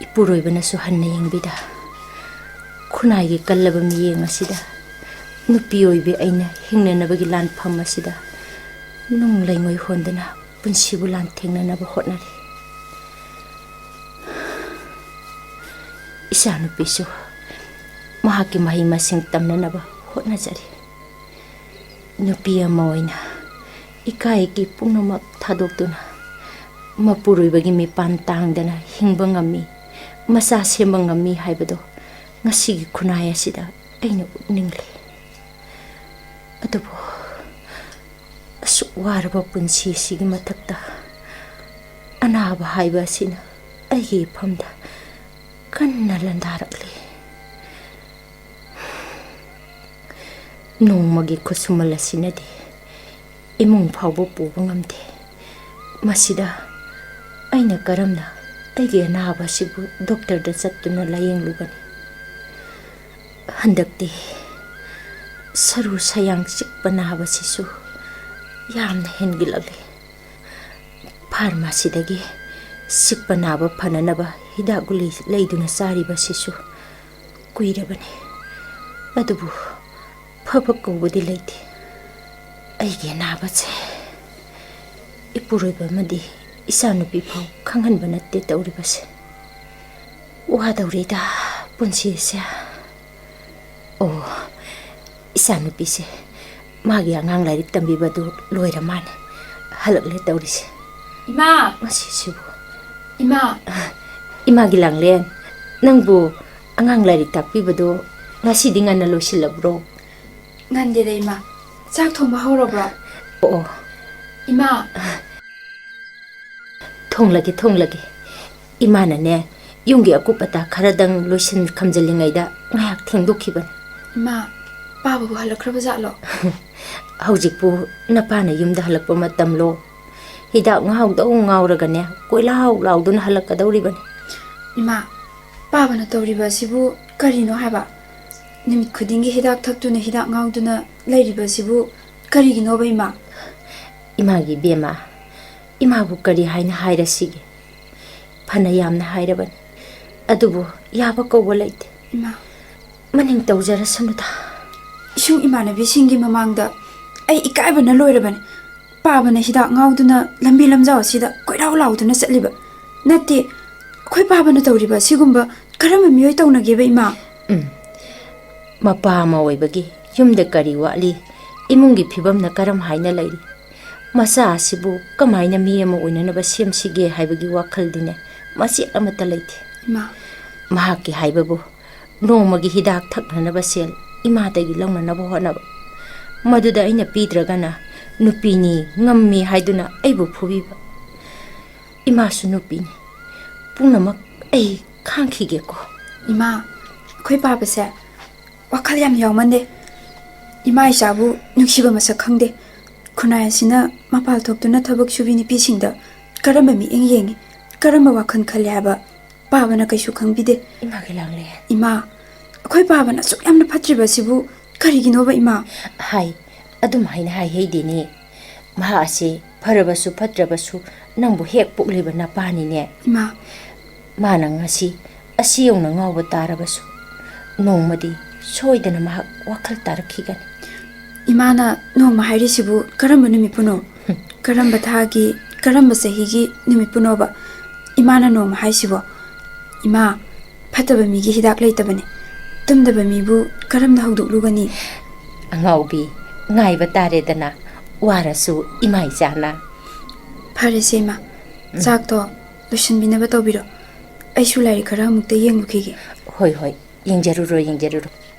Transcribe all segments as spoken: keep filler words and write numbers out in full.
ꯏꯄꯨꯔꯣꯏꯕꯅꯁꯨ ꯍꯟꯅ ꯌꯦꯡꯕꯤꯗ, ꯈꯨꯟꯅꯥꯏꯒꯤ ꯀꯜꯂꯕ ꯃꯤꯠꯌꯦꯡ ꯑꯁꯤꯗ ꯅꯨꯄꯤ ꯑꯣꯏꯕꯤ ꯑꯩꯅ ꯍꯤꯡꯅꯅꯕꯒꯤ ꯂꯥꯟꯐꯝ ꯑꯁꯤꯗ ꯅꯨꯡ ꯂꯩꯉꯣꯏ ꯍꯣꯟꯗꯨꯅ ꯄꯨꯟꯁꯤꯕꯨ ꯂꯥꯟꯊꯦꯡꯅꯅꯕ ꯍꯣꯠꯅꯔꯤ꯫ ꯏꯆꯥꯅꯨꯄꯤꯁꯨ ꯃꯍꯥꯛꯀꯤ ꯃꯍꯩ ꯃꯁꯤꯡ ꯇꯝꯅꯅꯕ ꯍꯣꯠꯅꯖꯔꯤ꯫ ꯅꯨꯄꯤ ꯑꯃ ꯑꯣꯏꯅ ꯏꯀꯥꯏ ꯏꯀꯤ ꯄꯨꯝꯅꯃꯛ ꯊꯥꯗꯣꯛꯇꯨꯅ ꯃꯄꯨꯔꯣꯏꯕꯒꯤ ꯃꯤꯄꯥꯟ ꯇꯥꯡꯗꯅ ꯍꯤꯡꯕ ꯉꯝꯃꯤ, ꯃꯆꯥ ꯁꯦꯝꯕ ꯉꯝꯃꯤ ꯍꯥꯏꯕꯗꯣ ꯉꯁꯤꯒꯤ ꯈꯨꯟꯅꯥꯏ ꯑꯁꯤꯗ ꯑꯩꯅ ꯎꯠꯅꯤꯡꯂꯤ꯫ ꯑꯗꯨꯕꯨ ꯑꯁꯨꯛ ꯋꯥꯔꯕ ꯄꯨꯟꯁꯤ ꯑꯁꯤꯒꯤ ꯃꯊꯛꯇ ꯑꯅꯥꯕ ꯍꯥꯏꯕ ꯑꯁꯤꯅ ꯑꯩꯒꯤ ꯏꯐꯝꯗ ꯀꯟꯅ ꯂꯥꯟꯗꯥꯔꯛꯂꯤ꯫ ꯅꯣꯡꯃꯒꯤ ꯈꯨꯠꯁꯨꯃꯜ ꯑꯁꯤꯅꯗꯤ ꯏꯃꯨꯡ ꯐꯥꯎꯕ ꯄꯨꯕ ꯉꯝꯗꯦ꯫ ꯃꯁꯤꯗ ꯑꯩꯅ ꯀꯔꯝꯅ ꯑꯩꯒꯤ ꯑꯅꯥꯕ ꯑꯁꯤꯕꯨ ꯗꯣꯛꯇꯔꯗ ꯆꯠꯇꯨꯅ ꯂꯥꯌꯦꯡꯂꯨꯒꯅꯤ? ꯍꯟꯗꯛꯇꯤ ꯁꯔꯨ ꯁꯌꯥꯡ ꯆꯤꯛꯄ ꯅꯥꯕꯁꯤꯁꯨ ꯌꯥꯝꯅ ꯍꯦꯟꯒꯠꯂꯛꯂꯤ꯫ ꯐꯥꯔꯃꯥꯁꯤꯗꯒꯤ ꯆꯤꯛꯄ ꯅꯥꯕ ꯐꯅꯅꯕ ꯍꯤꯗꯥꯛ ꯒꯨꯂꯤ ꯂꯩꯗꯨꯅ ꯆꯥꯔꯤꯕꯁꯤꯁꯨ ꯀꯨꯏꯔꯕꯅꯤ꯫ ꯑꯗꯨꯕꯨ ꯐꯕ ꯀꯧꯕꯗꯤ ꯂꯩꯇꯦ꯫ ꯑꯩꯒꯤ ꯑꯅꯥꯕꯁꯦ ꯏꯄꯨꯔꯣꯏꯕ ꯑꯃꯗꯤ ꯏꯆꯥꯅꯨꯄꯤ ꯐꯥꯎ ꯈꯪꯍꯟꯕ ꯅꯠꯇꯦ ꯇꯧꯔꯤꯕꯁꯦ꯫ ꯋꯥꯗꯧꯔꯤꯗ ꯄꯨꯟꯁꯤꯁꯦ꯫ ꯑꯣ, ꯏꯆꯥꯅꯨꯄꯤꯁꯦ ꯃꯥꯒꯤ ꯑꯉꯥꯡ ꯂꯥꯏꯔꯤꯛ ꯇꯝꯕꯤꯕꯗꯨ ꯂꯣꯏꯔ ꯃꯥꯅꯦ꯫ ꯍꯜꯂꯛꯂꯦ ꯇꯧꯔꯤꯁꯦ꯫ ꯏꯃꯥ! ꯃꯁꯤꯁꯤꯕꯨ꯫ ꯏꯃꯥ! ꯏꯃꯥꯒꯤ ꯂꯥꯡꯂꯦꯟ, ꯅꯪꯕꯨ ꯑꯉꯥꯡ ꯂꯥꯏꯔꯤꯛ ꯇꯥꯛꯄꯤꯕꯗꯣ ꯉꯁꯤꯗꯤ ꯉꯟꯅ ꯂꯣꯏꯁꯤꯜꯂꯕ꯭ꯔꯣ? ꯉꯟꯗꯦꯗ ꯏꯃꯥ꯫ ꯆꯥꯛ ꯊꯣꯡꯕ ꯍꯧꯔꯕ꯭ꯔꯣ? ꯑꯣ, ꯑꯣ꯫ ꯏꯃꯥ! ꯊꯣꯡꯂꯒꯦ, ꯊꯣꯡꯂꯒꯦ꯫ ꯏꯃꯥꯅꯅꯦ, ꯌꯨꯝꯒꯤ ꯑꯀꯨꯞ ꯑꯇꯥ ꯈꯔꯗꯪ ꯂꯣꯏꯁꯤꯟ ꯈꯝꯖꯤꯜꯂꯤꯉꯩꯗ ꯉꯥꯏꯍꯥꯛ ꯊꯦꯡꯗꯣꯛꯈꯤꯕꯅꯤ꯫ ꯏꯃꯥ, ꯄꯥꯕꯕꯨ ꯍꯜꯂꯛꯈ꯭ꯔꯕ ꯖꯥꯠꯂꯣ? ꯍꯧꯖꯤꯛꯄꯨ ꯅꯄꯥꯅ ꯌꯨꯝꯗ ꯍꯜꯂꯛꯄ ꯃꯇꯝꯂꯣ? ꯍꯤꯗꯥꯛ ꯉꯥꯎꯗꯧ ꯉꯥꯎꯔꯒꯅꯦ, ꯀꯣꯏꯂꯥꯎ ꯂꯥꯎꯗꯨꯅ ꯍꯜꯂꯛꯀꯗꯧꯔꯤꯕꯅꯤ꯫ ꯏꯃꯥ, ꯄꯥꯕꯅ ꯇꯧꯔꯤꯕ ꯑꯁꯤꯕꯨ ꯀꯔꯤꯅꯣ ꯍꯥꯏꯕ? ꯅꯨꯃꯤꯠ ꯈꯨꯗꯤꯡꯒꯤ ꯍꯤꯗꯥꯛ ꯊꯛꯇꯨꯅ, ꯍꯤꯗꯥꯛ ꯉꯥꯎꯗꯨꯅ ꯂꯩꯔꯤꯕ ꯑꯁꯤꯕꯨ ꯀꯔꯤꯒꯤꯅꯣꯕ, ꯏꯃꯥ? ꯏꯃꯥꯒꯤ ꯏꯕꯦꯝꯃ, ꯏꯃꯥꯕꯨ ꯀꯔꯤ ꯍꯥꯏꯅ ꯍꯥꯏꯔꯁꯤꯒꯦ? ꯐꯅ ꯌꯥꯝꯅ ꯍꯥꯏꯔꯕꯅꯤ, ꯑꯗꯨꯕꯨ ꯌꯥꯕ ꯀꯧꯕ ꯂꯩꯇꯦ꯫ ꯏꯃꯥ꯫ ꯃꯅꯤꯡ ꯇꯧꯖꯔꯁꯅꯨꯗ꯫ ꯏꯁꯨꯡ ꯏꯃꯥꯟꯅꯕꯤꯁꯤꯡꯒꯤ ꯃꯃꯥꯡꯗ ꯑꯩ ꯏꯀꯥꯏꯕꯅ ꯂꯣꯏꯔꯕꯅꯤ꯫ ꯄꯥꯕꯅ ꯍꯤꯗꯥꯛ ꯉꯥꯎꯗꯨꯅ ꯂꯝꯕꯤ ꯂꯝꯖꯥꯎ ꯑꯁꯤꯗ ꯀꯣꯏꯔꯥꯎ ꯂꯥꯎꯗꯨꯅ ꯆꯠꯂꯤꯕ꯫ ꯅꯠꯇꯦ, ꯑꯩꯈꯣꯏ ꯄꯥꯕꯅ ꯇꯧꯔꯤꯕ ꯑꯁꯤꯒꯨꯝꯕ ꯀꯔꯝꯕ ꯃꯤꯑꯣꯏ ꯇꯧꯅꯒꯦꯕ, ꯏꯃꯥ? ꯎꯝ꯫ ꯃꯄꯥ ꯑꯃ ꯑꯣꯏꯕꯒꯤ ꯌꯨꯝꯗ ꯀꯔꯤ ꯋꯥꯠꯂꯤ, ꯏꯃꯨꯡꯒꯤ ꯐꯤꯕꯝꯅ ꯀꯔꯝ ꯍꯥꯏꯅ ꯂꯩꯔꯤ, ꯃꯆꯥ ꯑꯁꯤꯕꯨ ꯀꯃꯥꯏꯅ ꯃꯤ ꯑꯃ ꯑꯣꯏꯅꯅꯕ ꯁꯦꯝꯁꯤꯒꯦ ꯍꯥꯏꯕꯒꯤ ꯋꯥꯈꯜꯗꯤꯅꯦ, ꯃꯆꯦꯠ ꯑꯃꯠꯇ ꯂꯩꯇꯦ꯫ ꯏꯃꯥ꯫ ꯃꯍꯥꯛꯀꯤ ꯍꯥꯏꯕꯕꯨ, ꯅꯣꯡꯃꯒꯤ ꯍꯤꯗꯥꯛ ꯊꯛꯅꯅꯕ ꯁꯦꯜ ꯏꯃꯥꯗꯒꯤ ꯂꯧꯅꯅꯕ ꯍꯣꯠꯅꯕ꯫ ꯃꯗꯨꯗ ꯑꯩꯅ ꯄꯤꯗ꯭ꯔꯒꯅ, ꯅꯨꯄꯤꯅꯤ, ꯉꯝꯃꯤ ꯍꯥꯏꯗꯨꯅ ꯑꯩꯕꯨ ꯐꯨꯕꯤꯕ꯫ ꯏꯃꯥꯁꯨ ꯅꯨꯄꯤꯅꯤ꯫ ꯄꯨꯝꯅꯃꯛ ꯑꯩ ꯈꯥꯡꯈꯤꯒꯦꯀꯣ꯫ ꯏꯃꯥ, ꯑꯩꯈꯣꯏ ꯄꯥꯕꯁꯦ ꯋꯥꯈꯜ ꯌꯥꯝ ꯌꯥꯎꯃꯟꯗꯦ꯫ ꯏꯃꯥ ꯏꯆꯥꯕꯨ ꯅꯨꯡꯁꯤꯕ ꯃꯁꯛ ꯈꯪꯗꯦ꯫ ꯈꯨꯟꯅꯥꯏ ꯑꯁꯤꯅ ꯃꯄꯥꯜ ꯊꯣꯛꯇꯨꯅ ꯊꯕꯛ ꯁꯨꯕꯤ ꯅꯨꯄꯤꯁꯤꯡꯗ ꯀꯔꯝꯕ ꯃꯤꯠꯌꯦꯡ ꯌꯦꯡꯉꯤ, ꯀꯔꯝꯕ ꯋꯥꯈꯜ ꯈꯜꯂꯤ ꯍꯥꯏꯕ ꯄꯥꯕꯅ ꯀꯩꯁꯨ ꯈꯪꯕꯤꯗꯦ꯫ ꯏꯃꯥ ꯀꯩꯂꯥꯡꯂꯦ꯫ ꯏꯃꯥ, ꯑꯩꯈꯣꯏ ꯄꯥꯕꯅ ꯑꯁꯨꯛ ꯌꯥꯝꯅ ꯐꯠꯇ꯭ꯔꯤꯕ ꯑꯁꯤꯕꯨ ꯀꯔꯤꯒꯤꯅꯣꯕ, ꯏꯃꯥ? ꯍꯥꯏ, ꯑꯗꯨꯝ ꯍꯥꯏꯅ ꯍꯥꯏ ꯍꯩꯗꯦꯅꯦ꯫ ꯃꯍꯥꯛ ꯑꯁꯤ ꯐꯔꯕꯁꯨ ꯐꯠꯇ꯭ꯔꯕꯁꯨ ꯅꯪꯕꯨ ꯍꯦꯛ ꯄꯣꯛꯂꯤꯕ ꯅꯄꯥꯅꯤꯅꯦ꯫ ꯏꯃꯥ꯫ ꯃꯥꯅ ꯉꯁꯤ ꯑꯁꯤ ꯌꯧꯅ ꯉꯥꯎꯕ ꯇꯥꯔꯕꯁꯨ, ꯅꯣꯡꯃꯗꯤ ꯁꯣꯏꯗꯅ ꯃꯍꯥꯛ ꯋꯥꯈꯜ ꯇꯥꯔꯛꯈꯤꯒꯅꯤ꯫ ꯏꯃꯥꯅ ꯅꯣꯡꯃ ꯍꯥꯏꯔꯤꯁꯤꯕꯨ ꯀꯔꯝꯕ ꯅꯨꯃꯤꯠꯄꯨꯅꯣ? ꯀꯔꯝꯕ ꯊꯥꯒꯤ, ꯀꯔꯝꯕ ꯆꯍꯤꯒꯤ ꯅꯨꯃꯤꯠꯄꯨꯅꯣꯕ ꯏꯃꯥꯅ ꯅꯣꯡꯃ ꯍꯥꯏꯁꯤꯕꯣ? ꯏꯃꯥ, ꯐꯠꯇꯕ ꯃꯤꯒꯤ ꯍꯤꯗꯥꯛ ꯂꯩꯇꯕꯅꯤ꯫ ꯇꯨꯝꯗꯕ ꯃꯤꯕꯨ ꯀꯔꯝꯅ ꯍꯧꯗꯣꯛꯂꯨꯒꯅꯤ? ꯑꯉꯥꯎꯕꯤ, ꯉꯥꯏꯕ ꯇꯥꯔꯦꯗꯅ, ꯋꯥꯔꯁꯨ ꯏꯃꯥ ꯏꯆꯥꯅ꯫ ꯐꯔꯦꯁꯦ, ꯏꯃꯥ꯫ ꯆꯥꯛꯇꯣ ꯂꯣꯏꯁꯤꯟꯕꯤꯅꯕ ꯇꯧꯕꯤꯔꯣ꯫ ꯑꯩꯁꯨ ꯂꯥꯏꯔꯤꯛ ꯈꯔ ꯑꯃꯨꯛꯇ ꯌꯦꯡꯂꯨꯈꯤꯒꯦ꯫ ꯍꯣꯏ, ꯍꯣꯏ, ꯌꯦꯡꯖꯔꯨꯔꯣ, ꯌꯦꯡꯖꯔꯨꯔꯣ꯫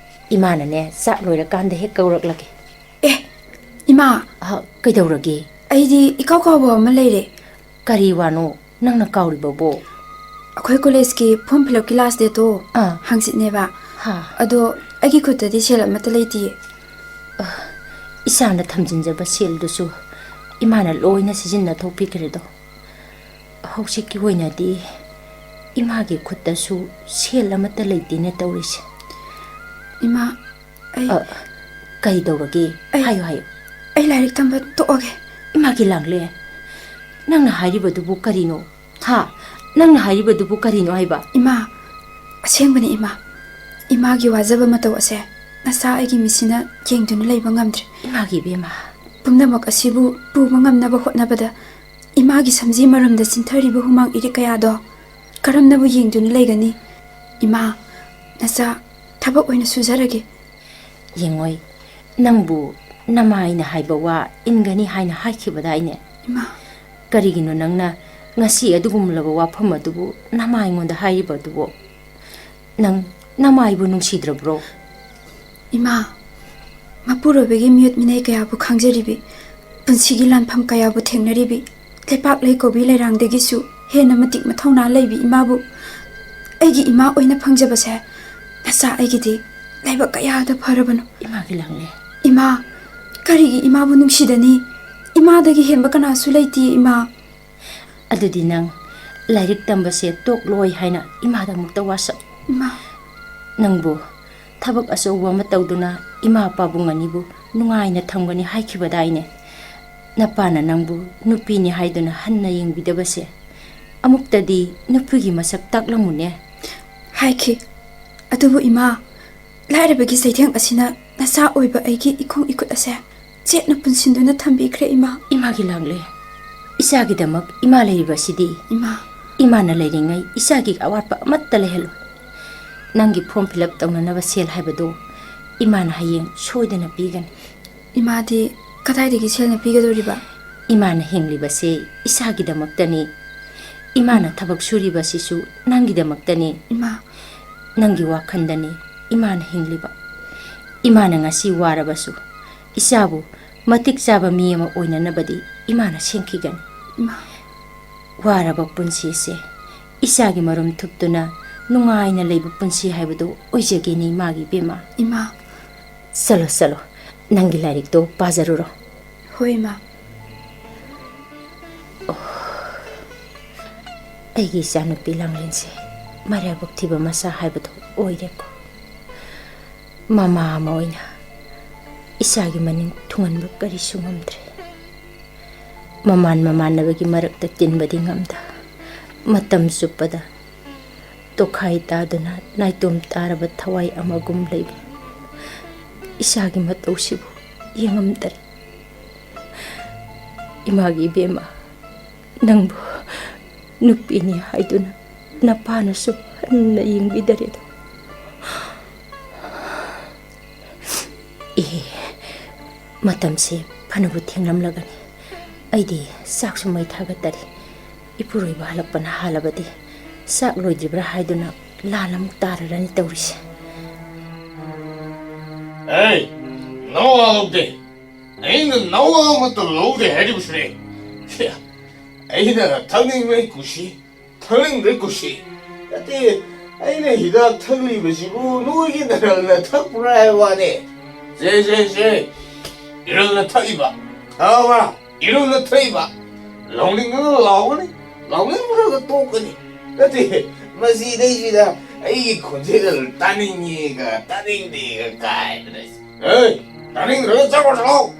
ꯏꯃꯥꯅꯅꯦ, ꯆꯥꯛ ꯂꯣꯏꯔꯀꯥꯟꯗ ꯍꯦꯛ ꯀꯧꯔꯛꯂꯒꯦ꯫ ꯑꯦ, ꯏꯃꯥ! ꯑꯍ, ꯀꯩꯗꯧꯔꯒꯦ? ꯑꯩꯗꯤ ꯏꯀꯥꯎ ꯀꯥꯎꯕ ꯑꯃ ꯂꯩꯔꯦ꯫ ꯀꯔꯤ ꯋꯥꯅꯣ ꯅꯪꯅ ꯀꯥꯎꯔꯤꯕꯕꯣ? ꯑꯩꯈꯣꯏ ꯀꯣꯂꯦꯖꯀꯤ ꯐꯣꯔꯝ ꯐꯤꯜ ꯑꯞꯀꯤ ꯂꯥꯁ ꯗꯦꯠꯇꯣ ꯑꯥ꯫ ꯍꯪꯆꯤꯠꯅꯦꯕ꯫ ꯍꯥ꯫ ꯑꯗꯣ ꯑꯩꯒꯤ ꯈꯨꯠꯇꯗꯤ ꯁꯦꯜ ꯑꯃꯠꯇ ꯂꯩꯇꯤꯌꯦ꯫ ꯏꯆꯥꯅ ꯊꯝꯖꯤꯟꯖꯕ ꯁꯦꯜꯗꯨꯁꯨ ꯏꯃꯥꯅ ꯂꯣꯏꯅ ꯁꯤꯖꯤꯟꯅ ꯊꯣꯛꯄꯤꯈ꯭ꯔꯦꯗꯣ꯫ ꯍꯧꯖꯤꯛꯀꯤ ꯑꯣꯏꯅꯗꯤ ꯏꯃꯥꯒꯤ ꯈꯨꯠꯇꯁꯨ ꯁꯦꯜ ꯑꯃꯠꯇ ꯂꯩꯇꯦꯅꯦ ꯇꯧꯔꯤꯁꯦ꯫ ꯏꯃꯥ, ꯑꯩ ꯑ, ꯀꯩꯗꯧꯔꯒꯦ? ꯑꯩ ꯍꯥꯏꯌꯨ, ꯍꯥꯏꯌꯨ꯫ ꯑꯩ ꯂꯥꯏꯔꯤꯛ ꯇꯝꯕ ꯇꯣꯛꯑꯒꯦ꯫ ꯏꯃꯥ ꯀꯤꯂꯥꯡꯂꯦ, ꯅꯪꯅ ꯍꯥꯏꯔꯤꯕꯗꯨꯕꯨ ꯀꯔꯤꯅꯣ? ꯍꯥ? ꯅꯪꯅ ꯍꯥꯏꯔꯤꯕꯗꯨꯕꯨ ꯀꯔꯤꯅꯣ ꯍꯥꯏꯕ? ꯏꯃꯥ, ꯑꯁꯦꯡꯕꯅꯤ, ꯏꯃꯥ꯫ ꯏꯃꯥꯒꯤ ꯋꯥꯖꯕ ꯃꯇꯧ ꯑꯁꯦ ꯅꯆꯥ ꯑꯩꯒꯤ ꯃꯤꯠꯁꯤꯅ ꯌꯦꯡꯗꯨꯅ ꯂꯩꯕ ꯉꯝꯗ꯭ꯔꯦ꯫ ꯏꯃꯥꯒꯤ ꯏꯕꯦꯝꯃ꯫ ꯄꯨꯝꯅꯃꯛ ꯑꯁꯤꯕꯨ ꯄꯨꯕ ꯉꯝꯅꯕ ꯍꯣꯠꯅꯕꯗ ꯏꯃꯥꯒꯤ ꯁꯝꯖꯤ ꯃꯔꯨꯝꯗ ꯆꯤꯟꯊꯔꯤꯕ ꯍꯨꯃꯥꯡ ꯏꯔꯤꯛ ꯀꯌꯥꯗꯣ ꯀꯔꯝꯅꯕꯨ ꯌꯦꯡꯗꯨꯅ ꯂꯩꯒꯅꯤ? ꯏꯃꯥ, ꯅꯆꯥ ꯊꯕꯛ ꯑꯣꯏꯅ ꯁꯨꯖꯔꯒꯦ꯫ ꯌꯦꯡꯉꯣꯏ, ꯅꯪꯕꯨ ꯅꯃꯥꯏꯅ ꯍꯥꯏꯕ ꯋꯥ ꯏꯟꯒꯅꯤ ꯍꯥꯏꯅ ꯍꯥꯏꯈꯤꯕꯗꯥꯏꯅꯦ? ꯏꯃꯥ꯫ ꯀꯔꯤꯒꯤꯅꯣ ꯅꯪꯅ ꯉꯁꯤ ꯑꯗꯨꯒꯨꯝꯂꯕ ꯋꯥꯐꯝ ꯑꯗꯨꯕꯨ ꯅꯃꯥ ꯑꯩꯉꯣꯟꯗ ꯍꯥꯏꯔꯤꯕ ꯑꯗꯨꯕꯨ? ꯅꯪ ꯅꯃꯥꯏꯕꯨ ꯅꯨꯡꯁꯤꯗ꯭ꯔꯕ꯭ꯔꯣ? ꯏꯃꯥ, ꯃꯄꯨꯔꯣꯏꯕꯒꯤ ꯃꯤꯑꯣꯠ ꯃꯤꯅꯩ ꯀꯌꯥꯕꯨ ꯈꯥꯡꯖꯔꯤꯕꯤ, ꯄꯨꯟꯁꯤꯒꯤ ꯂꯥꯟꯐꯝ ꯀꯌꯥꯕꯨ ꯊꯦꯡꯅꯔꯤꯕꯤ, ꯂꯩꯄꯥꯛ ꯂꯩꯀꯣꯕꯤ ꯂꯩꯔꯥꯡꯗꯒꯤꯁꯨ ꯍꯦꯟꯅ ꯃꯇꯤꯛ ꯃꯊꯧꯅꯥ ꯂꯩꯕꯤ ꯏꯃꯥꯕꯨ ꯑꯩꯒꯤ ꯏꯃꯥ ꯑꯣꯏꯅ ꯐꯪꯖꯕꯁꯦ ꯅꯆꯥ ꯑꯩꯒꯤꯗꯤ ꯂꯥꯏꯕꯛ ꯀꯌꯥꯗ ꯐꯔꯕꯅꯣ꯫ ꯏꯃꯥꯒꯤ ꯂꯥꯡꯂꯦ꯫ ꯏꯃꯥ, ꯀꯔꯤꯒꯤ ꯏꯃꯥꯕꯨ ꯅꯨꯡꯁꯤꯗꯅꯤ? ꯏꯃꯥꯗꯒꯤ ꯍꯦꯟꯕ ꯀꯅꯥꯁꯨ ꯂꯩꯇꯦ, ꯏꯃꯥ꯫ ꯑꯗꯨꯗꯤ ꯅꯪ ꯂꯥꯏꯔꯤꯛ ꯇꯝꯕꯁꯦ ꯇꯣꯛꯂꯣꯏ ꯍꯥꯏꯅ ꯏꯃꯥꯗꯃꯛꯇ ꯋꯥꯁꯛ꯫ ꯏꯃꯥ꯫ ꯅꯪꯕꯨ ꯊꯕꯛ ꯑꯆꯧꯕ ꯑꯃ ꯇꯧꯗꯨꯅ ꯏꯃꯥ ꯄꯥꯕꯨꯡ ꯑꯅꯤꯕꯨ ꯅꯨꯡꯉꯥꯏꯅ ꯊꯝꯒꯅꯤ ꯍꯥꯏꯈꯤꯕꯗꯥꯏꯅꯦ? ꯅꯄꯥꯅ ꯅꯪꯕꯨ ꯅꯨꯄꯤꯅꯤ ꯍꯥꯏꯗꯨꯅ ꯍꯟꯅ ꯌꯦꯡꯕꯤꯗꯕꯁꯦ ꯑꯃꯨꯛꯇꯗꯤ ꯅꯨꯄꯤꯒꯤ ꯃꯁꯛ ꯇꯥꯛꯂꯝꯃꯨꯅꯦ꯫ ꯍꯥꯏꯈꯤ꯫ ꯑꯗꯨꯕꯨ ꯏꯃꯥ, ꯂꯥꯏꯔꯕꯒꯤ ꯆꯩꯊꯦꯡ ꯑꯁꯤꯅ ꯅꯆꯥ ꯑꯣꯏꯕ ꯑꯩꯒꯤ ꯏꯈꯣꯡ ꯏꯈꯨꯠ ꯑꯁꯦ ꯆꯦꯠꯅ ꯄꯨꯟꯁꯤꯟꯗꯨꯅ ꯊꯝꯕꯤꯈ꯭ꯔꯦ, ꯏꯃꯥ꯫ ꯏꯃꯥꯒꯤ ꯂꯥꯡꯂꯦ꯫ ꯏꯆꯥꯒꯤꯗꯃꯛ ꯏꯃꯥ ꯂꯩꯔꯤꯕꯁꯤꯗꯤ꯫ ꯏꯃꯥ꯫ ꯏꯃꯥꯅ ꯂꯩꯔꯤꯉꯩ ꯏꯆꯥꯒꯤ ꯑꯋꯥꯠꯄ ꯑꯃꯠꯇ ꯂꯩꯍꯜꯂꯨ꯫ ꯅꯪꯒꯤ form fill up ꯇꯧꯅꯅꯕ ꯁꯦꯜ ꯍꯥꯏꯕꯗꯨ ꯏꯃꯥꯅ ꯍꯌꯦꯡ ꯁꯣꯏꯗꯅ ꯄꯤꯒꯅꯤ꯫ ꯏꯃꯥꯗꯤ ꯀꯗꯥꯏꯗꯒꯤ ꯁꯦꯜꯅ ꯄꯤꯒꯗꯧꯔꯤꯕ? ꯏꯃꯥꯅ ꯍꯤꯡꯂꯤꯕꯁꯦ ꯏꯁꯥꯒꯤꯗꯃꯛꯇꯅꯤ꯫ ꯏꯃꯥꯅ ꯊꯕꯛ ꯁꯨꯔꯤꯕꯁꯤꯁꯨ ꯅꯪꯒꯤꯗꯃꯛꯇꯅꯤ꯫ ꯏꯃꯥ꯫ ꯅꯪꯒꯤ ꯋꯥꯈꯜꯗꯅꯤ ꯏꯃꯥꯅ ꯍꯤꯡꯂꯤꯕ꯫ ꯏꯃꯥꯅ ꯉꯁꯤ ꯋꯥꯔꯕꯁꯨ ꯏꯆꯥꯕꯨ ꯃꯇꯤꯛ ꯆꯥꯕ ꯃꯤ ꯑꯃ ꯑꯣꯏꯅꯅꯕꯗꯤ ꯏꯃꯥꯅ ꯁꯦꯝꯈꯤꯒꯅꯤ꯫ ꯏꯃꯥ꯫ ꯋꯥꯔꯕ ꯄꯨꯟꯁꯤꯁꯦ ꯏꯆꯥꯒꯤ ꯃꯔꯨꯝ ꯊꯨꯞꯇꯨꯅ ꯅꯨꯡꯉꯥꯏꯅ ꯂꯩꯕ ꯄꯨꯟꯁꯤ ꯍꯥꯏꯕꯗꯨ ꯑꯣꯏꯖꯒꯦꯅꯦ ꯏꯃꯥꯒꯤ ꯏꯕꯦꯝꯃ꯫ ꯏꯃꯥ꯫ ꯆꯠꯂꯣ, ꯆꯠꯂꯣ, ꯅꯪꯒꯤ ꯂꯥꯏꯔꯤꯛꯇꯣ ꯄꯥꯖꯔꯨꯔꯣ꯫ ꯍꯣꯏ, ꯏꯃꯥ꯫ ꯑꯩꯒꯤ ꯏꯆꯥꯅꯨꯄꯤ ꯂꯥꯡꯂꯦꯟꯁꯦ ꯃꯔꯥꯏꯕꯛ ꯊꯤꯕ ꯃꯆꯥ ꯍꯥꯏꯕꯗꯣ ꯑꯣꯏꯔꯦꯀꯣ꯫ ꯃꯃꯥ ꯑꯃ ꯑꯣꯏꯅ ꯏꯆꯥꯒꯤ ꯃꯅꯤꯡ ꯊꯨꯡꯍꯟꯕ ꯀꯔꯤꯁꯨ ꯉꯝꯗ꯭ꯔꯦ꯫ ꯃꯃꯥꯟ ꯃꯃꯥꯟꯅꯕꯒꯤ ꯃꯔꯛꯇ ꯇꯤꯟꯕꯗꯤ ꯉꯝꯗ, ꯃꯇꯝ ꯆꯨꯞꯄꯗ ꯇꯣꯈꯥꯏ ꯇꯥꯗꯨꯅ ꯅꯥꯏꯇꯣꯝ ꯇꯥꯔꯕ ꯊꯋꯥꯏ ꯑꯃꯒꯨꯝ ꯂꯩꯕ ꯏꯆꯥꯒꯤ ꯃꯇꯧꯁꯤꯕꯨ ꯌꯦꯡꯉꯝꯗꯔꯦ꯫ ꯏꯃꯥꯒꯤ ꯏꯕꯦꯝꯃ, ꯅꯪꯕꯨ ꯅꯨꯄꯤꯅꯤ ꯍꯥꯏꯗꯨꯅ ꯅꯄꯥꯅꯁꯨ ꯍꯟꯅ ꯌꯦꯡꯕꯤꯗꯔꯦꯗꯣ꯫ ꯑꯦ, ꯃꯇꯝꯁꯦ ꯐꯅꯕꯨ ꯊꯦꯡꯂꯝꯂꯒꯅꯤ꯫ ꯑꯩꯗꯤ ꯆꯥꯛꯁꯨ ꯃꯩ ꯊꯥꯒꯠꯇꯔꯤ꯫ ꯏꯄꯨꯔꯣꯏꯕ ꯍꯜꯂꯛꯄꯅ ꯍꯥꯜꯂꯕꯗꯤ ꯆꯥꯛ ꯂꯣꯏꯗ꯭ꯔꯤꯕ꯭ꯔꯥ ꯍꯥꯏꯗꯨꯅ ꯂꯥꯟ ꯑꯃꯨꯛ ꯇꯥꯔꯔꯅꯤ ꯇꯧꯔꯤꯁꯦ꯫ ꯑꯩ ꯅꯋꯥ ꯂꯧꯗꯦ꯫ ꯑꯩꯅ ꯅꯋꯥ ꯑꯃꯠꯇ ꯂꯧꯗꯦ ꯍꯥꯏꯔꯤꯕꯁꯤꯅꯦ꯫ ꯑꯩꯅ ꯊꯛꯅꯤꯡꯕꯩ ꯀꯨꯁꯤ, ꯊꯛꯅꯤꯡꯗ꯭ꯔꯦ ꯀꯨꯁꯤ꯫ ꯅꯠꯇꯦ, ꯑꯩꯅ ꯍꯤꯗꯥꯛ ꯊꯛꯂꯤꯕꯁꯤꯕꯨ ꯅꯣꯏꯒꯤ ꯅꯔꯜꯅ ꯊꯛꯄ꯭ꯔꯥ ꯍꯥꯏꯕ ꯋꯥꯅꯦ꯫ ꯁꯦ, ꯁꯦ, ꯁꯦ, ꯏꯔꯜꯅ ꯊꯛꯏꯕ, ꯈꯪꯉꯕ? ꯏꯔꯜꯅ ꯊꯛꯏꯕ꯫ ꯂꯥꯎꯅꯤꯡꯉꯒ ꯂꯥꯎꯒꯅꯤ, ꯂꯥꯎꯅꯤꯡꯗ꯭ꯔꯒ ꯇꯣꯛꯀꯅꯤ꯫ ꯅꯠꯇꯦ, ꯃꯁꯤꯗꯩꯁꯤꯗ ꯑꯩꯒꯤ ꯈꯣꯟꯖꯦꯜ ꯇꯥꯅꯤꯡꯉꯦꯒ ꯇꯥꯅꯤꯡꯗꯦꯒ ꯀꯥꯏꯗꯅ꯫ ꯑꯦ, ꯇꯥꯅꯤꯡꯗ꯭ꯔꯒ ꯆꯠꯈ꯭ꯔꯣ, ꯆꯠꯂꯣ꯫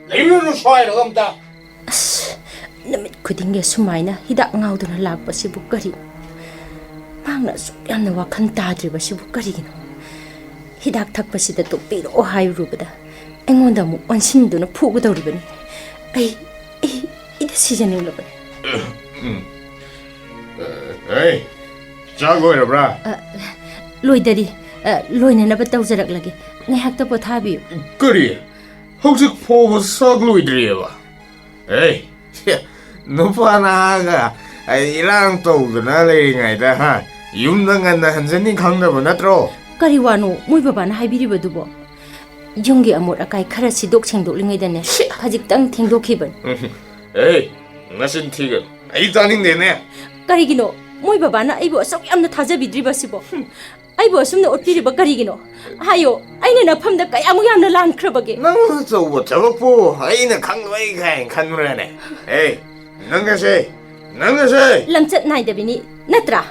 ꯂꯩꯔꯨꯅꯨ ꯁ꯭ꯋꯥꯏꯗ ꯑꯝꯇ꯫ ꯑꯁ, ꯅꯨꯃꯤꯠ ꯈꯨꯗꯤꯡꯒꯤ ꯑꯁꯨꯃꯥꯏꯅ ꯍꯤꯗꯥꯛ ꯉꯥꯎꯗꯨꯅ ꯂꯥꯛꯄꯁꯤꯕꯨ ꯀꯔꯤ? ꯃꯍꯥꯛꯅ ꯑꯁꯨꯛ ꯌꯥꯝꯅ ꯋꯥꯈꯜ ꯇꯥꯗ꯭ꯔꯤꯕꯁꯤꯕꯨ ꯀꯔꯤꯒꯤꯅꯣ? ꯍꯤꯗꯥꯛ ꯊꯛꯄꯁꯤꯗ ꯇꯣꯛꯄꯤꯔꯛꯑꯣ ꯍꯥꯏꯔꯨꯕꯗ ꯑꯩꯉꯣꯟꯗ ꯑꯃꯨꯛ ꯑꯣꯟꯁꯤꯟꯗꯨꯅ ꯐꯨꯒꯗꯧꯔꯤꯕꯅꯤ꯫ ꯑꯩ, ꯑꯩ, ꯑꯩꯗ ꯁꯤꯖꯅꯤꯡꯂꯕꯅꯤ꯫ ꯎꯝ꯫ ꯑꯦ, ꯆꯥꯛ ꯂꯣꯏꯔꯕ꯭ꯔꯥ? ꯑ, ꯂꯣꯏꯗꯔꯤ꯫ ꯑ, ꯂꯣꯏꯅꯅꯕ ꯇꯧꯖꯔꯛꯂꯒꯦ꯫ ꯉꯥꯏꯍꯥꯛꯇ ꯄꯣꯊꯥꯕꯤꯌꯨ꯫ ꯀꯔꯤ? ꯍꯧꯖꯤꯛ ꯐꯥꯎꯕ ꯆꯥꯛ ꯂꯣꯏꯗ꯭ꯔꯤꯑꯕ? ꯑꯦ, ꯅꯨꯄꯥ ꯅꯍꯥꯒ ꯑꯩ ꯏꯔꯥꯡ ꯇꯧꯗꯅ ꯂꯩꯔꯤꯉꯩꯗ, ꯍꯥ, ꯌꯨꯝꯗ ꯉꯟꯅ ꯍꯟꯖꯅꯤ ꯈꯪꯗꯕ ꯅꯠꯇ꯭ꯔꯣ? ꯀꯔꯤ ꯋꯥꯅꯣ ꯃꯣꯏ ꯕꯕꯥꯅ ꯍꯥꯏꯕꯤꯔꯤꯕꯗꯨꯕꯣ? ꯌꯨꯝꯒꯤ ꯑꯃꯣꯠ ꯑꯀꯥꯏ ꯈꯔ ꯁꯤꯗꯣꯛ ꯁꯦꯡꯗꯣꯛꯂꯤꯉꯩꯗꯅꯦ, ꯁꯤ- ꯈꯖꯤꯛꯇꯪ ꯊꯦꯡꯗꯣꯛꯈꯤꯕꯅꯤ꯫ ꯑꯦ, ꯅꯆꯤꯟ ꯊꯤꯒꯅꯨ꯫ ꯑꯩ ꯇꯥꯅꯤꯡꯗꯦꯅꯦ꯫ ꯀꯔꯤꯒꯤꯅꯣ ꯃꯣꯏ ꯕꯕꯥꯅ ꯑꯩꯕꯨ ꯑꯁꯨꯛ ꯌꯥꯝꯅ ꯊꯥꯖꯕꯤꯗ꯭ꯔꯤꯕꯁꯤꯕꯣ? ꯑꯩꯕꯨ ꯑꯁꯨꯝꯅ ꯑꯣꯠꯄꯤꯔꯤꯕ ꯀꯔꯤꯒꯤꯅꯣ? ꯍꯥꯏꯌꯣ, ꯑꯩꯅ ꯅꯐꯝꯗ ꯀꯌꯥꯃꯨꯛ ꯌꯥꯝꯅ ꯂꯥꯟꯈ꯭ꯔꯕꯒꯦ? ꯅꯪ ꯑꯆꯧꯕ ꯊꯕꯛꯄꯨ ꯑꯩꯅ ꯈꯪꯂꯣꯏ ꯀꯥꯏꯅ ꯈꯟꯕ꯭ꯔꯥꯅꯦ? ꯑꯦ, ꯅꯪ ꯑꯁꯦ, ꯅꯪ ꯑꯁꯦ! ꯂꯝꯆꯠ ꯅꯥꯏꯗꯕꯤꯅꯤ, ꯅꯠꯇ꯭ꯔꯥ?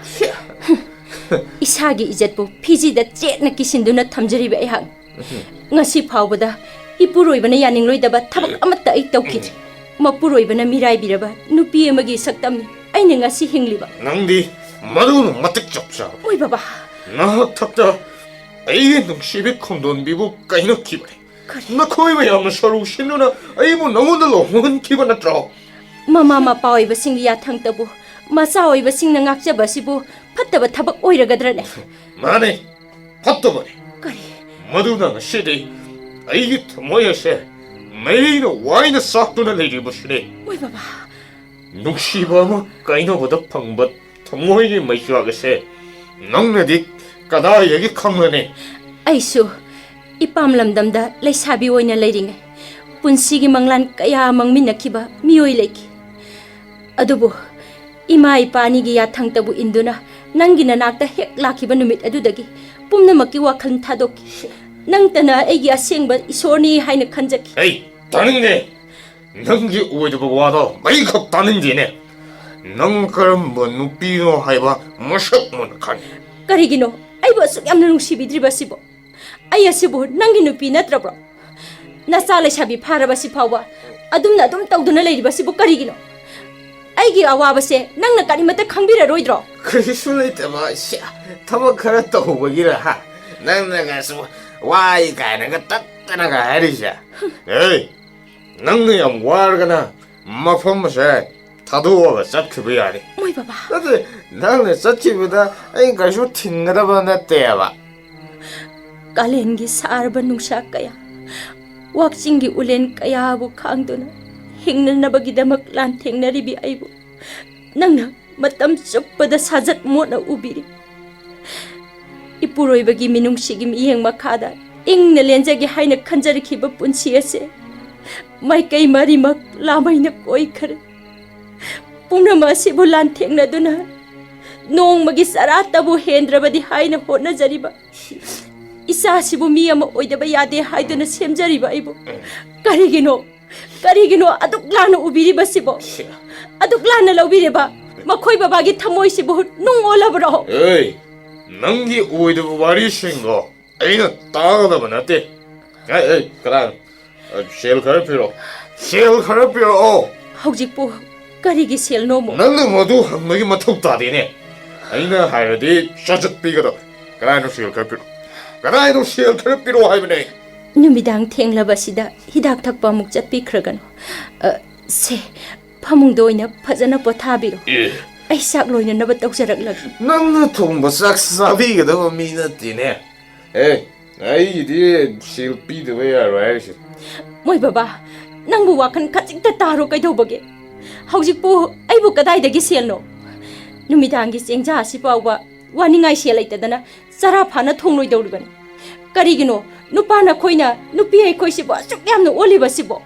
ꯏꯁꯥꯒꯤ ꯏꯖꯠꯄꯨ ꯐꯤꯖꯤꯗ ꯆꯦꯠꯅ ꯀꯤꯁꯤꯟꯗꯨꯅ ꯊꯝꯖꯔꯤꯕ ꯑꯩꯍꯥꯛ ꯉꯁꯤ ꯐꯥꯎꯕꯗ ꯏꯄꯨꯔꯣꯏꯕꯅ ꯌꯥꯅꯤꯡꯂꯣꯏꯗꯕ ꯊꯕꯛ ꯑꯃꯠꯇ ꯑꯩ ꯇꯧꯈꯤꯗ꯭ꯔꯤ꯫ ꯃꯄꯨꯔꯣꯏꯕꯅ ꯃꯤꯔꯥꯏꯕꯤꯔꯕ ꯅꯨꯄꯤ ꯑꯃꯒꯤ ꯁꯛꯇꯝꯅꯤ ꯑꯩꯅ ꯉꯁꯤ ꯍꯤꯡꯂꯤꯕ꯫ ꯅꯪꯗꯤ ꯃꯗꯨꯅ ꯃꯇꯤꯛ ꯆꯞ ꯆꯥꯕ꯫ ꯃꯣꯏ ꯕꯕꯥ꯫ ꯅꯍꯥꯛ ꯊꯛꯇ ꯑꯩꯒꯤ ꯅꯨꯡꯁꯤꯕꯤ ꯈꯣꯝꯗꯣꯟꯕꯤꯕꯨ ꯀꯥꯏꯅꯈꯤꯕꯅꯤ꯫ ꯀꯔꯤ? ꯅꯈꯣꯏ ꯃꯌꯥꯝꯅ ꯁꯔꯨ ꯁꯤꯟꯗꯨꯅ ꯑꯩꯕꯨ ꯅꯉꯣꯟꯗ ꯂꯨꯍꯣꯡꯍꯟꯈꯤꯕ ꯅꯠꯇ꯭ꯔꯣ? ꯃꯃꯥ ꯃꯄꯥ ꯑꯣꯏꯕꯁꯤꯡꯒꯤ ꯌꯥꯊꯪꯇꯕꯨ ꯃꯆꯥ ꯑꯣꯏꯕꯁꯤꯡꯅ ꯉꯥꯛꯆꯕ ꯑꯁꯤꯕꯨ ꯐꯠꯇꯕ ꯊꯕꯛ ꯑꯣꯏꯔꯒꯗ꯭ꯔꯅꯦ? ꯃꯥꯅꯦ, ꯐꯠꯇꯕꯅꯤ꯫ ꯀꯔꯤ? ꯃꯗꯨꯅ ꯉꯁꯤꯗꯤ ꯑꯩꯒꯤ ꯊꯃꯣꯏ ꯑꯁꯦ ꯃꯩꯅ ꯋꯥꯏꯅ ꯆꯥꯛꯇꯨꯅ ꯂꯩꯔꯤꯕꯁꯤꯅꯤ꯫ ꯃꯣꯏ ꯕꯕꯥ꯫ ꯅꯨꯡꯁꯤꯕ ꯑꯃ ꯀꯥꯏꯅꯕꯗ ꯐꯪꯕ ꯊꯃꯣꯏꯒꯤ ꯃꯩꯆꯥꯛ ꯑꯁꯦ ꯅꯪꯅꯗꯤ ꯀꯗꯥꯏꯗꯒꯤ ꯈꯪꯂꯅꯤ? ꯑꯩꯁꯨ ꯏꯄꯥꯝ ꯂꯝꯗꯝꯗ ꯂꯩꯁꯥꯕꯤ ꯑꯣꯏꯅ ꯂꯩꯔꯤꯉꯩ ꯄꯨꯟꯁꯤꯒꯤ ꯃꯪꯂꯥꯟ ꯀꯌꯥ ꯃꯪꯃꯤꯟꯅꯈꯤꯕ ꯃꯤꯑꯣꯏ ꯂꯩꯈꯤ꯫ ꯑꯗꯨꯕꯨ ꯏꯃꯥ ꯏꯄꯥ ꯑꯅꯤꯒꯤ ꯌꯥꯊꯪꯇꯕꯨ ꯏꯟꯗꯨꯅ ꯅꯪꯒꯤ ꯅꯅꯥꯛꯇ ꯍꯦꯛ ꯂꯥꯛꯈꯤꯕ ꯅꯨꯃꯤꯠ ꯑꯗꯨꯗꯒꯤ ꯄꯨꯝꯅꯃꯛꯀꯤ ꯋꯥꯈꯜ ꯊꯥꯗꯣꯛꯈꯤ꯫ ꯅꯪꯇꯅ ꯑꯩꯒꯤ ꯑꯁꯦꯡꯕ ꯏꯁꯣꯔꯅꯤ ꯍꯥꯏꯅ ꯈꯟꯖꯈꯤ꯫ ꯑꯩ ꯇꯥꯅꯤꯡꯗꯦ꯫ ꯅꯪꯒꯤ ꯑꯣꯏꯗꯕ ꯋꯥꯗꯣ ꯑꯩꯈꯛ ꯇꯥꯅꯤꯡꯗꯦꯅꯦ꯫ ꯅꯪ ꯀꯔꯝꯕ ꯅꯨꯄꯤꯅꯣ ꯍꯥꯏꯕ ꯃꯁꯛ ꯃꯨꯟꯅ ꯈꯪꯉꯤ꯫ ꯀꯔꯤꯒꯤꯅꯣ ꯑꯩꯕꯨ ꯑꯁꯨꯛ ꯌꯥꯝꯅ ꯅꯨꯡꯁꯤꯕꯤꯗ꯭ꯔꯤꯕꯁꯤꯕꯣ? ꯑꯩ ꯑꯁꯤꯕꯨ ꯅꯪꯒꯤ ꯅꯨꯄꯤ ꯅꯠꯇ꯭ꯔꯕ꯭ꯔꯣ? ꯅꯆꯥ ꯂꯩꯁꯥꯕꯤ ꯐꯥꯔꯕꯁꯤ ꯐꯥꯎꯕ ꯑꯗꯨꯝꯅ ꯑꯗꯨꯝ ꯇꯧꯗꯨꯅ ꯂꯩꯔꯤꯕꯁꯤꯕꯨ ꯀꯔꯤꯒꯤꯅꯣ? ꯑꯩꯒꯤ ꯑꯋꯥꯕꯁꯦ ꯅꯪꯅ ꯀꯔꯤꯃꯠꯇ ꯈꯪꯕꯤꯔꯔꯣꯏꯗ꯭ꯔꯣ? ꯀꯔꯤꯁꯨ ꯂꯩꯇꯕ ꯁꯤ ꯊꯕꯛ ꯈꯔ ꯇꯧꯕꯒꯤꯔ, ꯍꯥ? ꯅꯪꯅꯒꯁꯨ ꯋꯥꯏ ꯀꯥꯏꯅꯒ ꯇꯠꯇꯅꯒ ꯍꯥꯏꯔꯤꯁꯦ? ꯑꯦ, ꯅꯪꯅ ꯌꯥꯝ ꯋꯥꯔꯒꯅ ꯃꯐꯝ ꯑꯁꯦ ꯊꯥꯗꯣꯛꯑꯒ ꯆꯠꯈꯤꯕ ꯌꯥꯅꯤ꯫ ꯃꯣꯏ ꯕꯕꯥ꯫ ꯅꯠꯇꯦ, ꯅꯪꯅ ꯆꯠꯈꯤꯕꯗ ꯑꯩ ꯀꯩꯁꯨ ꯊꯤꯡꯒꯗꯕ ꯅꯠꯇꯦꯕ꯫ ꯀꯥꯂꯦꯟꯒꯤ ꯁꯥꯔꯕ ꯅꯨꯡꯁꯥ ꯀꯌꯥ, ꯋꯥꯛꯆꯤꯡꯒꯤ ꯎꯂꯦꯟ ꯀꯌꯥꯕꯨ ꯈꯥꯡꯗꯨꯅ ꯍꯤꯡꯅꯅꯕꯒꯤꯗꯃꯛ ꯂꯥꯟꯊꯦꯡꯅꯔꯤꯕꯤ ꯑꯩꯕꯨ ꯅꯪꯅ ꯃꯇꯝ ꯆꯨꯞꯄꯗ ꯁꯥꯖꯠ ꯃꯣꯠꯅ ꯎꯕꯤꯔꯤ꯫ ꯏꯄꯨꯔꯣꯏꯕꯒꯤ ꯃꯤꯅꯨꯡꯁꯤꯒꯤ ꯃꯤꯠꯌꯦꯡ ꯃꯈꯥꯗ ꯏꯪꯅ ꯂꯦꯟꯖꯒꯦ ꯍꯥꯏꯅ ꯈꯟꯖꯔꯛꯈꯤꯕ ꯄꯨꯟꯁꯤ ꯑꯁꯦ ꯃꯥꯏꯀꯩ ꯃꯔꯤꯃꯛ ꯂꯥꯃꯩꯅ ꯀꯣꯏꯈꯔꯦ꯫ ꯄꯨꯝꯅꯃꯛ ꯑꯁꯤꯕꯨ ꯂꯥꯟꯊꯦꯡꯅꯗꯨꯅ ꯅꯣꯡꯃꯒꯤ ꯆꯔꯥꯇꯕꯨ ꯍꯦꯟꯗ꯭ꯔꯕꯗꯤ ꯍꯥꯏꯅ ꯍꯣꯠꯅꯖꯔꯤꯕ ꯏꯆꯥꯁꯤꯕꯨ ꯃꯤ ꯑꯃ ꯑꯣꯏꯗꯕ ꯌꯥꯗꯦ ꯍꯥꯏꯗꯨꯅ ꯁꯦꯝꯖꯔꯤꯕ ꯑꯩꯕꯨ ꯀꯔꯤꯒꯤꯅꯣ, ꯀꯔꯤꯒꯤꯅꯣ ꯑꯗꯨꯛ ꯂꯥꯟꯅ ꯎꯕꯤꯔꯤꯕꯁꯤꯕꯣ? ꯑꯗꯨꯛ ꯂꯥꯟꯅ ꯂꯧꯕꯤꯔꯤꯕ ꯃꯈꯣꯏ ꯕꯕꯥꯒꯤ ꯊꯃꯣꯏꯁꯤꯕꯨ ꯅꯨꯡ ꯑꯣꯜꯂꯕ꯭ꯔꯣ? ꯑꯦ, ꯅꯪꯒꯤ ꯑꯣꯏꯗꯕ ꯋꯥꯔꯤꯁꯤꯡꯗꯣ ꯑꯩꯅ ꯇꯥꯒꯗꯕ ꯅꯠꯇꯦ꯫ ꯑꯦ, ꯑꯦ, ꯀꯅꯥ? ꯑ, ꯁꯦꯜ ꯈꯔ ꯄꯤꯔꯛꯑꯣ꯫ ꯁꯦꯜ ꯈꯔ ꯄꯤꯔꯛꯑꯣ꯫ ꯍꯧꯖꯤꯛꯄꯨ ꯀꯔꯤꯒꯤ ꯁꯦꯜꯅꯣꯃꯣ? ꯅꯪꯅ ꯃꯗꯨ ꯍꯪꯕꯒꯤ ꯃꯊꯧ ꯇꯥꯗꯦꯅꯦ꯫ ꯑꯩꯅ ꯍꯥꯏꯔꯗꯤ ꯁꯠ ꯁꯠ ꯄꯤꯒꯗꯕ꯫ ꯀꯗꯥꯏꯅꯣ ꯁꯦꯜ ꯈꯔ ꯄꯤꯔꯛꯑꯣ? ꯀꯗꯥꯏꯅꯣ ꯁꯦꯜ ꯈꯔ ꯄꯤꯔꯛꯑꯣ ꯍꯥꯏꯕꯅꯦ? ꯅꯨꯃꯤꯗꯥꯡ ꯊꯦꯡꯂꯕꯁꯤꯗ ꯍꯤꯗꯥꯛ ꯊꯛꯄ ꯑꯃꯨꯛ ꯆꯠꯄꯤꯈ꯭ꯔꯒꯅꯨ꯫ ꯑ, ꯁꯦ, ꯐꯃꯨꯡꯗ ꯑꯣꯏꯅ ꯐꯖꯅ ꯄꯣꯊꯥꯕꯤꯔꯣ꯫ ꯑꯦ꯫ ꯑꯩ ꯆꯥꯛ ꯂꯣꯏꯅꯅꯕ ꯇꯧꯖꯔꯛꯂꯒꯦ꯫ ꯅꯪꯅ ꯊꯣꯡꯕ ꯆꯥꯛ ꯆꯥꯕꯤꯒꯗꯕ ꯃꯤ ꯅꯠꯇꯦꯅꯦ꯫ ꯑꯦ, ꯑꯩꯒꯤꯗꯤ ꯁꯦꯜ ꯄꯤꯗꯕ ꯌꯥꯔꯣꯏ ꯍꯥꯏꯔꯤꯁꯦ꯫ ꯃꯣꯏ ꯕꯕꯥ, ꯅꯪꯕꯨ ꯋꯥꯈꯜ ꯈꯖꯤꯛꯇ ꯇꯥꯔꯣ ꯀꯩꯗꯧꯕꯒꯦ? ꯍꯧꯖꯤꯛꯄꯨ ꯑꯩꯕꯨ ꯀꯗꯥꯏꯗꯒꯤ ꯁꯦꯜꯅꯣ? ꯅꯨꯃꯤꯗꯥꯡꯒꯤ ꯆꯦꯡꯖꯥ ꯑꯁꯤ ꯐꯥꯎꯕ ꯋꯥꯅꯤꯡꯉꯥꯏ ꯁꯦꯜ ꯂꯩꯇꯗꯅ ꯆꯔꯥ ꯐꯥꯅ ꯊꯣꯡꯂꯣꯏꯗꯧꯔꯤꯕꯅꯤ꯫ ꯀꯔꯤꯒꯤꯅꯣ ꯅꯨꯄꯥ ꯅꯈꯣꯏꯅ ꯅꯨꯄꯤ ꯑꯩꯈꯣꯏꯁꯤꯕꯨ ꯑꯁꯨꯛ ꯌꯥꯝꯅ ꯑꯣꯜꯂꯤꯕꯁꯤꯕꯣ?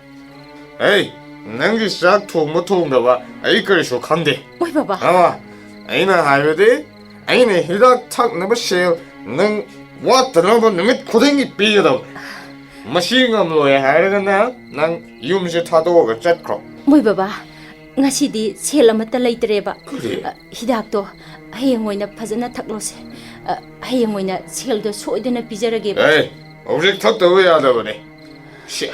ꯍꯦ, ꯅꯪꯒꯤ ꯆꯥꯛ ꯊꯣꯡꯕ ꯊꯣꯡꯗꯕ ꯑꯩ ꯀꯔꯤꯁꯨ ꯈꯪꯗꯦ꯫ ꯃꯣꯏ ꯕꯕꯥ꯫ ꯑꯃ, ꯑꯩꯅ ꯍꯥꯏꯕꯗꯤ, ꯑꯩꯅ ꯍꯤꯗꯥꯛ ꯊꯛꯅꯕ ꯁꯦꯜ ꯅꯪ ꯋꯥꯠꯇꯅꯕ ꯅꯨꯃꯤꯠ ꯈꯨꯗꯤꯡꯒꯤ ꯄꯤꯒꯗꯕ꯫ ꯃꯁꯤ ꯉꯝꯂꯣꯏ ꯍꯥꯏꯔꯒꯅ ꯅꯪ ꯌꯨꯝꯁꯦ ꯊꯥꯗꯣꯛꯑꯒ ꯆꯠꯈ꯭ꯔꯣ꯫ ꯃꯣꯏ ꯕꯕꯥ, ꯉꯁꯤꯗꯤ ꯁꯦꯜ ꯑꯃꯠꯇ ꯂꯩꯇ꯭ꯔꯦꯕ꯫ ꯀꯔꯤ? ꯑ, ꯍꯤꯗꯥꯛꯇꯣ ꯍꯌꯦꯡ ꯑꯣꯏꯅ ꯐꯖꯅ ꯊꯛꯂꯣꯁꯦ꯫ ꯑ, ꯍꯌꯦꯡ ꯑꯣꯏꯅ ꯁꯦꯜꯗꯣ ꯁꯣꯏꯗꯅ ꯄꯤꯖꯔꯒꯦꯕ꯫ ꯑꯦ, ꯍꯧꯖꯤꯛ ꯊꯛꯇꯕ ꯌꯥꯗꯕꯅꯦ꯫ ꯁꯤ,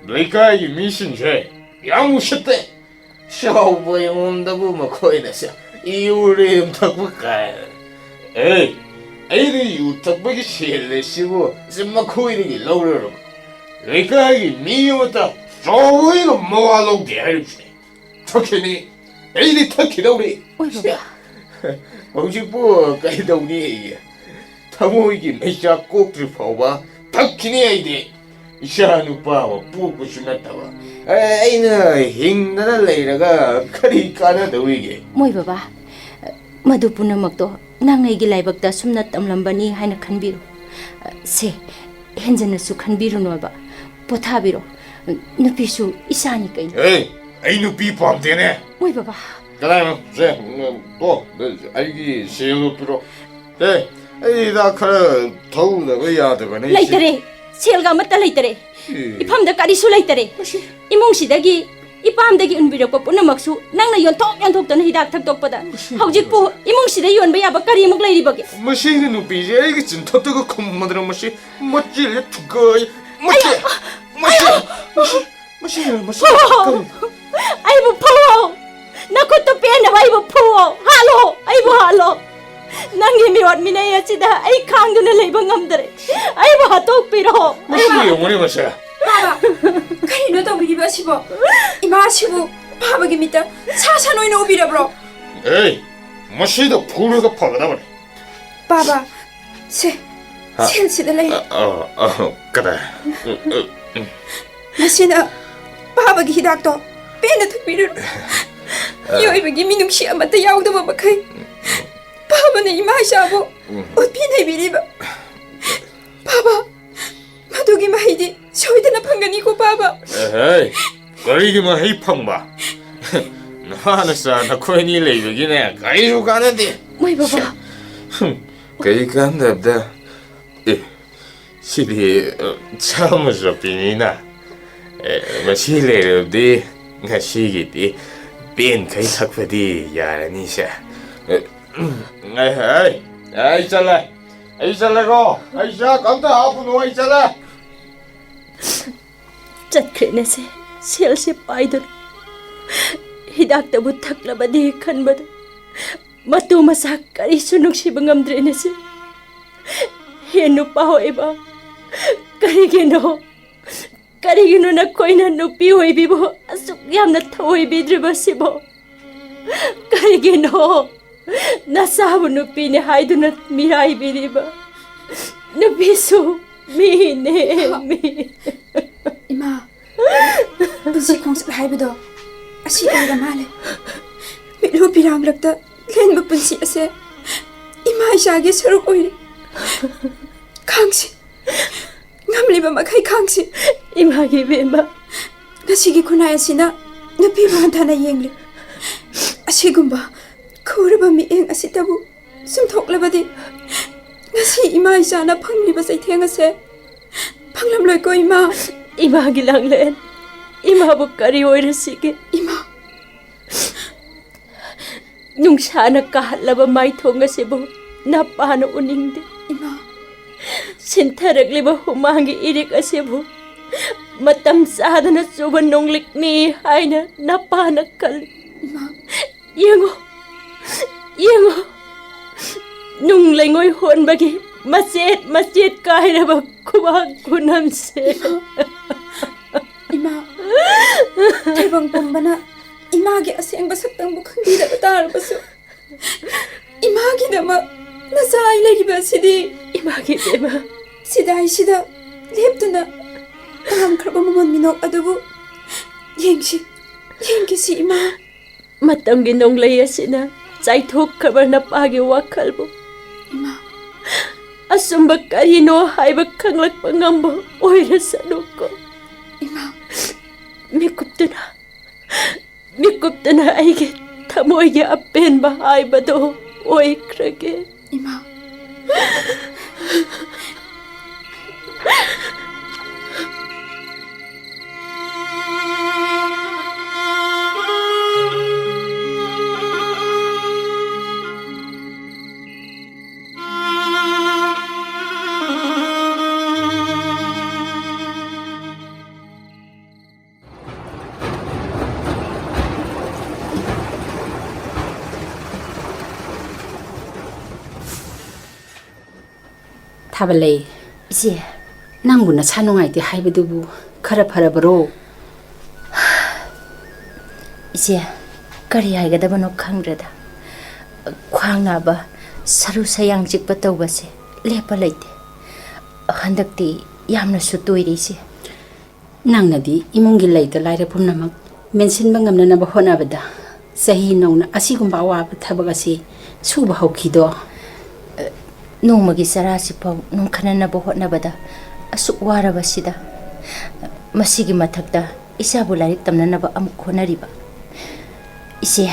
ꯂꯩꯀꯥꯏꯒꯤ ꯃꯤꯁꯤꯡꯁꯦ ꯌꯥꯝ ꯎꯁꯤꯠꯇꯦ꯫ ꯆꯥꯎꯕ ꯑꯩꯉꯣꯟꯗꯕꯨ ꯃꯈꯣꯏꯅ ꯁꯦ ꯌꯨ ꯔꯦꯝ ꯊꯛꯄ ꯀꯥꯏꯅ꯫ ꯑꯦ, ꯑꯩꯅ ꯌꯨ ꯊꯛꯄꯒꯤ ꯁꯦꯜ ꯂꯩꯁꯤꯕꯨ ꯁꯤ ꯃꯈꯣꯏꯗꯒꯤ ꯂꯧꯔꯔꯕ? ꯂꯩꯀꯥꯏꯒꯤ ꯃꯤ ꯑꯃꯇ ꯆꯥꯎꯕ ꯑꯣꯏꯅ ꯃꯋꯥ ꯂꯧꯗꯦ ꯍꯥꯏꯔꯤꯕꯁꯤꯅꯤ꯫ ꯊꯛꯈꯤꯅꯤ, ꯑꯩꯗꯤ ꯊꯛꯈꯤꯗꯧꯔꯤ꯫ ꯑꯣꯏ ꯕꯕꯥ꯫ ꯍꯧꯖꯤꯛꯄꯨ ꯀꯩꯗꯧꯅꯤ ꯑꯩ? ꯊꯃꯣꯏꯒꯤ ꯃꯩꯆꯥꯛ ꯀꯣꯛꯇ꯭ꯔꯤ ꯐꯥꯎꯕ ꯊꯛꯈꯤꯅꯤ ꯑꯩꯗꯤ꯫ ꯏꯆꯥ ꯅꯨꯄꯥ ꯑꯃ ꯄꯣꯛꯄꯁꯨ ꯅꯠꯇꯕ꯫ ꯑꯦ, ꯑꯩꯅ ꯍꯤꯡꯗꯅ ꯂꯩꯔꯒ ꯀꯔꯤ ꯀꯥꯟꯅꯗꯧꯔꯤꯒꯦ? ꯃꯣꯏ ꯕꯕꯥ, ꯃꯗꯨ ꯄꯨꯝꯅꯃꯛꯇꯣ ꯅꯪ ꯑꯩꯒꯤ ꯂꯥꯏꯕꯛꯇ ꯑꯁꯨꯝꯅ ꯇꯝꯂꯝꯕꯅꯤ ꯍꯥꯏꯅ ꯈꯟꯕꯤꯔꯣ꯫ ꯁꯦ, ꯍꯦꯟꯖꯟꯅꯁꯨ ꯈꯟꯕꯤꯔꯨꯅꯣꯕ꯫ ꯄꯣꯊꯥꯕꯤꯔꯣ꯫ ꯅꯨꯄꯤꯁꯨ ꯏꯆꯥꯅꯤ ꯀꯩꯅꯣ꯫ ꯑꯦ, ꯑꯩ ꯅꯨꯄꯤ ꯄꯥꯝꯗꯦꯅꯦ꯫ ꯃꯣꯏ ꯕꯕꯥ꯫ ꯀꯗꯥꯏꯅꯣ? ꯁꯦ, ꯇꯣ, ꯑꯩꯒꯤ ꯁꯦꯜꯗꯣ ꯄꯤꯔꯣ꯫ ꯑꯦ, ꯑꯩ ꯍꯤꯗꯥꯛ ꯈꯔ ꯊꯧꯗꯕ ꯌꯥꯗꯕꯅꯦ꯫ ꯂꯩꯇꯔꯦ꯫ ꯁꯦꯜꯒ ꯑꯃꯠꯇ ꯂꯩꯇꯔꯦ꯫ ꯑꯦ꯫ ꯏꯐꯝꯗ ꯀꯔꯤꯁꯨ ꯂꯩꯇꯔꯦ꯫ ꯃꯁꯤ ꯏꯃꯨꯡꯁꯤꯗꯒꯤ ꯏꯄꯥꯝꯗꯒꯤ ꯎꯟꯕꯤꯔꯛꯄ ꯄꯨꯝꯅꯃꯛꯁꯨ ꯅꯪꯅ ꯌꯣꯟꯊꯣꯛ ꯌꯣꯟꯊꯣꯛꯇꯅ ꯍꯤꯗꯥꯛ ꯊꯛꯇꯣꯛꯄꯗ ꯃꯁꯤ ꯍꯧꯖꯤꯛꯄꯨ ꯏꯃꯨꯡꯁꯤꯗ ꯌꯣꯟꯕ ꯌꯥꯕ ꯀꯔꯤꯃꯨꯛ ꯂꯩꯔꯤꯕꯒꯦ? ꯃꯁꯤꯒꯤ ꯅꯨꯄꯤꯁꯦ ꯑꯩꯒꯤ ꯆꯤꯟꯊꯛꯇꯒ ꯈꯨꯝꯃꯗ꯭ꯔꯥ? ꯃꯁꯤ ꯃꯆꯤꯟꯁꯦ ꯊꯨꯒꯥꯏ꯫ ꯃꯁꯤ, ꯑꯌꯣ! ꯃꯁꯤ, ꯑꯌꯣ! ꯃꯁꯤ, ꯃꯁꯤ, ꯃꯁꯤ ꯐꯨꯋꯣ! ꯀꯔꯤ? ꯑꯩꯕꯨ ꯐꯨꯋꯣ! ꯅꯈꯨꯠꯇꯨ ꯄꯦꯟꯅꯕ ꯑꯩꯕꯨ ꯐꯨꯋꯣ! ꯍꯥꯠꯂꯣ! ꯑꯩꯕꯨ ꯍꯥꯠꯂꯣ꯫ ꯅꯪꯒꯤ ꯃꯤꯑꯣꯠ ꯃꯤꯅꯩ ꯑꯁꯤꯗ ꯑꯩ ꯈꯥꯡꯗꯨꯅ ꯂꯩꯕ ꯉꯝꯗꯔꯦ꯫ ꯑꯩꯕꯨ ꯍꯥꯠꯇꯣꯛꯄꯤꯔꯣ꯫ ꯃꯁꯤ ꯌꯦꯡꯉꯨꯅꯦ ꯃꯁꯦ꯫ ꯕꯥꯕꯥ, ꯀꯔꯤꯅꯣ ꯇꯧꯕꯤꯔꯤꯕ ꯑꯁꯤꯕꯣ? ꯏꯃꯥ ꯑꯁꯤꯕꯨ ꯕꯥꯕꯥꯒꯤ ꯃꯤꯠꯇ ꯁꯥ ꯁꯟ ꯑꯣꯏꯅ ꯎꯕꯤꯔꯕ꯭ꯔꯣ? ꯑꯦ, ꯃꯁꯤꯗ ꯐꯨꯔꯒ ꯐꯒꯗꯕꯅꯤ꯫ ꯕꯥꯕꯥ, ꯁꯦ, ꯍꯥ? ꯁꯦꯜꯁꯤꯗ ꯂꯩ꯫ ꯑ, ꯑ, ꯑ, ꯀꯗꯥꯏ? ꯎꯝ, ꯎꯝ, ꯎꯝ꯫ ꯃꯁꯤꯅ ꯕꯥꯕꯥꯒꯤ ꯍꯤꯗꯥꯛꯇꯣ ꯄꯦꯟꯅ ꯊꯛꯄꯤꯔꯨꯔꯣ꯫ ꯃꯤꯑꯣꯏꯕꯒꯤ ꯃꯤꯅꯨꯡꯁꯤ ꯑꯃꯠꯇ ꯌꯥꯎꯗꯕ ꯃꯈꯩ ꯕꯥꯕꯥꯅ ꯏꯃꯥ ꯏꯆꯥꯕꯨ ꯎꯝ꯫ ꯑꯣꯠꯄꯤ ꯅꯩꯕꯤꯔꯤꯕ꯫ ꯕꯥꯕꯥ, ꯃꯗꯨꯒꯤ ꯃꯍꯩꯗꯤ ꯁꯣꯏꯗꯅ ꯐꯪꯒꯅꯤꯀꯣ, ꯕꯥꯕꯥ꯫ ꯑꯦꯍꯦ, ꯀꯔꯤꯒꯤ ꯃꯍꯩ ꯐꯪꯕ? ꯅꯃꯥ ꯅꯆꯥ ꯅꯈꯣꯏ ꯑꯅꯤ ꯂꯩꯕꯒꯤꯅꯦ, ꯀꯔꯤꯁꯨ ꯀꯥꯟꯅꯗꯦ꯫ ꯃꯣꯏ ꯕꯥꯕꯥ꯫ ꯍꯨꯝ, ꯀꯔꯤ ꯀꯥꯟꯗꯕꯗ? ꯑꯦ, ꯁꯤꯗꯤ, ꯑ, ꯆꯥꯝꯃ ꯆꯞꯄꯤꯅꯤꯅ꯫ ꯑꯦ, ꯃꯁꯤ ꯂꯩꯔꯕꯗꯤ ꯉꯁꯤꯒꯤꯗꯤ ꯄꯦꯟꯈꯩ ꯊꯛꯄꯗꯤ ꯌꯥꯔꯅꯤꯁꯦ꯫ ꯑꯦ, ꯑꯩ, ꯑꯩ, ꯑꯩ ꯆꯠꯂꯦ꯫ ꯑꯩ ꯆꯠꯂꯦꯀꯣ꯫ ꯑꯩ ꯆꯥꯛ ꯑꯝꯇ ꯍꯥꯞꯄꯨꯅꯨ, ꯑꯩ ꯆꯠꯂꯦ꯫ ꯆꯠꯈ꯭ꯔꯦꯅꯦꯁꯦ, ꯁꯦꯜꯁꯦ ꯄꯥꯏꯗꯨꯅ꯫ ꯍꯤꯗꯥꯛꯇꯕꯨ ꯊꯛꯂꯕꯗꯤ ꯈꯟꯕꯗ ꯃꯇꯨ ꯃꯆꯥ ꯀꯔꯤꯁꯨ ꯅꯨꯡꯁꯤꯕ ꯉꯝꯗ꯭ꯔꯦꯅꯦꯁꯦ꯫ ꯍꯦ ꯅꯨꯄꯥ ꯑꯣꯏꯕ, ꯀꯔꯤꯒꯤꯅꯣ? ꯀꯔꯤꯒꯤꯅꯣ ꯅꯈꯣꯏꯅ ꯅꯨꯄꯤ ꯑꯣꯏꯕꯤꯕꯨ ꯑꯁꯨꯛ ꯌꯥꯝꯅ ꯊꯑꯣꯏꯕꯤꯗ꯭ꯔꯤꯕꯁꯤꯕꯣ? ꯀꯔꯤꯒꯤꯅꯣ? ꯅꯆꯥꯕꯨ ꯅꯨꯄꯤꯅꯤ ꯍꯥꯏꯗꯨꯅ ꯃꯤꯔꯥꯏꯕꯤꯔꯤꯕ? ꯅꯨꯄꯤꯁꯨ ꯃꯤꯅꯦ, ꯃꯤ꯫ ꯏꯃꯥ, ꯄꯨꯟꯁꯤ ꯈꯣꯡꯆꯠ ꯍꯥꯏꯕꯗꯣ ꯑꯁꯤ ꯑꯣꯏꯔ ꯃꯥꯜꯂꯦ꯫ ꯃꯤꯠꯂꯨ ꯄꯤꯔꯥꯡꯂꯛꯇ ꯂꯦꯟꯕ ꯄꯨꯟꯁꯤ ꯑꯁꯦ ꯏꯃꯥ ꯏꯆꯥꯒꯤ ꯁꯔꯨꯛ ꯑꯣꯏꯔꯦ꯫ ꯈꯥꯡꯁꯤ, ꯉꯝꯂꯤꯕ ꯃꯈꯩ ꯈꯥꯡꯁꯤ꯫ ꯏꯃꯥꯒꯤ ꯏꯕꯦꯝꯃ꯫ ꯉꯁꯤꯒꯤ ꯈꯨꯟꯅꯥꯏ ꯑꯁꯤꯅ ꯅꯨꯄꯤꯕꯨ ꯍꯟꯊꯅ ꯌꯦꯡꯂꯤ꯫ ꯑꯁꯤꯒꯨꯝꯕ ꯈꯨꯔꯕ ꯃꯤꯠꯌꯦꯡ ꯑꯁꯤꯗꯕꯨ ꯆꯨꯝꯊꯣꯛꯂꯕꯗꯤ ꯉꯁꯤ ꯏꯃꯥ ꯏꯆꯥꯅ ꯐꯪꯂꯤꯕ ꯆꯩꯊꯦꯡ ꯑꯁꯦ ꯐꯪꯂꯝꯂꯣꯏꯀꯣ, ꯏꯃꯥ? ꯏꯃꯥꯒꯤ ꯂꯥꯡꯂꯦꯟ, ꯏꯃꯥꯕꯨ ꯀꯔꯤ ꯑꯣꯏꯔꯁꯤꯒꯦ? ꯏꯃꯥ꯫ ꯅꯨꯡꯁꯥꯅ ꯀꯥꯍꯠꯂꯕ ꯃꯥꯏꯊꯣꯡ ꯑꯁꯤꯕꯨ ꯅꯄꯥꯅ ꯎꯅꯤꯡꯗꯦ꯫ ꯏꯃꯥ꯫ ꯁꯤꯟꯊꯔꯛꯂꯤꯕ ꯍꯨꯃꯥꯡꯒꯤ ꯏꯔꯤꯛ ꯑꯁꯤꯕꯨ ꯃꯇꯝ ꯆꯥꯗꯅ ꯆꯨꯕ ꯅꯣꯡꯂꯤꯛꯅꯤ ꯍꯥꯏꯅ ꯅꯄꯥꯅ ꯈꯜꯂꯤ꯫ ꯏꯃꯥ꯫ ꯌꯦꯡꯉꯣ, ꯌꯦꯡꯉꯣ, ꯀꯣꯟꯕꯒꯤ ꯃꯆꯦꯠ ꯃꯆꯦꯠ ꯀꯥꯏꯔꯕ ꯈꯨꯕꯥꯛ ꯈꯨꯅꯝꯁꯦ꯫ ꯏꯃꯥ, ꯊꯣꯏꯕꯪ ꯄꯨꯝꯕꯅ ꯏꯃꯥꯒꯤ ꯑꯁꯦꯡꯕ ꯁꯛꯇꯝꯕꯨ ꯈꯪꯕꯤꯗꯕ ꯇꯥꯔꯕꯁꯨ, ꯏꯃꯥꯒꯤꯗꯃꯛ ꯅꯆꯥ ꯑꯩ ꯂꯩꯔꯤꯕ ꯑꯁꯤꯗꯤ ꯏꯃꯥꯒꯤꯗꯃꯛ ꯁꯤꯗꯥꯏꯁꯤꯗ ꯂꯦꯞꯇꯨꯅ ꯇꯥꯔꯝꯈ꯭ꯔꯕ ꯃꯃꯣꯟ ꯃꯤꯅꯣꯛ ꯑꯗꯨꯕꯨ ꯌꯦꯡꯁꯤ, ꯌꯦꯡꯈꯤꯁꯤ ꯏꯃꯥ꯫ ꯃꯇꯝꯒꯤ ꯅꯣꯡꯂꯩ ꯑꯁꯤꯅ ꯆꯥꯏꯊꯣꯛꯈ꯭ꯔꯕ ꯅꯄꯥꯒꯤ ꯋꯥꯈꯜꯕꯨ꯫ ꯏꯃꯥ꯫ ꯑꯆꯨꯝꯕ ꯀꯔꯤꯅꯣ ꯍꯥꯏꯕ ꯈꯪꯂꯛꯄ ꯉꯝꯕ ꯑꯣꯏꯔꯁꯅꯨꯀꯣ꯫ ꯏꯃꯥ꯫ ꯃꯤꯀꯨꯞꯇꯨꯅ, ꯃꯤꯀꯨꯞꯇꯨꯅ ꯑꯩꯒꯤ ꯊꯃꯣꯏꯒꯤ ꯑꯄꯦꯟꯕ ꯍꯥꯏꯕꯗꯣ ꯑꯣꯏꯈ꯭ꯔꯒꯦ꯫ ꯏꯃꯥ꯫ ꯊꯥꯕꯂꯩ꯫ ꯏꯆꯦ꯫ ꯅꯪꯕꯨ ꯅꯁꯥ ꯅꯨꯡꯉꯥꯏꯇꯦ ꯍꯥꯏꯕꯗꯨꯕꯨ ꯈꯔ ꯐꯔꯕꯔꯣ? ꯏꯆꯦ, ꯀꯔꯤ ꯍꯥꯏꯒꯗꯕꯅꯣ ꯈꯪꯗ꯭ꯔꯦꯗ꯫ ꯈ꯭ꯋꯥꯡ ꯅꯥꯕ, ꯁꯔꯨ ꯁꯌꯥꯡ ꯆꯤꯛꯄ ꯇꯧꯕꯁꯦ ꯂꯦꯞꯄ ꯂꯩꯇꯦ꯫ ꯍꯟꯗꯛꯇꯤ ꯌꯥꯝꯅꯁꯨ ꯇꯣꯏꯔꯦ, ꯏꯆꯦ꯫ ꯅꯪꯅꯗꯤ ꯏꯃꯨꯡꯒꯤ ꯂꯩꯇ ꯂꯥꯏꯔ ꯄꯨꯝꯅꯃꯛ ꯃꯦꯟꯁꯤꯟꯕ ꯉꯝꯅꯅꯕ ꯍꯣꯠꯅꯕꯗ ꯆꯍꯤ ꯅꯧꯅ ꯑꯁꯤꯒꯨꯝꯕ ꯑꯋꯥꯕ ꯊꯕꯛ ꯑꯁꯤ ꯁꯨꯕ ꯍꯧꯈꯤꯗꯣ? ꯅꯣꯡꯃꯒꯤ ꯆꯔꯥꯁꯤꯐꯥꯎ ꯅꯣꯡꯈꯠꯅꯅꯕ ꯍꯣꯠꯅꯕꯗ ꯑꯁꯨꯛ ꯋꯥꯔꯕꯁꯤꯗ, ꯃꯁꯤꯒꯤ ꯃꯊꯛꯇ ꯏꯆꯥꯕꯨ ꯂꯥꯏꯔꯤꯛ ꯇꯝꯅꯅꯕ ꯑꯃꯨꯛ ꯍꯣꯠꯅꯔꯤꯕ꯫ ꯏꯆꯦ,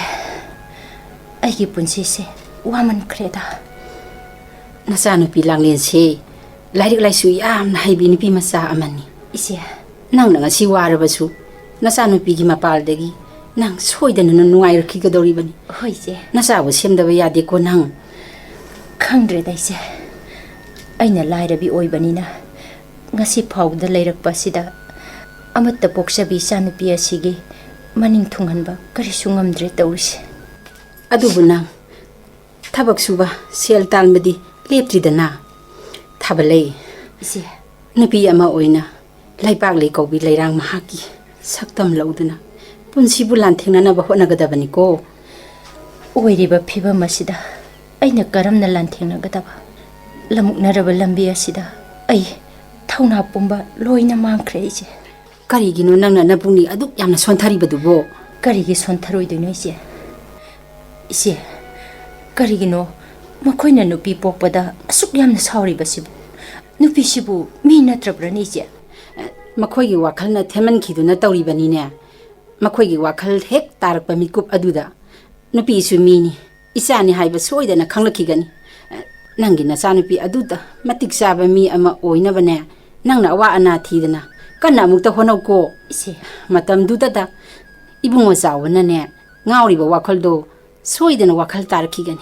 ꯑꯩꯒꯤ ꯄꯨꯟꯁꯤꯁꯦ ꯋꯥꯃꯟꯈ꯭ꯔꯦꯗ꯫ ꯅꯆꯥꯅꯨꯄꯤ ꯂꯥꯡꯂꯦꯟꯁꯦ ꯂꯥꯏꯔꯤꯛ ꯂꯥꯏꯁꯨ ꯌꯥꯝꯅ ꯍꯩꯕꯤ ꯅꯨꯄꯤ ꯃꯆꯥ ꯑꯃꯅꯤ꯫ ꯏꯆꯦ꯫ ꯅꯪꯅ ꯉꯁꯤ ꯋꯥꯔꯕꯁꯨ ꯅꯆꯥꯅꯨꯄꯤꯒꯤ ꯃꯄꯥꯜꯗꯒꯤ ꯅꯪ ꯁꯣꯏꯗꯅ ꯅꯨꯡꯉꯥꯏꯔꯛꯈꯤꯒꯗꯧꯔꯤꯕꯅꯤ꯫ ꯍꯣꯏ, ꯏꯆꯦ꯫ ꯅꯆꯥꯕꯨ ꯁꯦꯝꯗꯕ ꯌꯥꯗꯦꯀꯣ ꯅꯪ꯫ ꯈꯪꯗ꯭ꯔꯦꯗ, ꯏꯆꯦ꯫ ꯑꯩꯅ ꯂꯥꯏꯔꯕꯤ ꯑꯣꯏꯕꯅꯤꯅ ꯉꯁꯤ ꯐꯥꯎꯕꯗ ꯂꯩꯔꯛꯄ ꯑꯁꯤꯗ ꯑꯃꯠꯇ ꯄꯣꯛꯆꯕꯤ ꯏꯆꯥꯅꯨꯄꯤ ꯑꯁꯤꯒꯤ ꯃꯅꯤꯡ ꯊꯨꯡꯍꯟꯕ ꯀꯔꯤꯁꯨ ꯉꯝꯗ꯭ꯔꯦ ꯇꯧꯔꯤꯁꯦ꯫ ꯑꯗꯨꯕꯨ ꯅꯪ ꯊꯕꯛ ꯁꯨꯕ, ꯁꯦꯜ ꯇꯥꯟꯕꯗꯤ ꯂꯦꯞꯇ꯭ꯔꯤꯗꯅ꯫ ꯊꯥꯕꯂꯩ, ꯏꯆꯦ꯫ ꯅꯨꯄꯤ ꯑꯃ ꯑꯣꯏꯅ ꯂꯩꯄꯥꯛꯂꯩ ꯀꯧꯕꯤ ꯂꯩꯔꯥꯡ ꯃꯍꯥꯛꯀꯤ ꯁꯛꯇꯝ ꯂꯧꯗꯨꯅ ꯄꯨꯟꯁꯤꯕꯨ ꯂꯥꯟꯊꯦꯡꯅꯅꯕ ꯍꯣꯠꯅꯒꯗꯕꯅꯤꯀꯣ꯫ ꯑꯣꯏꯔꯤꯕ ꯐꯤꯕꯝ ꯑꯁꯤꯗ ꯑꯩꯅ ꯀꯔꯝꯅ ꯂꯥꯟꯊꯦꯡꯅꯒꯗꯕ? ꯂꯃꯨꯛꯅꯔꯕ ꯂꯝꯕꯤ ꯑꯁꯤꯗ ꯑꯩ ꯊꯧꯅꯥ ꯄꯨꯝꯕ ꯂꯣꯏꯅ ꯃꯥꯡꯈ꯭ꯔꯦ, ꯏꯆꯦ꯫ ꯀꯔꯤꯒꯤꯅꯣ ꯅꯪꯅ ꯅꯄꯨꯛꯅꯤꯡ ꯑꯗꯨꯛ ꯌꯥꯝꯅ ꯁꯣꯟꯊꯔꯤꯕꯗꯨꯕꯣ? ꯀꯔꯤꯒꯤ ꯁꯣꯟꯊꯔꯣꯏꯗꯣꯏꯅꯣ, ꯏꯆꯦ? ꯏꯆꯦ, ꯀꯔꯤꯒꯤꯅꯣ ꯃꯈꯣꯏꯅ ꯅꯨꯄꯤ ꯄꯣꯛꯄꯗ ꯑꯁꯨꯛ ꯌꯥꯝꯅ ꯁꯥꯎꯔꯤꯕꯁꯤꯕꯨ? ꯅꯨꯄꯤꯁꯤꯕꯨ ꯃꯤ ꯅꯠꯇ꯭ꯔꯕ꯭ꯔꯅꯦ, ꯏꯆꯦ? ꯃꯈꯣꯏꯒꯤ ꯋꯥꯈꯜꯅ ꯊꯦꯝꯃꯟꯈꯤꯗꯨꯅ ꯇꯧꯔꯤꯕꯅꯤꯅꯦ꯫ ꯃꯈꯣꯏꯒꯤ ꯋꯥꯈꯜ ꯍꯦꯛ ꯇꯥꯔꯛꯄ ꯃꯤꯀꯨꯞ ꯑꯗꯨꯗ ꯅꯨꯄꯤꯁꯨ ꯃꯤꯅꯤ, ꯏꯆꯥꯅꯤ ꯍꯥꯏꯕ ꯁꯣꯏꯗꯅ ꯈꯪꯂꯛꯈꯤꯒꯅꯤ꯫ ꯅꯪꯒꯤ ꯅꯆꯥꯅꯨꯄꯤ ꯑꯗꯨꯗ ꯃꯇꯤꯛ ꯆꯥꯕ ꯃꯤ ꯑꯃ ꯑꯣꯏꯅꯕꯅꯦ, ꯅꯪꯅ ꯑꯋꯥ ꯑꯅꯥ ꯊꯤꯗꯅ ꯀꯟꯅ ꯑꯃꯨꯛꯇ ꯍꯣꯠꯅꯧꯀꯣ꯫ ꯏꯆꯦ꯫ ꯃꯇꯝꯗꯨꯗꯗ ꯏꯕꯨꯡꯉꯣ ꯆꯥꯎꯕꯅꯅꯦ, ꯉꯥꯎꯔꯤꯕ ꯋꯥꯈꯜꯗꯣ ꯁꯣꯏꯗꯅ ꯋꯥꯈꯜ ꯇꯥꯔꯛꯈꯤꯒꯅꯤ꯫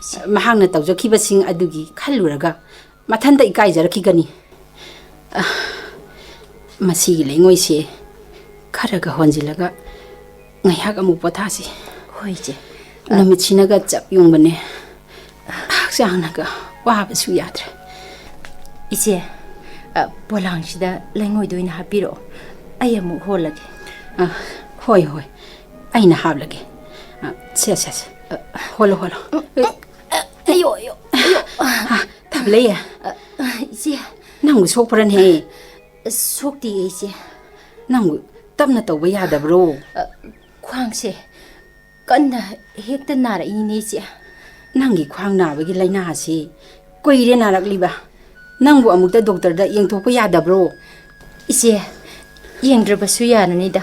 ꯏꯆꯦ꯫ ꯃꯍꯥꯛꯅ ꯇꯧꯖꯈꯤꯕꯁꯤꯡ ꯑꯗꯨꯒꯤ ꯈꯜꯂꯨꯔꯒ ꯃꯊꯟꯇ ꯏꯀꯥꯏꯖꯔꯛꯈꯤꯒꯅꯤ꯫ ꯑ, ꯃꯁꯤꯒꯤ ꯂꯩꯉꯣꯏꯁꯦ ꯈꯔꯒ ꯍꯣꯟꯖꯤꯜꯂꯒ ꯉꯥꯏꯍꯥꯛ ꯑꯃꯨꯛ ꯄꯣꯊꯥꯁꯤ꯫ ꯍꯣꯏ, ꯏꯆꯦ꯫ ꯑ, ꯅꯨꯃꯤꯠꯁꯤꯅꯒ ꯆꯞ ꯌꯨꯡꯕꯅꯦ, ꯍꯛꯆꯥꯡꯅꯒ ꯋꯥꯕꯁꯨ ꯌꯥꯗ꯭ꯔꯦ꯫ ꯏꯆꯦ, ꯑ, ꯄꯣꯂꯥꯡꯁꯤꯗ ꯂꯩꯉꯣꯏꯗꯣ ꯑꯣꯏꯅ ꯍꯥꯞꯄꯤꯔꯛꯑꯣ, ꯑꯩ ꯑꯃꯨꯛ ꯍꯣꯜꯂꯒꯦ꯫ ꯑ, ꯍꯣꯏ, ꯍꯣꯏ, ꯑꯩꯅ ꯍꯥꯞꯂꯒꯦ꯫ ꯑ, ꯁꯦ, ꯁꯦ, ꯁꯦ꯫ ꯍꯣꯜꯂꯣ, ꯍꯣꯜꯂꯣ꯫ ꯑꯌꯣ, ꯑꯌꯣ, ꯑꯌꯣ꯫ ꯍꯥ, ꯊꯥꯕꯂꯩ꯫ ꯑ, ꯑ, ꯏꯆꯦ꯫ ꯅꯪꯕꯨ ꯁꯣꯛꯄ꯭ꯔꯅꯦ? ꯁꯣꯛꯇꯤꯌꯦ, ꯏꯆꯦ꯫ ꯅꯪꯕꯨ ꯇꯞꯅ ꯇꯧꯕ ꯌꯥꯗꯕ꯭ꯔꯣ? ꯑ, ꯈ꯭ꯋꯥꯡꯁꯦ ꯀꯟꯅ ꯍꯦꯛꯇ ꯅꯥꯔꯛꯏꯅꯦ, ꯏꯆꯦ꯫ ꯅꯪꯒꯤ ꯈ꯭ꯋꯥꯡ ꯅꯥꯕꯒꯤ ꯂꯥꯏꯅꯥ ꯑꯁꯤ ꯀꯨꯏꯔꯦ ꯅꯥꯔꯛꯂꯤꯕ꯫ ꯅꯪꯕꯨ ꯑꯃꯨꯛꯇ ꯗꯣꯛꯇꯔꯗ ꯌꯦꯡꯊꯣꯛꯄ ꯌꯥꯗꯕ꯭ꯔꯣ? ꯏꯆꯦ, ꯌꯦꯡꯗ꯭ꯔꯕꯁꯨ ꯌꯥꯔꯅꯤꯗ꯫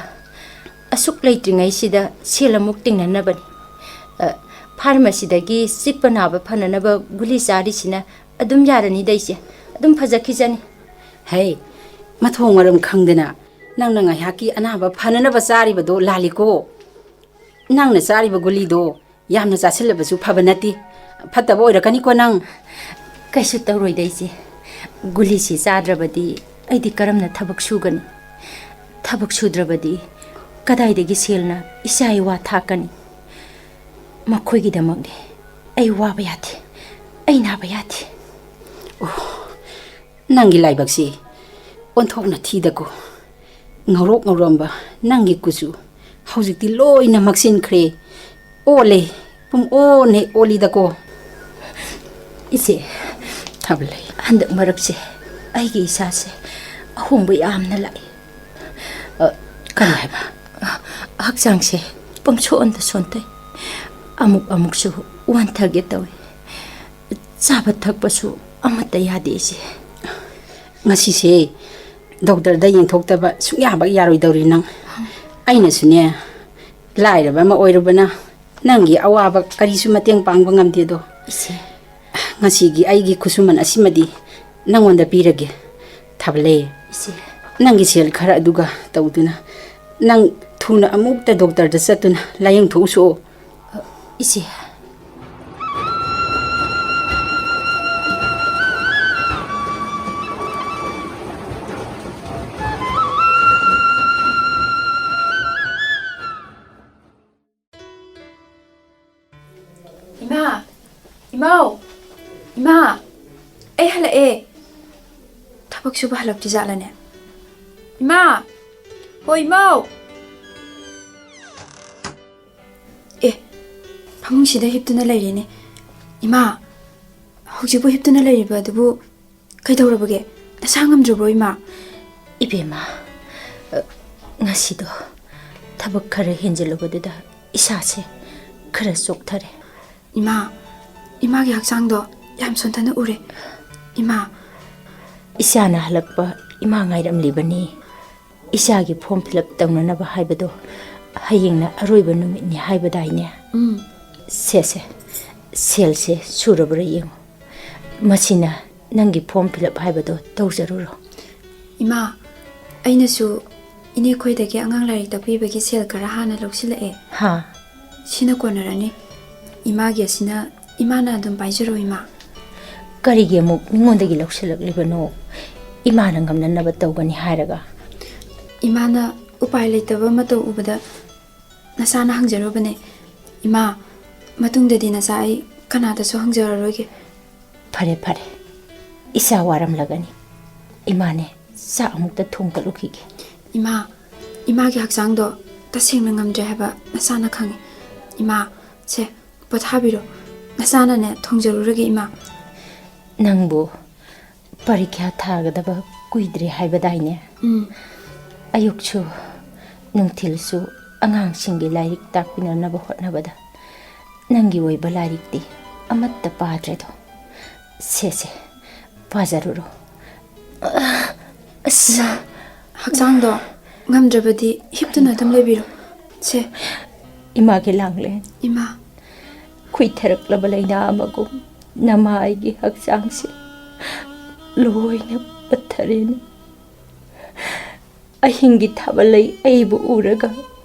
ꯑꯁꯨꯛ ꯂꯩꯇ꯭ꯔꯤꯉꯩꯁꯤꯗ ꯁꯦꯜ ꯑꯃꯨꯛ ꯇꯤꯡꯅꯅꯕꯅꯤ꯫ ꯑ, ꯐꯥꯔꯃꯥꯁꯤꯗꯒꯤ ꯆꯤꯛꯄ ꯅꯥꯕ ꯐꯅꯅꯕ ꯒꯨꯂꯤ ꯆꯥꯔꯤꯁꯤꯅ ꯑꯗꯨꯝ ꯌꯥꯔꯅꯤꯗ, ꯏꯆꯦ꯫ ꯑꯗꯨꯝ ꯐꯖꯈꯤꯖꯅꯤ꯫ ꯍꯩ, ꯃꯊꯣꯡ ꯃꯔꯝ ꯈꯪꯗꯅ ꯅꯪꯅ ꯉꯥꯏꯍꯥꯛꯀꯤ ꯑꯅꯥꯕ ꯐꯅꯅꯕ ꯆꯥꯔꯤꯕꯗꯣ ꯂꯥꯜꯂꯤꯀꯣ꯫ ꯅꯪꯅ ꯆꯥꯔꯤꯕ ꯒꯨꯂꯤꯗꯣ ꯌꯥꯝꯅ ꯆꯥꯁꯤꯜꯂꯕꯁꯨ ꯐꯕ ꯅꯠꯇꯦ꯫ ꯐꯠꯇꯕ ꯑꯣꯏꯔꯛꯀꯅꯤꯀꯣ ꯅꯪ꯫ ꯀꯩꯁꯨ ꯇꯧꯔꯣꯏꯗ, ꯏꯆꯦ꯫ ꯒꯨꯂꯤꯁꯤ ꯆꯥꯗ꯭ꯔꯕꯗꯤ ꯑꯩꯗꯤ ꯀꯔꯝꯅ ꯊꯕꯛ ꯁꯨꯒꯅꯤ? ꯊꯕꯛ ꯁꯨꯗ꯭ꯔꯕꯗꯤ ꯀꯗꯥꯏꯗꯒꯤ ꯁꯦꯜꯅ ꯏꯆꯥ ꯏꯋꯥ ꯊꯥꯛꯀꯅꯤ? ꯃꯈꯣꯏꯒꯤꯗꯃꯛꯅꯤ ꯑꯩ ꯋꯥꯕ ꯌꯥꯗꯦ꯫ ꯑꯩ ꯅꯥꯕ ꯌꯥꯗꯦ꯫ ꯑꯣ, ꯅꯪꯒꯤ ꯂꯥꯏꯕꯛꯁꯤ ꯑꯣꯟꯊꯣꯛꯅ ꯊꯤꯗꯀꯣ꯫ ꯉꯧꯔꯣꯛ ꯉꯧꯔꯝꯕ ꯅꯪꯒꯤ ꯀꯨꯆꯨ ꯍꯧꯖꯤꯛꯇꯤ ꯂꯣꯏꯅ ꯃꯛꯁꯤꯟꯈ꯭ꯔꯦ꯫ ꯑꯣꯜꯂꯦ, ꯄꯨꯝ ꯑꯣꯟ ꯍꯦꯛ ꯑꯣꯜꯂꯤꯗꯀꯣ꯫ ꯏꯆꯦ, ꯊꯥꯕꯂꯩ꯫ ꯍꯟꯗꯛ ꯃꯔꯛꯁꯦ ꯑꯩꯒꯤ ꯏꯁꯥꯁꯦ ꯑꯍꯣꯡꯕ ꯌꯥꯝꯅ ꯂꯥꯛꯑꯦ꯫ ꯑ, ꯀꯔꯤ ꯍꯥꯏꯕ? ꯍꯛꯆꯥꯡꯁꯦ ꯄꯪꯁꯣꯟꯗ ꯁꯣꯟꯊꯩ꯫ ꯑꯃꯨꯛ ꯑꯃꯨꯛꯁꯨ ꯋꯥꯟꯊꯒꯦ ꯇꯧꯏ꯫ ꯆꯥꯕ ꯊꯛꯄꯁꯨ ꯑꯃꯠꯇ ꯌꯥꯗꯦ, ꯏꯆꯦ꯫ ꯉꯁꯤꯁꯦ ꯗꯣꯛꯇꯔꯗ ꯌꯦꯡꯊꯣꯛꯇꯕ ꯁꯨꯡꯌꯥꯕ ꯌꯥꯔꯣꯏꯗꯧꯔꯤ ꯅꯪ꯫ ꯑꯩꯅꯁꯨꯅꯦ, ꯂꯥꯏꯔꯕ ꯑꯃ ꯑꯣꯏꯔꯨꯕꯅ ꯅꯪꯒꯤ ꯑꯋꯥꯕ ꯀꯔꯤꯁꯨ ꯃꯇꯦꯡ ꯄꯥꯡꯕ ꯉꯝꯗꯦꯗꯣ꯫ ꯏꯆꯦ꯫ ꯉꯁꯤꯒꯤ ꯑꯩꯒꯤ ꯈꯨꯠꯁꯨꯃꯟ ꯑꯁꯤꯃꯗꯤ ꯅꯪꯉꯣꯟꯗ ꯄꯤꯔꯒꯦ꯫ ꯊꯥꯕꯂꯩ꯫ ꯏꯆꯦ꯫ ꯅꯪꯒꯤ ꯁꯦꯜ ꯈꯔ ꯑꯗꯨꯒ ꯇꯧꯗꯨꯅ ꯅꯪ ꯊꯨꯅ ꯑꯃꯨꯛꯇ ꯗꯣꯛꯇꯔꯗ ꯆꯠꯇꯨꯅ ꯂꯥꯌꯦꯡꯊꯣꯛꯎꯁꯣ꯫ ꯏꯆꯦ꯫ ꯏꯃꯥ! ꯏꯃꯥꯎ! ꯏꯃꯥ! ꯑꯩ ꯍꯜꯂꯛꯑꯦ꯫ ꯊꯕꯛ ꯁꯨꯕ ꯍꯜꯂꯛꯇ꯭ꯔꯤ ꯖꯥꯠꯂꯅꯦ? ꯏꯃꯥ! ꯍꯣ, ꯏꯃꯥꯎ! ꯑꯦ, ꯐꯃꯨꯡꯁꯤꯗ ꯍꯤꯞꯇꯨꯅ ꯂꯩꯔꯦꯅꯦ꯫ ꯏꯃꯥ, ꯍꯧꯖꯤꯛꯄꯨ ꯍꯤꯞꯇꯨꯅ ꯂꯩꯔꯤꯕ ꯑꯗꯨꯕꯨ ꯀꯩꯗꯧꯔꯕꯒꯦ? ꯅꯁꯥ ꯉꯝꯗ꯭ꯔꯕ꯭ꯔꯣ, ꯏꯃꯥ? ꯏꯕꯦꯝꯃ, ꯑ, ꯉꯁꯤꯗꯣ ꯊꯕꯛ ꯈꯔ ꯍꯦꯟꯖꯤꯜꯂꯨꯕꯗꯨꯗ ꯏꯁꯥꯁꯦ ꯈꯔ ꯆꯣꯛꯊꯔꯦ꯫ ꯏꯃꯥ, ꯏꯃꯥꯒꯤ ꯍꯛꯆꯥꯡꯗꯣ ꯌꯥꯝ ꯁꯣꯟꯊꯅ ꯎꯔꯦ꯫ ꯏꯃꯥ꯫ ꯏꯆꯥꯅ ꯍꯜꯂꯛꯄ ꯏꯃꯥ ꯉꯥꯏꯔꯝꯂꯤꯕꯅꯤ꯫ ꯏꯆꯥꯒꯤ form fill up ꯇꯧꯅꯅꯕ ꯍꯥꯏꯕꯗꯣ ꯍꯌꯦꯡꯅ ꯑꯔꯣꯏꯕ ꯅꯨꯃꯤꯠꯅꯤ ꯍꯥꯏꯕꯗꯥꯏꯅꯦ? ꯎꯝ꯫ ꯁꯦ, ꯁꯦ, ꯁꯦꯜꯁꯦ ꯁꯨꯔꯕ꯭ꯔꯥ ꯌꯦꯡꯉꯨ꯫ ꯃꯁꯤꯅ ꯅꯪꯒꯤ form fill up ꯍꯥꯏꯕꯗꯣ ꯇꯧꯖꯔꯨꯔꯣ꯫ ꯏꯃꯥ, ꯑꯩꯅꯁꯨ ꯏꯅꯦ ꯈꯣꯏꯗꯒꯤ ꯑꯉꯥꯡ ꯂꯥꯏꯔꯤꯛ ꯇꯥꯛꯄꯤꯕꯒꯤ ꯁꯦꯜ ꯈꯔ ꯍꯥꯟꯅ ꯂꯧꯁꯤꯜꯂꯛꯑꯦ꯫ ꯍꯥ? ꯁꯤꯅ ꯀꯣꯟꯅꯔꯅꯤ꯫ ꯏꯃꯥꯒꯤ ꯑꯁꯤꯅ ꯏꯃꯥꯅ ꯑꯗꯨꯝ ꯄꯥꯏꯖꯔꯣ, ꯏꯃꯥ꯫ ꯀꯔꯤꯒꯤ ꯑꯃꯨꯛ ꯃꯤꯉꯣꯟꯗꯒꯤ ꯂꯧꯁꯤꯜꯂꯛꯂꯤꯕꯅꯣ? ꯏꯃꯥꯅ ꯉꯝꯅꯅꯕ ꯇꯧꯒꯅꯤ ꯍꯥꯏꯔꯒ꯫ ꯏꯃꯥꯅ ꯎꯄꯥꯏ ꯂꯩꯇꯕ ꯃꯇꯧ ꯎꯕꯗ ꯅꯆꯥꯅ ꯍꯪꯖꯔꯨꯕꯅꯦ꯫ ꯏꯃꯥ, ꯃꯇꯨꯡꯗꯗꯤ ꯅꯆꯥ ꯑꯩ ꯀꯅꯥꯗꯁꯨ ꯍꯪꯖꯔꯔꯣꯏꯒꯦ꯫ ꯐꯔꯦ, ꯐꯔꯦ꯫ ꯏꯆꯥ ꯋꯥꯔꯝꯂꯒꯅꯤ꯫ ꯏꯃꯥꯅꯦ, ꯆꯥꯛ ꯑꯃꯨꯛꯇ ꯊꯣꯡꯒꯠꯂꯨꯈꯤꯒꯦ꯫ ꯏꯃꯥ, ꯏꯃꯥꯒꯤ ꯍꯛꯆꯥꯡꯗꯣ ꯇꯁꯦꯡꯅ ꯉꯝꯗ꯭ꯔꯦ ꯍꯥꯏꯕ ꯅꯁꯥꯅ ꯈꯪꯉꯤ꯫ ꯏꯃꯥ, ꯁꯦ, ꯄꯣꯊꯥꯕꯤꯔꯣ꯫ ꯅꯁꯥꯅꯅꯦ, ꯊꯣꯡꯖꯔꯨꯔꯒꯦ, ꯏꯃꯥ꯫ ꯅꯪꯕꯨ ꯄꯔꯤꯈ꯭ꯌꯥ ꯊꯥꯒꯗꯕ ꯀꯨꯏꯗ꯭ꯔꯦ ꯍꯥꯏꯕꯗꯥꯏꯅꯦ? ꯎꯝ꯫ ꯑꯌꯨꯛꯁꯨ ꯅꯨꯡꯊꯤꯜꯁꯨ ꯑꯉꯥꯡꯁꯤꯡꯒꯤ ꯂꯥꯏꯔꯤꯛ ꯇꯥꯛꯄꯤꯅꯅꯕ ꯍꯣꯠꯅꯕꯗ ꯅꯪꯒꯤ ꯑꯣꯏꯕ ꯂꯥꯏꯔꯤꯛꯇꯤ ꯑꯃꯠꯇ ꯄꯥꯗ꯭ꯔꯦꯗꯣ꯫ ꯁꯦ, ꯁꯦ, ꯄꯥꯖꯔꯨꯔꯣ꯫ ꯑꯁ꯫ ꯏꯃꯥ, ꯍꯛꯆꯥꯡꯗꯣ ꯉꯝꯗ꯭ꯔꯕꯗꯤ ꯍꯤꯞꯇꯨꯅ ꯑꯗꯨꯝ ꯂꯩꯕꯤꯔꯣ꯫ ꯁꯦ꯫ ꯏꯃꯥꯒꯤ ꯂꯥꯡꯂꯦꯟ꯫ ꯏꯃꯥ꯫ ꯈꯨꯏꯊꯔꯛꯂꯕ ꯂꯩꯅꯥ ꯑꯃꯒꯨꯝ ꯅꯃꯥ ꯑꯩꯒꯤ ꯍꯛꯆꯥꯡꯁꯦ ꯂꯣꯏꯅ ꯄꯠꯊꯔꯦꯅꯦ꯫ ꯑꯍꯤꯡꯒꯤ ꯊꯥꯕꯜꯂꯩ ꯑꯩꯕꯨ ꯎꯔꯒ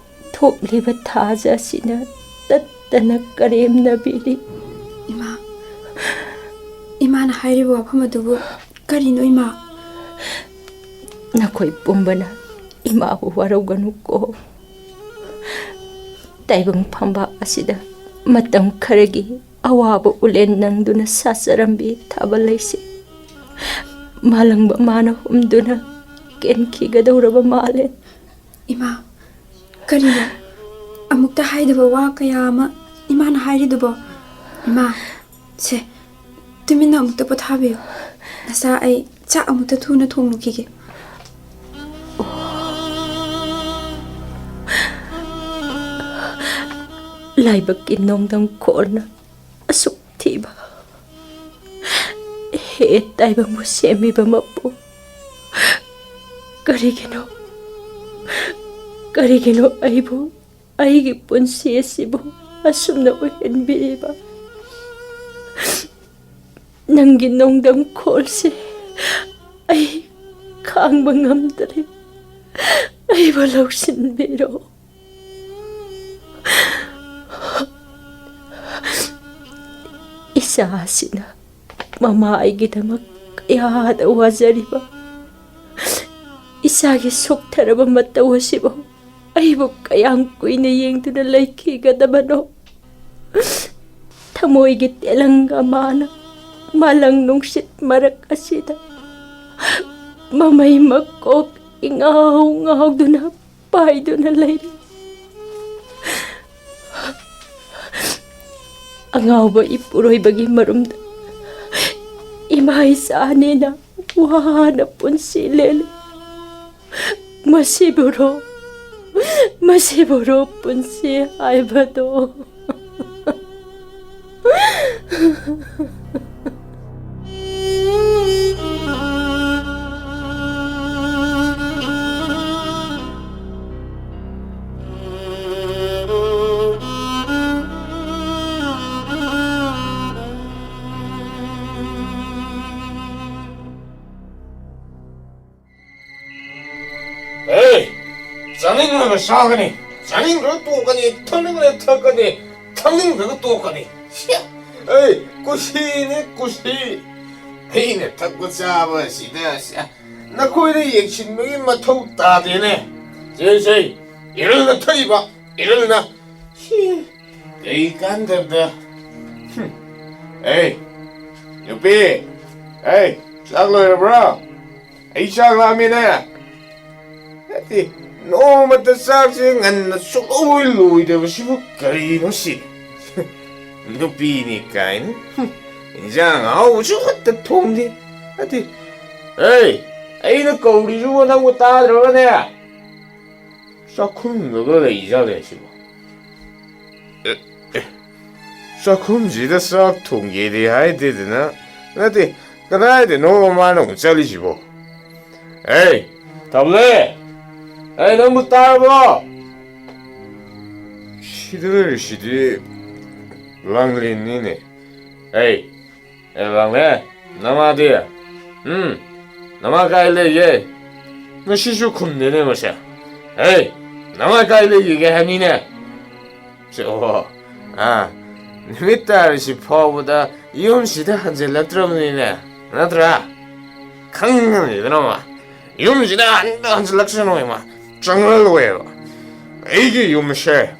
ꯊꯣꯛꯂꯤꯕ ꯊꯥꯖ ꯑꯁꯤꯅ ꯇꯠꯇꯅ ꯀꯔꯦꯝꯅꯕꯤꯔꯤ꯫ ꯏꯃꯥ, ꯏꯃꯥꯅ ꯍꯥꯏꯔꯤꯕ ꯋꯥꯐꯝ ꯑꯗꯨꯕꯨ ꯀꯔꯤꯅꯣ, ꯏꯃꯥ? ꯅꯈꯣꯏ ꯄꯨꯝꯕꯅ ꯏꯃꯥꯕꯨ ꯋꯥꯔꯧꯒꯅꯨꯀꯣ꯫ ꯇꯥꯏꯕꯪ ꯐꯝꯕꯥꯛ ꯑꯁꯤꯗ ꯃꯇꯝ ꯈꯔꯒꯤ ꯑꯋꯥꯕ ꯎꯂꯦꯟ ꯅꯪꯗꯨꯅ ꯁꯥꯆꯔꯝꯕꯤ ꯊꯥꯕꯜꯂꯩꯁꯦ ꯃꯥꯂꯪꯕ ꯃꯥꯅ ꯍꯨꯝꯗꯨꯅ ꯀꯦꯟꯈꯤꯒꯗꯧꯔꯕ ꯃꯥꯜꯂꯦ꯫ ꯏꯃꯥ, ꯀꯔꯤꯅꯣ? ꯑꯃꯨꯛꯇ ꯍꯥꯏꯗꯕ ꯋꯥ ꯀꯌꯥ ꯑꯃ ꯏꯃꯥꯅ ꯍꯥꯏꯔꯤꯗꯨꯕꯣ? ꯏꯃꯥ, ꯁꯦ, ꯇꯨꯃꯤꯟꯅ ꯑꯃꯨꯛꯇ ꯄꯣꯊꯥꯕꯤꯌꯨ꯫ ꯅꯆꯥ, ꯑꯩ ꯆꯥꯛ ꯑꯃꯨꯛꯇ ꯊꯨꯅ ꯊꯣꯡꯂꯨꯈꯤꯒꯦ꯫ ꯂꯥꯏꯕꯛꯀꯤ ꯅꯣꯡꯗꯝ ꯈꯣꯜꯅ ꯑꯁꯨꯛ ꯊꯤꯕ ꯍꯦ ꯇꯥꯏꯕꯪꯕꯨ ꯁꯦꯝꯕꯤꯕ ꯃꯄꯨ, ꯀꯔꯤꯒꯤꯅꯣ, ꯀꯔꯤꯒꯤꯅꯣ ꯑꯩꯕꯨ, ꯑꯩꯒꯤ ꯄꯨꯟꯁꯤ ꯑꯁꯤꯕꯨ ꯑꯁꯨꯝꯅ ꯑꯣꯏꯍꯟꯕꯤꯔꯤꯕ? ꯅꯪꯒꯤ ꯅꯣꯡꯗꯝ ꯈꯣꯜꯁꯦ ꯑꯩ ꯈꯥꯡꯕ ꯉꯝꯗ꯭ꯔꯦ꯫ ꯑꯩꯕꯨ ꯂꯧꯁꯤꯟꯕꯤꯔꯣ꯫ ꯏꯆꯥ ꯑꯁꯤꯅ ꯃꯃꯥ ꯑꯩꯒꯤꯗꯃꯛ ꯀꯌꯥꯗ ꯋꯥꯖꯔꯤꯕ, ꯏꯆꯥꯒꯤ ꯁꯣꯛꯊꯔꯕ ꯃꯇꯧ ꯑꯁꯤꯕꯨ ꯑꯩꯕꯨ ꯀꯌꯥꯝ ꯀꯨꯏꯅ ꯌꯦꯡꯗꯨꯅ ꯂꯩꯈꯤꯒꯗꯕꯅꯣ? ꯊꯃꯣꯏꯒꯤ ꯇꯦꯂꯪꯒ ꯃꯥꯅ ꯃꯥꯂꯪ ꯅꯨꯡꯁꯤꯠ ꯃꯔꯛ ꯑꯁꯤꯗ ꯃꯃꯩ ꯃꯀꯣꯛ ꯏꯉꯥꯎ ꯉꯥꯎꯗꯨꯅ ꯄꯥꯏꯗꯨꯅ ꯂꯩꯔꯤ꯫ ꯑꯉꯥꯎꯕ ꯏꯄꯨꯔꯣꯏꯕꯒꯤ ꯃꯔꯨꯝꯗ ꯏꯃꯥ ꯏꯆꯥ ꯑꯅꯤꯅ ꯋꯥꯅ ꯄꯨꯟꯁꯤ ꯂꯦꯜꯂꯤ꯫ ꯃꯁꯤꯕꯨꯔꯣ, ꯃꯁꯤꯕꯨꯔꯣ ꯄꯨꯟꯁꯤ ꯍꯥꯏꯕꯗꯣ? ꯑꯦ, ꯆꯥꯅꯤꯡꯂꯒ ꯆꯥꯒꯅꯤ, ꯆꯥꯅꯤꯡꯂꯒ ꯇꯣꯛꯀꯅꯤ, ꯊꯛꯅꯤꯡꯂꯒ ꯊꯛꯀꯅꯤ, ꯊꯛꯅꯤꯡꯗ꯭ꯔꯒ ꯇꯣꯛꯀꯅꯤ꯫ ꯁꯤ, ꯑꯩ ꯀꯨꯁꯤꯅꯦ, ꯀꯨꯁꯤ꯫ ꯑꯩꯅ ꯊꯛꯄ ꯆꯥꯕ ꯑꯁꯤꯗ ꯁꯤ, ꯅꯈꯣꯏꯗ ꯌꯦꯡꯁꯤꯟꯕꯒꯤ ꯃꯊꯧ ꯇꯥꯗꯦꯅꯦ꯫ ꯁꯦ, ꯁꯦ, ꯏꯔꯜꯅ ꯊꯛꯏꯕ, ꯏꯔꯜꯅ꯫ ꯁꯤ, ꯀꯩ ꯀꯥꯟꯗꯕꯗ꯫ ꯍꯨꯝ꯫ ꯑꯦ, ꯅꯨꯄꯤ, ꯑꯦ, ꯆꯥꯛ ꯂꯣꯏꯔꯕ꯭ꯔꯣ? ꯑꯩ ꯆꯥꯛ ꯂꯥꯝꯃꯤꯅꯦ꯫ ꯅꯠꯇꯦ, ꯅꯣꯡꯃꯇ ꯆꯥꯛꯁꯦ ꯉꯟꯅ ꯁꯨꯡꯂꯣꯏ ꯂꯣꯏꯗꯕꯁꯤꯕꯨ ꯀꯔꯤꯅꯣ ꯁꯤ? ꯅꯨꯄꯤꯅꯤ ꯀꯥꯏꯅ꯫ ꯍꯨꯝ, ꯏꯟꯖꯥꯡ ꯑꯍꯥꯎꯕꯁꯨ ꯑꯃꯠꯇ ꯊꯣꯡꯗꯦ꯫ ꯅꯠꯇꯦ, ꯑꯦ, ꯑꯩꯅ ꯀꯧꯔꯤꯁꯤꯕꯨ ꯅꯪꯕꯨ ꯇꯥꯗ꯭ꯔꯕꯅꯦ? ꯆꯥꯛꯈꯨꯝꯗꯒ ꯂꯩꯖꯥꯠꯂꯦ ꯁꯤꯕꯣ? ꯑꯦ, ꯑꯦ, ꯆꯥꯛꯈꯨꯝꯁꯤꯗ ꯆꯥꯛ ꯊꯣꯡꯒꯦꯗꯤ ꯍꯥꯏꯗꯦꯗꯅ, ꯅꯠꯇꯦ, ꯀꯗꯥꯏꯗꯅꯣ ꯃꯥꯅ ꯑꯃꯨꯛ ꯆꯠꯂꯤꯁꯤꯕꯣ? ꯑꯦ, ꯊꯝꯂꯦ! ꯑꯦ, ꯅꯪꯕꯨ ꯇꯥꯔꯕꯣ? ꯁꯤꯗ ꯂꯩꯔꯤꯁꯤꯗꯤ ꯂꯥꯡꯂꯦꯟꯅꯤꯅꯦ꯫ ꯑꯦ, ꯑꯦ, ꯂꯥꯡꯂꯦ, ꯅꯃꯥꯗꯤ? ꯎꯝ, ꯅꯃꯥ ꯀꯥꯏ ꯂꯩꯒꯦ? ꯉꯁꯤꯁꯨ ꯈꯨꯝꯗꯦꯅꯦ ꯃꯁꯦ꯫ ꯑꯦ, ꯅꯃꯥ ꯀꯥꯏ ꯂꯩꯒꯦ ꯍꯥꯏꯕꯅꯤꯅꯦ? ꯁꯦ, ꯑꯣ, ꯑꯥ, ꯅꯨꯃꯤꯠ ꯇꯥꯔꯤꯁꯤ ꯐꯥꯎꯕꯗ ꯌꯨꯝꯁꯤꯗ ꯍꯟꯖꯤꯜꯂꯛꯇ꯭ꯔꯕꯅꯤꯅꯦ, ꯅꯠꯇ꯭ꯔꯥ? ꯈꯪꯉꯅꯤꯗꯅ ꯃꯥ꯫ ꯌꯨꯝꯁꯤꯗ ꯍꯟꯗ ꯍꯟꯖꯤꯜꯂꯛꯁꯅꯨ ꯏꯃꯥ, ꯆꯪꯍꯜꯂꯣꯏꯕ꯫ ꯑꯩꯒꯤ ꯌꯨꯝꯁꯦ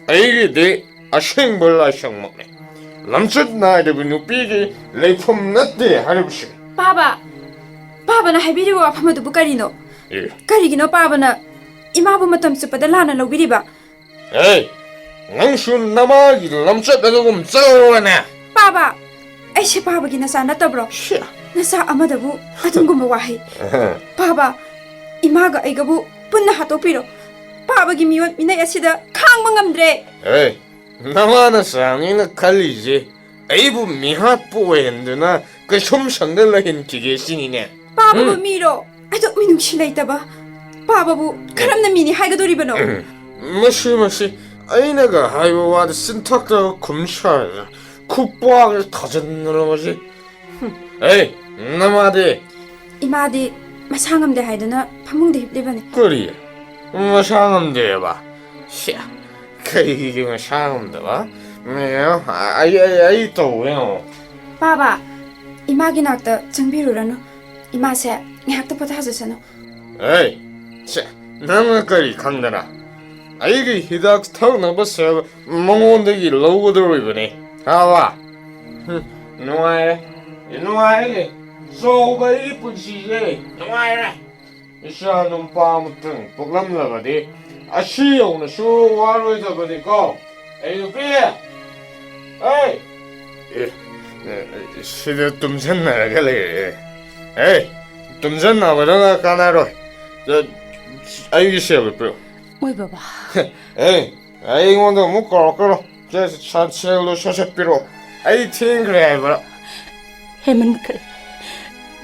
ꯑꯩꯒꯤꯗꯤ ꯑꯁꯦꯡꯕ ꯂꯥꯏꯁꯪꯃꯛꯅꯤ꯫ ꯂꯝꯆꯠ ꯅꯥꯏꯗꯕ ꯅꯨꯄꯤꯒꯤ ꯂꯩꯐꯝ ꯅꯠꯇꯦ ꯍꯥꯏꯔꯤꯕꯁꯤ꯫ ꯄꯥꯕ, ꯄꯥꯕꯅ ꯍꯥꯏꯕꯤꯔꯤꯕ ꯋꯥꯐꯝ ꯑꯗꯨꯕꯨ ꯀꯔꯤꯅꯣ? ꯑꯦ꯫ ꯀꯔꯤꯒꯤꯅꯣ ꯄꯥꯕꯅ ꯏꯃꯥꯕꯨ ꯃꯇꯝ ꯆꯨꯞꯄꯗ ꯂꯥꯟꯅ ꯂꯧꯕꯤꯔꯤꯕ? ꯑꯦ, ꯅꯪꯁꯨ ꯅꯃꯥꯒꯤ ꯂꯝꯆꯠ ꯑꯗꯨꯒꯨꯝ ꯆꯠꯂꯨꯔꯅꯦ? ꯄꯥꯕ, ꯑꯩꯁꯦ ꯄꯥꯕꯒꯤ ꯅꯆꯥ ꯅꯠꯇꯕ꯭ꯔꯣ? ꯁꯤ꯫ ꯅꯆꯥ ꯑꯃꯗꯕꯨ ꯑꯗꯨꯒꯨꯝꯕ ꯋꯥꯍꯩ꯫ ꯑꯍ꯫ ꯄꯥꯕ, ꯏꯃꯥꯒ ꯑꯩꯒꯕꯨ ꯄꯨꯟꯅ ꯍꯥꯠꯇꯣꯛꯄꯤꯔꯣ꯫ ꯄꯥꯕꯒꯤ ꯃꯤꯑꯣꯠ ꯃꯤꯅꯩ ꯑꯁꯤꯗ ꯈꯥꯡꯕ ꯉꯝꯗ꯭ꯔꯦ꯫ ꯑꯦ, ꯅꯃꯥ ꯅꯆꯥꯅꯤꯅ ꯈꯜꯂꯤꯁꯦ ꯑꯩꯕꯨ ꯃꯤꯍꯥꯠꯄ ꯑꯣꯏꯍꯟꯗꯨꯅ ꯀꯩꯁꯨꯝ ꯁꯪꯗ ꯂꯩꯍꯟꯈꯤꯒꯦ ꯁꯤꯅꯤꯅꯦ꯫ ꯄꯥꯕꯕꯨ ꯎꯝ꯫ ꯃꯤꯔꯣ? ꯑꯗꯨꯛ ꯃꯤꯅꯨꯡꯁꯤ ꯂꯩꯇꯕ ꯄꯥꯕꯕꯨ ꯀꯔꯝꯅ ꯃꯤꯅꯤ ꯍꯥꯏꯒꯗꯣꯔꯤꯕꯅꯣ? ꯎꯝ꯫ ꯃꯁꯤ, ꯃꯁꯤ, ꯑꯩꯅꯒ ꯍꯥꯏꯕ ꯋꯥꯗ ꯆꯤꯟꯊꯛꯇꯒ ꯈꯨꯝ ꯁꯥꯔꯗꯅ ꯈꯨꯄꯥꯛꯅ ꯊꯥꯖꯤꯟꯗꯅ ꯃꯁꯤ꯫ ꯍꯨꯝ꯫ ꯑꯦ, ꯅꯃꯥꯗꯤ? ꯏꯃꯥꯗꯤ ꯃꯁꯥ ꯉꯝꯗꯦ ꯍꯥꯏꯗꯨꯅ ꯐꯃꯨꯡꯗ ꯍꯤꯞꯂꯤꯕꯅꯤ꯫ ꯀꯔꯤ? ꯃꯁꯥ ꯉꯝꯗꯦꯕ? ꯁꯦ, ꯀꯩꯒꯤ ꯃꯁꯥ ꯉꯝꯗꯕ? ꯃꯦꯝ, ꯑꯩ, ꯑꯩ, ꯑꯩ ꯇꯧꯒꯦ ꯌꯦꯡꯉꯣ꯫ ꯄꯥꯕ, ꯏꯃꯥꯒꯤ ꯅꯥꯛꯇ ꯆꯪꯕꯤꯔꯨꯔꯅꯨ꯫ ꯏꯃꯥꯁꯦ ꯉꯥꯏꯍꯥꯛꯇ ꯄꯣꯊꯥꯖꯁꯅꯨ꯫ ꯑꯦ, ꯁꯦ, ꯅꯪꯅ ꯀꯔꯤ ꯈꯪꯗꯅ? ꯑꯩꯒꯤ ꯍꯤꯗꯥꯛ ꯊꯛꯅꯕ ꯁꯦꯜ ꯃꯉꯣꯟꯗꯒꯤ ꯂꯧꯒꯗꯧꯔꯤꯕꯅꯤ꯫ ꯍꯥꯕ? ꯍꯨꯝ, ꯅꯨꯡꯉꯥꯏꯔꯦ꯫ ꯅꯨꯡꯉꯥꯏꯔꯦ꯫ ꯆꯥꯎꯕ ꯑꯩꯒꯤ ꯄꯨꯟꯁꯤꯁꯦ ꯅꯨꯡꯉꯥꯏꯔꯦ꯫ ꯏꯆꯥ ꯅꯨꯄꯥ ꯑꯃꯇꯪ ꯄꯣꯛꯂꯝꯂꯕꯗꯤ ꯑꯁꯤ ꯌꯧꯅꯁꯨ ꯋꯥꯔꯣꯏꯗꯕꯅꯤꯀꯣ꯫ ꯑꯩ ꯅꯨꯄꯤ! ꯑꯩ! ꯑꯦ, ꯑꯦ, ꯁꯤꯗ ꯇꯨꯝꯁꯟꯅꯔꯒ ꯂꯩꯔꯦ꯫ ꯑꯦ, ꯇꯨꯝꯁꯟꯅꯕꯗꯨꯅ ꯀꯥꯟꯅꯔꯣꯏ꯫ ꯑꯩꯒꯤ ꯁꯦꯜꯗꯨ ꯄꯤꯔꯛꯎ꯫ ꯃꯣꯏ ꯕꯕꯥ꯫ ꯑꯦ, ꯑꯩꯉꯣꯟꯗ ꯑꯃꯨꯛ ꯀꯧꯔꯛꯀꯅꯨ꯫ ꯁꯦ, ꯁꯦ, ꯁꯦꯜꯗꯣ ꯁꯠ ꯁꯠ ꯄꯤꯔꯛꯑꯣ꯫ ꯑꯩ ꯊꯦꯡꯈ꯭ꯔꯦ ꯍꯥꯏꯕ꯫ ꯍꯦꯃꯟꯈ꯭ꯔꯦ꯫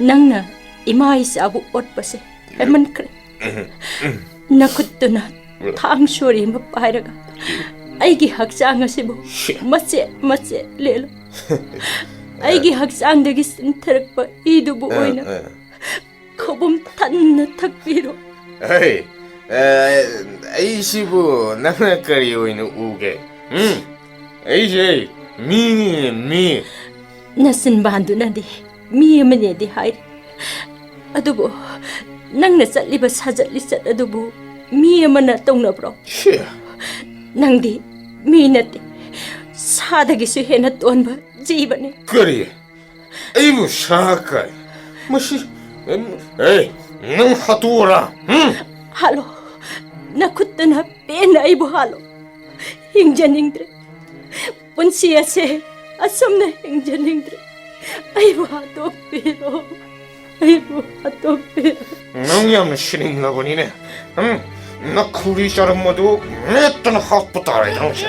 ꯅꯪꯅ ꯏꯃꯥ ꯏꯆꯥꯕꯨ ꯑꯣꯠꯄꯁꯦ ꯍꯦꯃꯟꯈ꯭ꯔꯦ꯫ ꯅꯈꯨꯠꯇꯨꯅ ꯊꯥꯡ ꯁꯣꯔꯤ ꯑꯃ ꯄꯥꯏꯔꯒ ꯑꯩꯒꯤ ꯍꯛꯆꯥꯡ ꯑꯁꯤꯕꯨ ꯃꯆꯦꯠ ꯃꯆꯦꯠ ꯂꯦꯜꯂꯨ꯫ ꯑꯩꯒꯤ ꯍꯛꯆꯥꯡꯗꯒꯤ ꯆꯤꯟꯊꯔꯛꯄ ꯏꯗꯨꯕꯨ ꯑꯣꯏꯅ ꯈꯧꯕꯨꯝ ꯊꯟꯅ ꯊꯛꯄꯤꯔꯣ꯫ ꯑꯩ, ꯑ, ꯑꯩꯁꯤꯕꯨ ꯅꯪꯅ ꯀꯔꯤ ꯑꯣꯏꯅ ꯎꯒꯦ? ꯎꯝ? ꯑꯩꯁꯦ ꯃꯤꯅꯤꯅꯦ, ꯃꯤ꯫ ꯅꯆꯤꯟꯕꯥꯟꯗꯨꯅꯗꯤ ꯃꯤ ꯑꯃꯅꯦꯗꯤ ꯍꯥꯏꯔꯤ, ꯑꯗꯨꯕꯨ ꯅꯪꯅ ꯆꯠꯂꯤꯕ ꯁꯥꯖꯠ ꯂꯤꯆꯠ ꯑꯗꯨꯕꯨ ꯃꯤ ꯑꯃꯅ ꯇꯧꯅꯕ꯭ꯔꯣ? ꯁꯤ꯫ ꯅꯪꯗꯤ ꯃꯤ ꯅꯠꯇꯦ, ꯁꯥ ꯁꯥꯗꯒꯤꯁꯨ ꯍꯦꯟꯅ ꯇꯣꯟꯕ ꯖꯤꯕꯅꯤ꯫ ꯀꯔꯤ? ꯑꯩꯕꯨ ꯁꯥ ꯀꯥꯏ? ꯃꯁꯤ, ꯑꯦ, ꯅꯪ ꯍꯥꯠꯇꯣꯛꯑꯣꯔꯥ? ꯍꯨꯝ? ꯍꯥꯠꯂꯣ꯫ ꯅꯈꯨꯠꯇꯨꯅ ꯄꯦꯟꯅ ꯑꯩꯕꯨ ꯍꯥꯠꯂꯣ꯫ ꯍꯤꯡꯖꯅꯤꯡꯗ꯭ꯔꯦ꯫ ꯄꯨꯟꯁꯤ ꯑꯁꯦ ꯑꯁꯨꯝꯅ ꯍꯤꯡꯖꯅꯤꯡꯗ꯭ꯔꯦ꯫ ꯑꯩꯕꯨ ꯍꯥꯠꯇꯣꯛꯄꯤꯔꯣ꯫ ꯑꯩꯕꯨ ꯍꯥꯠꯇꯣꯛꯄꯤꯔꯣ꯫ ꯅꯪ ꯌꯥꯝꯅ ꯁꯤꯅꯤꯡꯂꯕꯅꯤꯅꯦ꯫ ꯎꯝ, ꯅꯈꯧꯔꯤ ꯆꯔꯝ ꯑꯗꯨ ꯃꯦꯠꯇꯅ ꯍꯥꯠꯄ ꯇꯥꯔꯦ ꯅꯪꯁꯦ꯫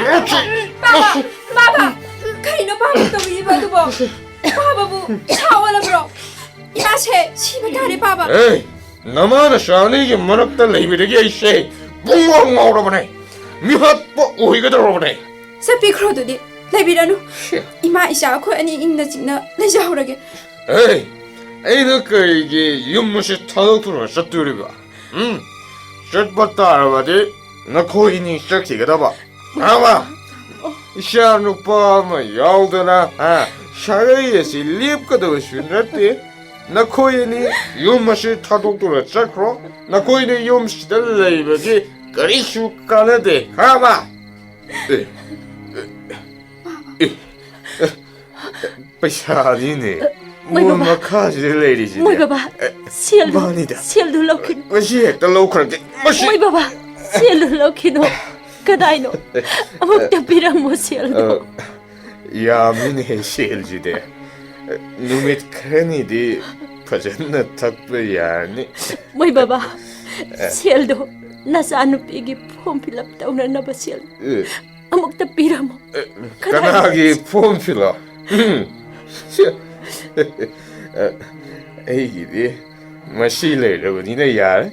ꯃꯦꯠꯁꯤ, ꯄꯥꯕ, ꯃꯦꯠꯁꯤ꯫ ꯄꯥꯕ, ꯀꯩꯅꯣ ꯄꯥꯕ ꯇꯧꯔꯤꯕ ꯑꯗꯨꯕꯣ? ꯄꯥꯕꯕꯨ ꯁꯥ ꯑꯣꯜꯂꯕ꯭ꯔꯣ? ꯏꯃꯥꯁꯦ ꯁꯤꯕ ꯇꯥꯔꯦ, ꯄꯥꯕ꯫ ꯑꯦ, ꯅꯃꯥ ꯅꯆꯥ ꯑꯅꯤꯒꯤ ꯃꯔꯛꯇ ꯂꯩꯕꯗꯒꯤ ꯑꯩꯁꯦ ꯄꯨꯡꯉꯥꯎ ꯉꯥꯎꯔꯕꯅꯦ꯫ ꯃꯤꯍꯥꯠꯄ ꯑꯣꯏꯒꯗꯧꯔꯕꯅꯦ꯫ ꯆꯠꯄꯤꯈ꯭ꯔꯣ ꯑꯗꯨꯗꯤ, ꯂꯩꯕꯤꯔꯅꯨ꯫ ꯁꯤ꯫ ꯏꯃꯥ ꯏꯆꯥ ꯑꯩꯈꯣꯏ ꯑꯅꯤ ꯏꯪꯅ ꯆꯤꯛꯅ ꯂꯩꯖꯍꯧꯔꯒꯦ꯫ ꯑꯦ, ꯑꯩꯅ ꯀꯔꯤꯒꯤ ꯌꯨꯝ ꯑꯁꯤ ꯊꯥꯗꯣꯛꯇꯨꯅ ꯆꯠꯇꯣꯔꯤꯕ? ꯎꯝ? ꯆꯠꯄ ꯇꯥꯔꯕꯗꯤ ꯅꯈꯣꯏ ꯑꯅꯤ ꯆꯠꯈꯤꯒꯗꯕ꯫ ꯈꯪꯉꯕ? ꯏꯆꯥ ꯅꯨꯄꯥ ꯑꯃ ꯌꯥꯎꯗꯅ, ꯍꯥ, ꯁꯥꯒꯩ ꯑꯁꯤ ꯂꯦꯞꯀꯗꯕꯁꯨ ꯅꯠꯇꯦ꯫ ꯅꯈꯣꯏ ꯑꯅꯤ ꯌꯨꯝ ꯑꯁꯤ ꯊꯥꯗꯣꯛꯇꯨꯅ ꯆꯠꯈ꯭ꯔꯣ꯫ ꯅꯈꯣꯏꯅ ꯌꯨꯝꯁꯤꯗ ꯂꯩꯕꯒꯤ ꯀꯔꯤꯁꯨ ꯀꯥꯟꯅꯗꯦ꯫ ꯈꯪꯉꯕ? ꯑꯦ, ꯑꯦ, ꯑꯦ, ꯄꯩꯁꯥꯅꯤꯅꯦ꯫ ꯃꯣꯏ ꯃꯣꯏ ꯕꯕꯥ꯫ ꯃꯈꯥꯁꯤꯗ ꯂꯩꯔꯤꯁꯤꯗꯤ꯫ ꯃꯣꯏ ꯕꯕꯥ, ꯑꯦ, ꯁꯦꯜꯗꯨ, ꯃꯥꯅꯤꯗ꯫ ꯁꯦꯜꯗꯨ ꯂꯧꯈꯤꯅꯨ꯫ ꯃꯁꯤ ꯍꯦꯛꯇ ꯂꯧꯈ꯭ꯔꯒꯦ꯫ ꯃꯁꯤ꯫ ꯃꯣꯏ ꯕꯕꯥ, ꯁꯦꯜꯗꯨ ꯂꯧꯈꯤꯅꯨ꯫ ꯀꯗꯥꯏꯅꯣ? ꯑꯃꯨꯛꯇ ꯄꯤꯔꯝꯃꯣ ꯁꯦꯜꯗꯣ꯫ ꯑ, ꯌꯥꯝꯃꯤꯅꯦ ꯁꯦꯜꯁꯤꯗꯤ꯫ ꯅꯨꯃꯤꯠ ꯈꯔꯅꯤꯗꯤ ꯐꯖꯅ ꯊꯛꯄ ꯌꯥꯔꯅꯤ꯫ ꯃꯣꯏ ꯕꯕꯥ, ꯑꯦ꯫ ꯁꯦꯜꯗꯣ ꯅꯆꯥꯅꯨꯄꯤꯒꯤ form fill up ꯇꯧꯅꯅꯕ ꯁꯦꯜ ꯑꯦ꯫ ꯑꯃꯨꯛꯇ ꯄꯤꯔꯝꯃꯣ꯫ ꯑꯦ, ꯀꯗꯥꯏꯗ? ꯀꯅꯥꯒꯤ form fill up? ꯎꯝ꯫ ꯁꯦ-, ꯑ, ꯑꯩꯒꯤꯗꯤ ꯃꯁꯤ ꯂꯩꯔꯕꯅꯤꯅ ꯌꯥꯔꯦ꯫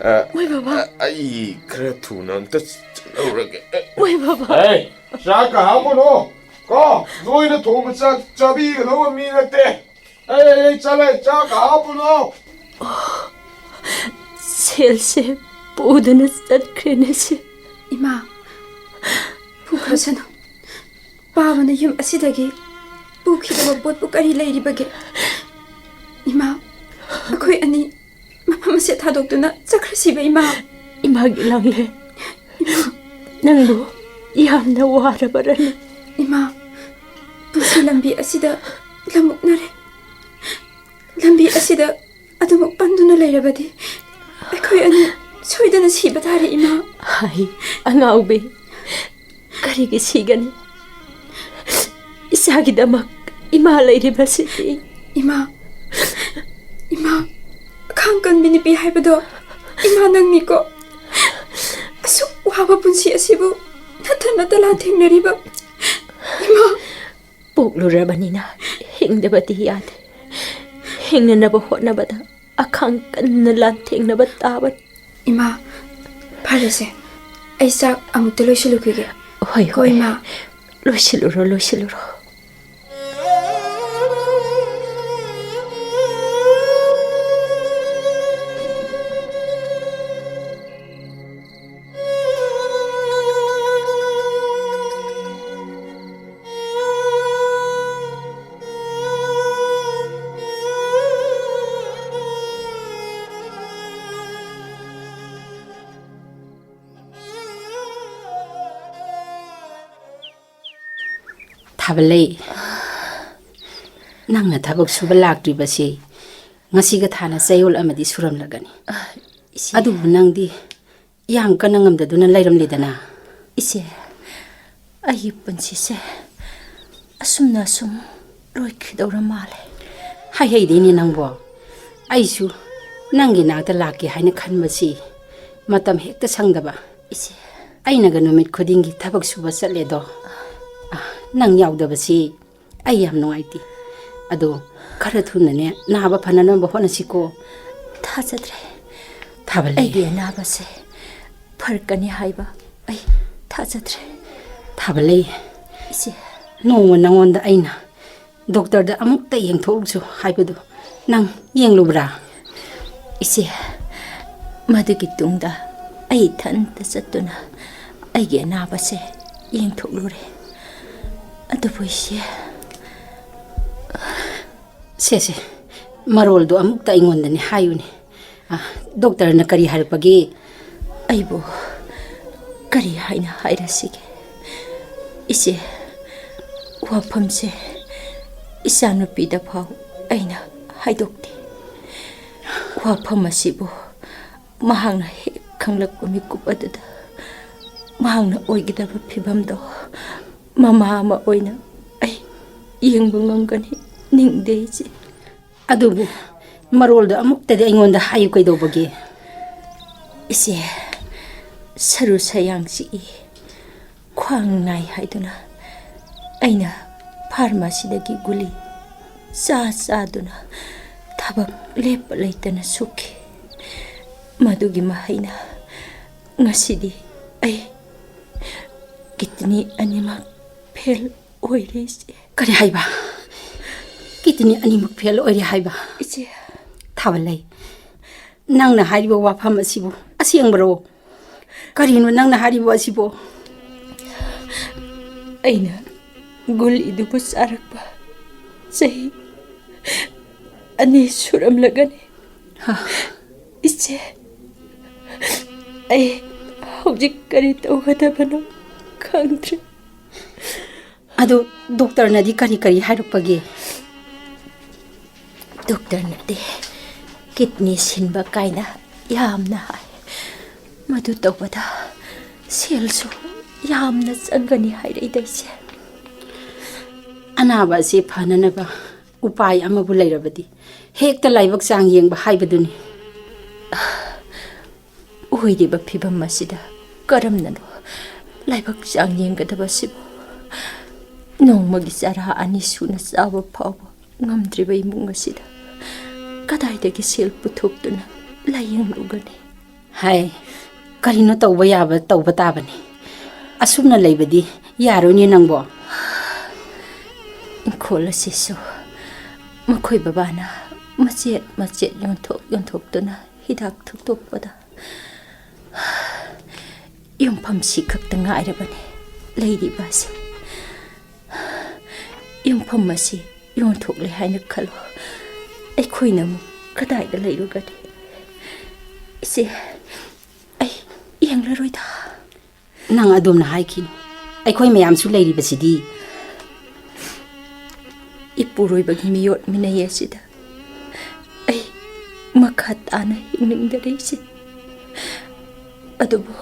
ꯑ, ꯃꯣꯏ ꯕꯕꯥ꯫ ꯑ, ꯑꯩ ꯈꯔ ꯊꯨꯅ ꯑꯝꯇ ꯆꯠꯍꯧꯔꯒꯦ꯫ ꯃꯣꯏ ꯕꯕꯥ꯫ ꯑꯦ, ꯆꯥꯛꯀ ꯍꯥꯞꯄꯨꯅꯣ꯫ ꯀꯣ, ꯅꯣꯏꯅ ꯊꯣꯡꯕ ꯆꯥꯛ ꯆꯥꯕꯤꯒꯗꯧꯕ ꯃꯤ ꯅꯠꯇꯦ꯫ ꯑꯩ, ꯑꯩ, ꯑꯩ ꯆꯠꯂꯦ, ꯆꯥꯛꯀ ꯍꯥꯞꯄꯨꯅꯣ꯫ ꯁꯦꯜꯁꯦ ꯄꯨꯗꯨꯅ ꯆꯠꯈ꯭ꯔꯦꯅꯦ ꯁꯦ꯫ ꯏꯃꯥ, ꯄꯨꯈ꯭ꯔꯁꯅꯨ꯫ ꯄꯥꯕꯅ ꯌꯨꯝ ꯑꯁꯤꯗꯒꯤ ꯄꯨꯈꯤꯗꯕ ꯄꯣꯠꯄꯨ ꯀꯔꯤ ꯂꯩꯔꯤꯕꯒꯦ? ꯏꯃꯥ, ꯑꯩꯈꯣꯏ ꯑꯅꯤ ꯃꯐꯝ ꯑꯁꯤ ꯊꯥꯗꯣꯛꯇꯨꯅ ꯆꯠꯈ꯭ꯔꯁꯤꯕ, ꯏꯃꯥ꯫ ꯏꯃꯥꯒꯤ ꯂꯥꯡꯂꯦ꯫ ꯏꯃꯥ꯫ ꯅꯪꯕꯨ ꯌꯥꯝꯅ ꯋꯥꯔꯕꯔꯅꯤ꯫ ꯏꯃꯥ, ꯄꯨꯟꯁꯤ ꯂꯝꯕꯤ ꯑꯁꯤꯗ ꯂꯝꯃꯨꯛꯅꯔꯦ꯫ ꯂꯝꯕꯤ ꯑꯁꯤꯗ ꯑꯗꯨꯃꯛ ꯄꯟꯗꯨꯅ ꯂꯩꯔꯕꯗꯤ ꯑꯩꯈꯣꯏ ꯑꯅꯤ ꯁꯣꯏꯗꯅ ꯁꯤꯕ ꯇꯥꯔꯦ, ꯏꯃꯥ꯫ ꯍꯥꯏ, ꯑꯉꯥꯎꯕꯤ, ꯀꯔꯤꯒꯤ ꯁꯤꯒꯅꯤ? ꯏꯆꯥꯒꯤꯗꯃꯛ ꯏꯃꯥ ꯂꯩꯔꯤꯕꯁꯤꯗꯤ꯫ ꯏꯃꯥ, ꯏꯃꯥ, ꯑꯈꯥꯡ ꯀꯟꯕꯤ ꯅꯨꯄꯤ ꯍꯥꯏꯕꯗꯣ ꯏꯃꯥ ꯅꯪꯅꯤꯀꯣ꯫ ꯑꯁꯨꯛ ꯋꯥꯕ ꯄꯨꯟꯁꯤ ꯑꯁꯤꯕꯨ ꯅꯊꯟꯅꯇ ꯂꯥꯟꯊꯦꯡꯅꯔꯤꯕ ꯏꯃꯥ꯫ ꯄꯣꯛꯂꯨꯔꯕꯅꯤꯅ ꯍꯤꯡꯗꯕꯗꯤ ꯌꯥꯗꯦ꯫ ꯍꯤꯡꯅꯅꯕ ꯍꯣꯠꯅꯕꯗ ꯑꯈꯥꯡ ꯀꯟꯅ ꯂꯥꯟꯊꯦꯡꯅꯕ ꯇꯥꯕꯅꯤ꯫ ꯏꯃꯥ, ꯐꯔꯦꯁꯦ, ꯑꯩ ꯆꯥꯛ ꯑꯃꯨꯛꯇ ꯂꯣꯏꯁꯤꯜꯂꯨꯈꯤꯒꯦ꯫ ꯍꯣꯏ, ꯀꯣ, ꯍꯣꯏ꯫ ꯏꯃꯥ꯫ ꯂꯣꯏꯁꯤꯜꯂꯨꯔꯣ, ꯂꯣꯏꯁꯤꯜꯂꯨꯔꯣ꯫ ꯊꯥꯕꯂꯩ, ꯅꯪꯅ ꯊꯕꯛ ꯁꯨꯕ ꯂꯥꯛꯇ꯭ꯔꯤꯕꯁꯤ ꯉꯁꯤꯒ ꯊꯥꯅ ꯆꯌꯣꯜ ꯑꯃꯗꯤ ꯁꯨꯔꯝꯂꯒꯅꯤ꯫ ꯏꯆꯦ꯫ ꯑꯗꯨꯕꯨ ꯅꯪꯗꯤ ꯌꯥꯝ ꯀꯟꯅ ꯉꯝꯗꯗꯨꯅ ꯂꯩꯔꯝꯂꯤꯗꯅ꯫ ꯏꯆꯦ, ꯑꯩꯒꯤ ꯄꯨꯟꯁꯤꯁꯦ ꯑꯁꯨꯝꯅ ꯑꯁꯨꯝ ꯂꯣꯏꯈꯤꯗꯧꯔ ꯃꯥꯜꯂꯦ꯫ ꯍꯥꯏꯍꯩꯗꯦꯅꯦ ꯅꯪꯕꯣ꯫ ꯑꯩꯁꯨ ꯅꯪꯒꯤ ꯅꯥꯛꯇ ꯂꯥꯛꯀꯦ ꯍꯥꯏꯅ ꯈꯟꯕꯁꯤ ꯃꯇꯝ ꯍꯦꯛꯇ ꯁꯪꯗꯕ꯫ ꯏꯆꯦ꯫ ꯑꯩꯅꯒ ꯅꯨꯃꯤꯠ ꯈꯨꯗꯤꯡꯒꯤ ꯊꯕꯛ ꯁꯨꯕ ꯆꯠꯂꯦꯗꯣ꯫ ꯑ, ꯅꯪ ꯌꯥꯎꯗꯕꯁꯤ ꯑꯩ ꯌꯥꯝ ꯅꯨꯡꯉꯥꯏꯇꯦ꯫ ꯑꯗꯣ ꯈꯔ ꯊꯨꯅꯅꯦ ꯅꯥꯕ ꯐꯅꯅꯕ ꯍꯣꯠꯅꯁꯤꯀꯣ꯫ ꯊꯥꯖꯗ꯭ꯔꯦ꯫ ꯊꯥꯕꯂꯩ꯫ ꯑꯩꯒꯤ ꯑꯅꯥꯕꯁꯦ ꯐꯔꯛꯀꯅꯤ ꯍꯥꯏꯕ ꯑꯩ ꯊꯥꯖꯗ꯭ꯔꯦ꯫ ꯊꯥꯕꯂꯩ꯫ ꯏꯆꯦ꯫ ꯅꯣꯡꯃ ꯅꯉꯣꯟꯗ ꯑꯩꯅ ꯗꯣꯛꯇꯔꯗ ꯑꯃꯨꯛꯇ ꯌꯦꯡꯊꯣꯛꯎꯁꯨ ꯍꯥꯏꯕꯗꯨ ꯅꯪ ꯌꯦꯡꯂꯨꯕ꯭ꯔꯥ? ꯏꯆꯦ, ꯃꯗꯨꯒꯤ ꯇꯨꯡꯗ ꯑꯩ ꯏꯊꯟꯇ ꯆꯠꯇꯨꯅ ꯑꯩꯒꯤ ꯑꯅꯥꯕꯁꯦ ꯌꯦꯡꯊꯣꯛꯂꯨꯔꯦ꯫ ꯑꯗꯨꯕꯨ ꯏꯆꯦ, ꯁꯦ, ꯁꯦ, ꯃꯔꯣꯜꯗꯣ ꯑꯃꯨꯛꯇ ꯑꯩꯉꯣꯟꯗꯅꯦ ꯍꯥꯏꯌꯨꯅꯦ꯫ ꯑ, ꯗꯣꯛꯇꯔꯅ ꯀꯔꯤ ꯍꯥꯏꯔꯛꯄꯒꯦ? ꯑꯩꯕꯨ ꯀꯔꯤ ꯍꯥꯏꯅ ꯍꯥꯏꯔꯁꯤꯒꯦ? ꯏꯆꯦ, ꯋꯥꯐꯝꯁꯦ ꯏꯆꯥꯅꯨꯄꯤꯗ ꯐꯥꯎ ꯑꯩꯅ ꯍꯥꯏꯗꯣꯛꯇꯦ꯫ ꯋꯥꯐꯝ ꯑꯁꯤꯕꯨ ꯃꯍꯥꯛꯅ ꯍꯦꯛ ꯈꯪꯂꯛꯄ ꯃꯤꯀꯨꯞ ꯑꯗꯨꯗ ꯃꯍꯥꯛꯅ ꯑꯣꯏꯒꯗꯕ ꯐꯤꯕꯝꯗꯣ ꯃꯃꯥ ꯑꯃ ꯑꯣꯏꯅ ꯑꯩ ꯌꯦꯡꯕ ꯉꯝꯒꯅꯤ ꯅꯤꯡꯗꯦ, ꯏꯆꯦ꯫ ꯑꯗꯨꯕꯨ ꯃꯔꯣꯜꯗꯣ ꯑꯃꯨꯛꯇꯗꯤ ꯑꯩꯉꯣꯟꯗ ꯍꯥꯏꯌꯨ ꯀꯩꯗꯧꯕꯒꯦ? ꯏꯆꯦ, ꯁꯔꯨ ꯁꯌꯥꯡ ꯆꯤꯛꯏ, ꯈ꯭ꯋꯥꯡ ꯅꯥꯏ ꯍꯥꯏꯗꯨꯅ ꯑꯩꯅ ꯐꯥꯔꯃꯥꯁꯤꯗꯒꯤ ꯒꯨꯂꯤ ꯆꯥ ꯆꯥꯗꯨꯅ ꯊꯕꯛ ꯂꯦꯞꯄ ꯂꯩꯇꯅ ꯁꯨꯈꯤ꯫ ꯃꯗꯨꯒꯤ ꯃꯍꯩꯅ ꯉꯁꯤꯗꯤ ꯑꯩ ꯀꯤꯗꯅꯤ ꯑꯅꯤꯃꯛ ꯐꯦꯜ ꯑꯣꯏꯔꯦ, ꯏꯆꯦ꯫ ꯀꯔꯤ ꯍꯥꯏꯕ? ꯀꯤꯗꯅꯤ ꯑꯅꯤꯃꯛ ꯐꯦꯜ ꯑꯣꯏꯔꯦ ꯍꯥꯏꯕ? ꯏꯆꯦ꯫ ꯊꯥꯕꯜꯂꯩ, ꯅꯪꯅ ꯍꯥꯏꯔꯤꯕ ꯋꯥꯐꯝ ꯑꯁꯤꯕꯨ ꯑꯁꯦꯡꯕꯔꯣ? ꯀꯔꯤꯅꯣ ꯅꯪꯅ ꯍꯥꯏꯔꯤꯕ ꯑꯁꯤꯕꯣ? ꯑꯩꯅ ꯒꯨꯂꯤꯗꯨꯕꯨ ꯆꯥꯔꯛꯄ ꯆꯍꯤ ꯑꯅꯤ ꯁꯨꯔꯝꯂꯒꯅꯤ꯫ ꯍꯥ? ꯏꯆꯦ, ꯑꯩ ꯍꯧꯖꯤꯛ ꯀꯔꯤ ꯇꯧꯒꯗꯕꯅꯣ ꯈꯪꯗ꯭ꯔꯦ꯫ ꯑꯗꯨ ꯗꯣꯛꯇꯔꯅꯗꯤ ꯀꯔꯤ ꯀꯔꯤ ꯍꯥꯏꯔꯛꯄꯒꯦ? ꯗꯣꯛꯇꯔꯅꯗꯤ ꯀꯤꯗꯅꯤ ꯁꯤꯟꯕ ꯀꯥꯏꯅ ꯌꯥꯝꯅ ꯍꯥꯏ꯫ ꯃꯗꯨ ꯇꯧꯕꯗ ꯁꯦꯜꯁꯨ ꯌꯥꯝꯅ ꯆꯪꯒꯅꯤ ꯍꯥꯏꯔꯛꯏꯗ, ꯏꯆꯦ꯫ ꯑꯅꯥꯕ ꯑꯁꯤ ꯐꯅꯅꯕ ꯎꯄꯥꯏ ꯑꯃꯕꯨ ꯂꯩꯔꯕꯗꯤ ꯍꯦꯛꯇ ꯂꯥꯏꯕꯛ ꯆꯥꯡ ꯌꯦꯡꯕ ꯍꯥꯏꯕꯗꯨꯅꯤ꯫ ꯑꯣꯏꯔꯤꯕ ꯐꯤꯕꯝ ꯑꯁꯤꯗ ꯀꯔꯝꯅꯅꯣ ꯂꯥꯏꯕꯛ ꯆꯥꯡ ꯌꯦꯡꯒꯗꯕꯁꯤꯕꯨ? ꯅꯣꯡꯃꯒꯤ ꯆꯔꯥ ꯑꯅꯤ ꯁꯨꯅ ꯆꯥꯕ ꯐꯥꯎꯕ ꯉꯝꯗ꯭ꯔꯤꯕ ꯏꯃꯨꯡ ꯑꯁꯤꯗ ꯀꯗꯥꯏꯗꯒꯤ ꯁꯦꯜ ꯄꯨꯊꯣꯛꯇꯨꯅ ꯂꯥꯏꯌꯦꯡꯂꯨꯒꯅꯤ? ꯍꯥꯏ, ꯀꯔꯤꯅꯣ ꯇꯧꯕ ꯌꯥꯕ ꯇꯧꯕ ꯇꯥꯕꯅꯤ꯫ ꯑꯁꯨꯝꯅ ꯂꯩꯕꯗꯤ ꯌꯥꯔꯣꯏꯅꯦ ꯅꯪꯕꯣ꯫ ꯏꯪꯈꯣꯜ ꯑꯁꯤꯁꯨ ꯃꯈꯣꯏ ꯕꯕꯥꯅ ꯃꯆꯦꯠ ꯃꯆꯦꯠ ꯌꯣꯟꯊꯣꯛ ꯌꯣꯟꯊꯣꯛꯇꯨꯅ ꯍꯤꯗꯥꯛ ꯊꯛꯇꯣꯛꯄꯗ ꯌꯨꯝꯐꯝ ꯁꯤ ꯈꯛꯇ ꯉꯥꯏꯔꯕꯅꯤ ꯂꯩꯔꯤꯕ ꯑꯁꯤ꯫ ꯌꯨꯝꯐꯝ ꯑꯁꯤ ꯌꯣꯟꯊꯣꯛꯂꯦ ꯍꯥꯏꯅ ꯈꯜꯂꯣ, ꯑꯩꯈꯣꯏꯅ ꯑꯃꯨꯛ ꯀꯗꯥꯏꯗ ꯂꯩꯔꯨꯒꯅꯤ? ꯏꯆꯦ, ꯑꯩ ꯌꯦꯡꯂꯔꯣꯏꯗ꯫ ꯅꯪ ꯑꯗꯨꯝꯅ ꯍꯥꯏꯈꯤꯅꯨ꯫ ꯑꯩꯈꯣꯏ ꯃꯌꯥꯝꯁꯨ ꯂꯩꯔꯤꯕꯁꯤꯗꯤ꯫ ꯏꯄꯨꯔꯣꯏꯕꯒꯤ ꯃꯤꯑꯣꯠ ꯃꯤꯅꯩ ꯑꯁꯤꯗ ꯑꯩ ꯃꯈꯥ ꯇꯥꯅ ꯍꯤꯡꯅꯤꯡꯗꯔꯦ, ꯏꯆꯦ꯫ ꯑꯗꯨꯕꯨ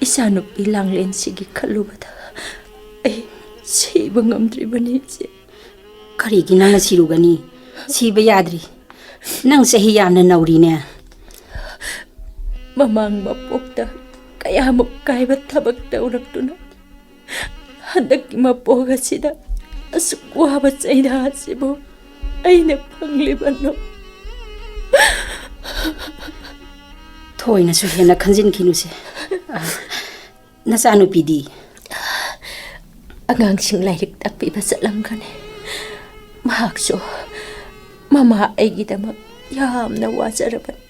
ꯏꯆꯥꯅꯨꯄꯤ ꯂꯥꯡꯂꯦꯟꯁꯤꯒꯤ ꯈꯜꯂꯨꯕꯗ ꯑꯩ ꯁꯤꯕ ꯉꯝꯗ꯭ꯔꯤꯕꯅꯤ, ꯏꯆꯦ꯫ ꯀꯔꯤꯒꯤ ꯅꯪꯅ ꯁꯤꯔꯨꯒꯅꯤ? ꯁꯤꯕ ꯌꯥꯗ꯭ꯔꯤ꯫ ꯅꯪ ꯆꯍꯤ ꯌꯥꯝꯅ ꯅꯧꯔꯤꯅꯦ꯫ ꯃꯃꯥꯡ ꯃꯄꯣꯛꯇ ꯀꯌꯥꯃꯨꯛ ꯀꯥꯏꯕ ꯊꯕꯛ ꯇꯧꯔꯛꯇꯨꯅ ꯍꯟꯗꯛꯀꯤ ꯃꯄꯣꯛ ꯑꯁꯤꯗ ꯑꯁꯨꯛ ꯋꯥꯕ ꯆꯩꯅꯥ ꯑꯁꯤꯕꯨ ꯑꯩꯅ ꯐꯪꯂꯤꯕꯅꯣ? ꯊꯣꯏꯅꯁꯨ ꯍꯦꯟꯅ ꯈꯟꯖꯤꯟꯈꯤꯅꯨꯁꯦ꯫ ꯅꯆꯥꯅꯨꯄꯤꯗꯤ? ꯑꯉꯥꯡꯁꯤꯡ ꯂꯥꯏꯔꯤꯛ ꯇꯥꯛꯄꯤꯕ ꯆꯠꯂꯝꯒꯅꯤ꯫ ꯃꯍꯥꯛꯁꯨ ꯃꯃꯥ ꯑꯩꯒꯤꯗꯃꯛ ꯌꯥꯝꯅ ꯋꯥꯖꯔꯕꯅꯤ꯫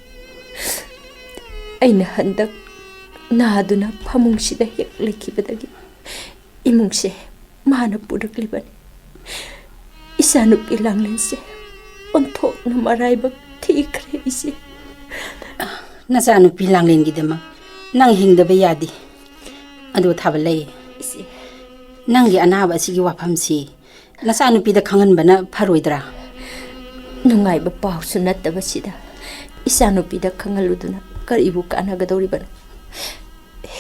ꯑꯩꯅ ꯍꯟꯗꯛ ꯅꯥꯗꯨꯅ ꯐꯃꯨꯡꯁꯤꯗ ꯍꯦꯛ ꯂꯩꯈꯤꯕꯗꯒꯤ ꯏꯃꯨꯡꯁꯦ ꯃꯥꯅ ꯄꯨꯔꯛꯂꯤꯕꯅꯤ꯫ ꯏꯆꯥꯅꯨꯄꯤ ꯂꯥꯡꯂꯦꯟꯁꯦ ꯑꯣꯟꯊꯣꯛꯅ ꯃꯔꯥꯏꯕꯛ ꯊꯤꯈ꯭ꯔꯦ, ꯏꯆꯦ꯫ ꯅꯆꯥꯅꯨꯄꯤ ꯂꯥꯡꯂꯦꯟꯒꯤꯗꯃꯛ ꯅꯪ ꯍꯤꯡꯗꯕ ꯌꯥꯗꯦ꯫ ꯑꯗꯣ ꯊꯥꯕꯂꯩ, ꯏꯆꯦ꯫ ꯅꯪꯒꯤ ꯑꯅꯥꯕ ꯑꯁꯤꯒꯤ ꯋꯥꯐꯝꯁꯤ ꯅꯆꯥꯅꯨꯄꯤꯗ ꯈꯪꯍꯟꯕꯅ ꯐꯔꯣꯏꯗ꯭ꯔꯥ? ꯅꯨꯡꯉꯥꯏꯕ ꯄꯥꯎꯁꯨ ꯅꯠꯇꯕꯁꯤꯗ ꯏꯆꯥꯅꯨꯄꯤꯗ ꯈꯪꯍꯜꯂꯨꯗꯨꯅ ꯀꯔꯤꯕꯨ ꯀꯥꯟꯅꯒꯗꯧꯔꯤꯕꯅꯣ?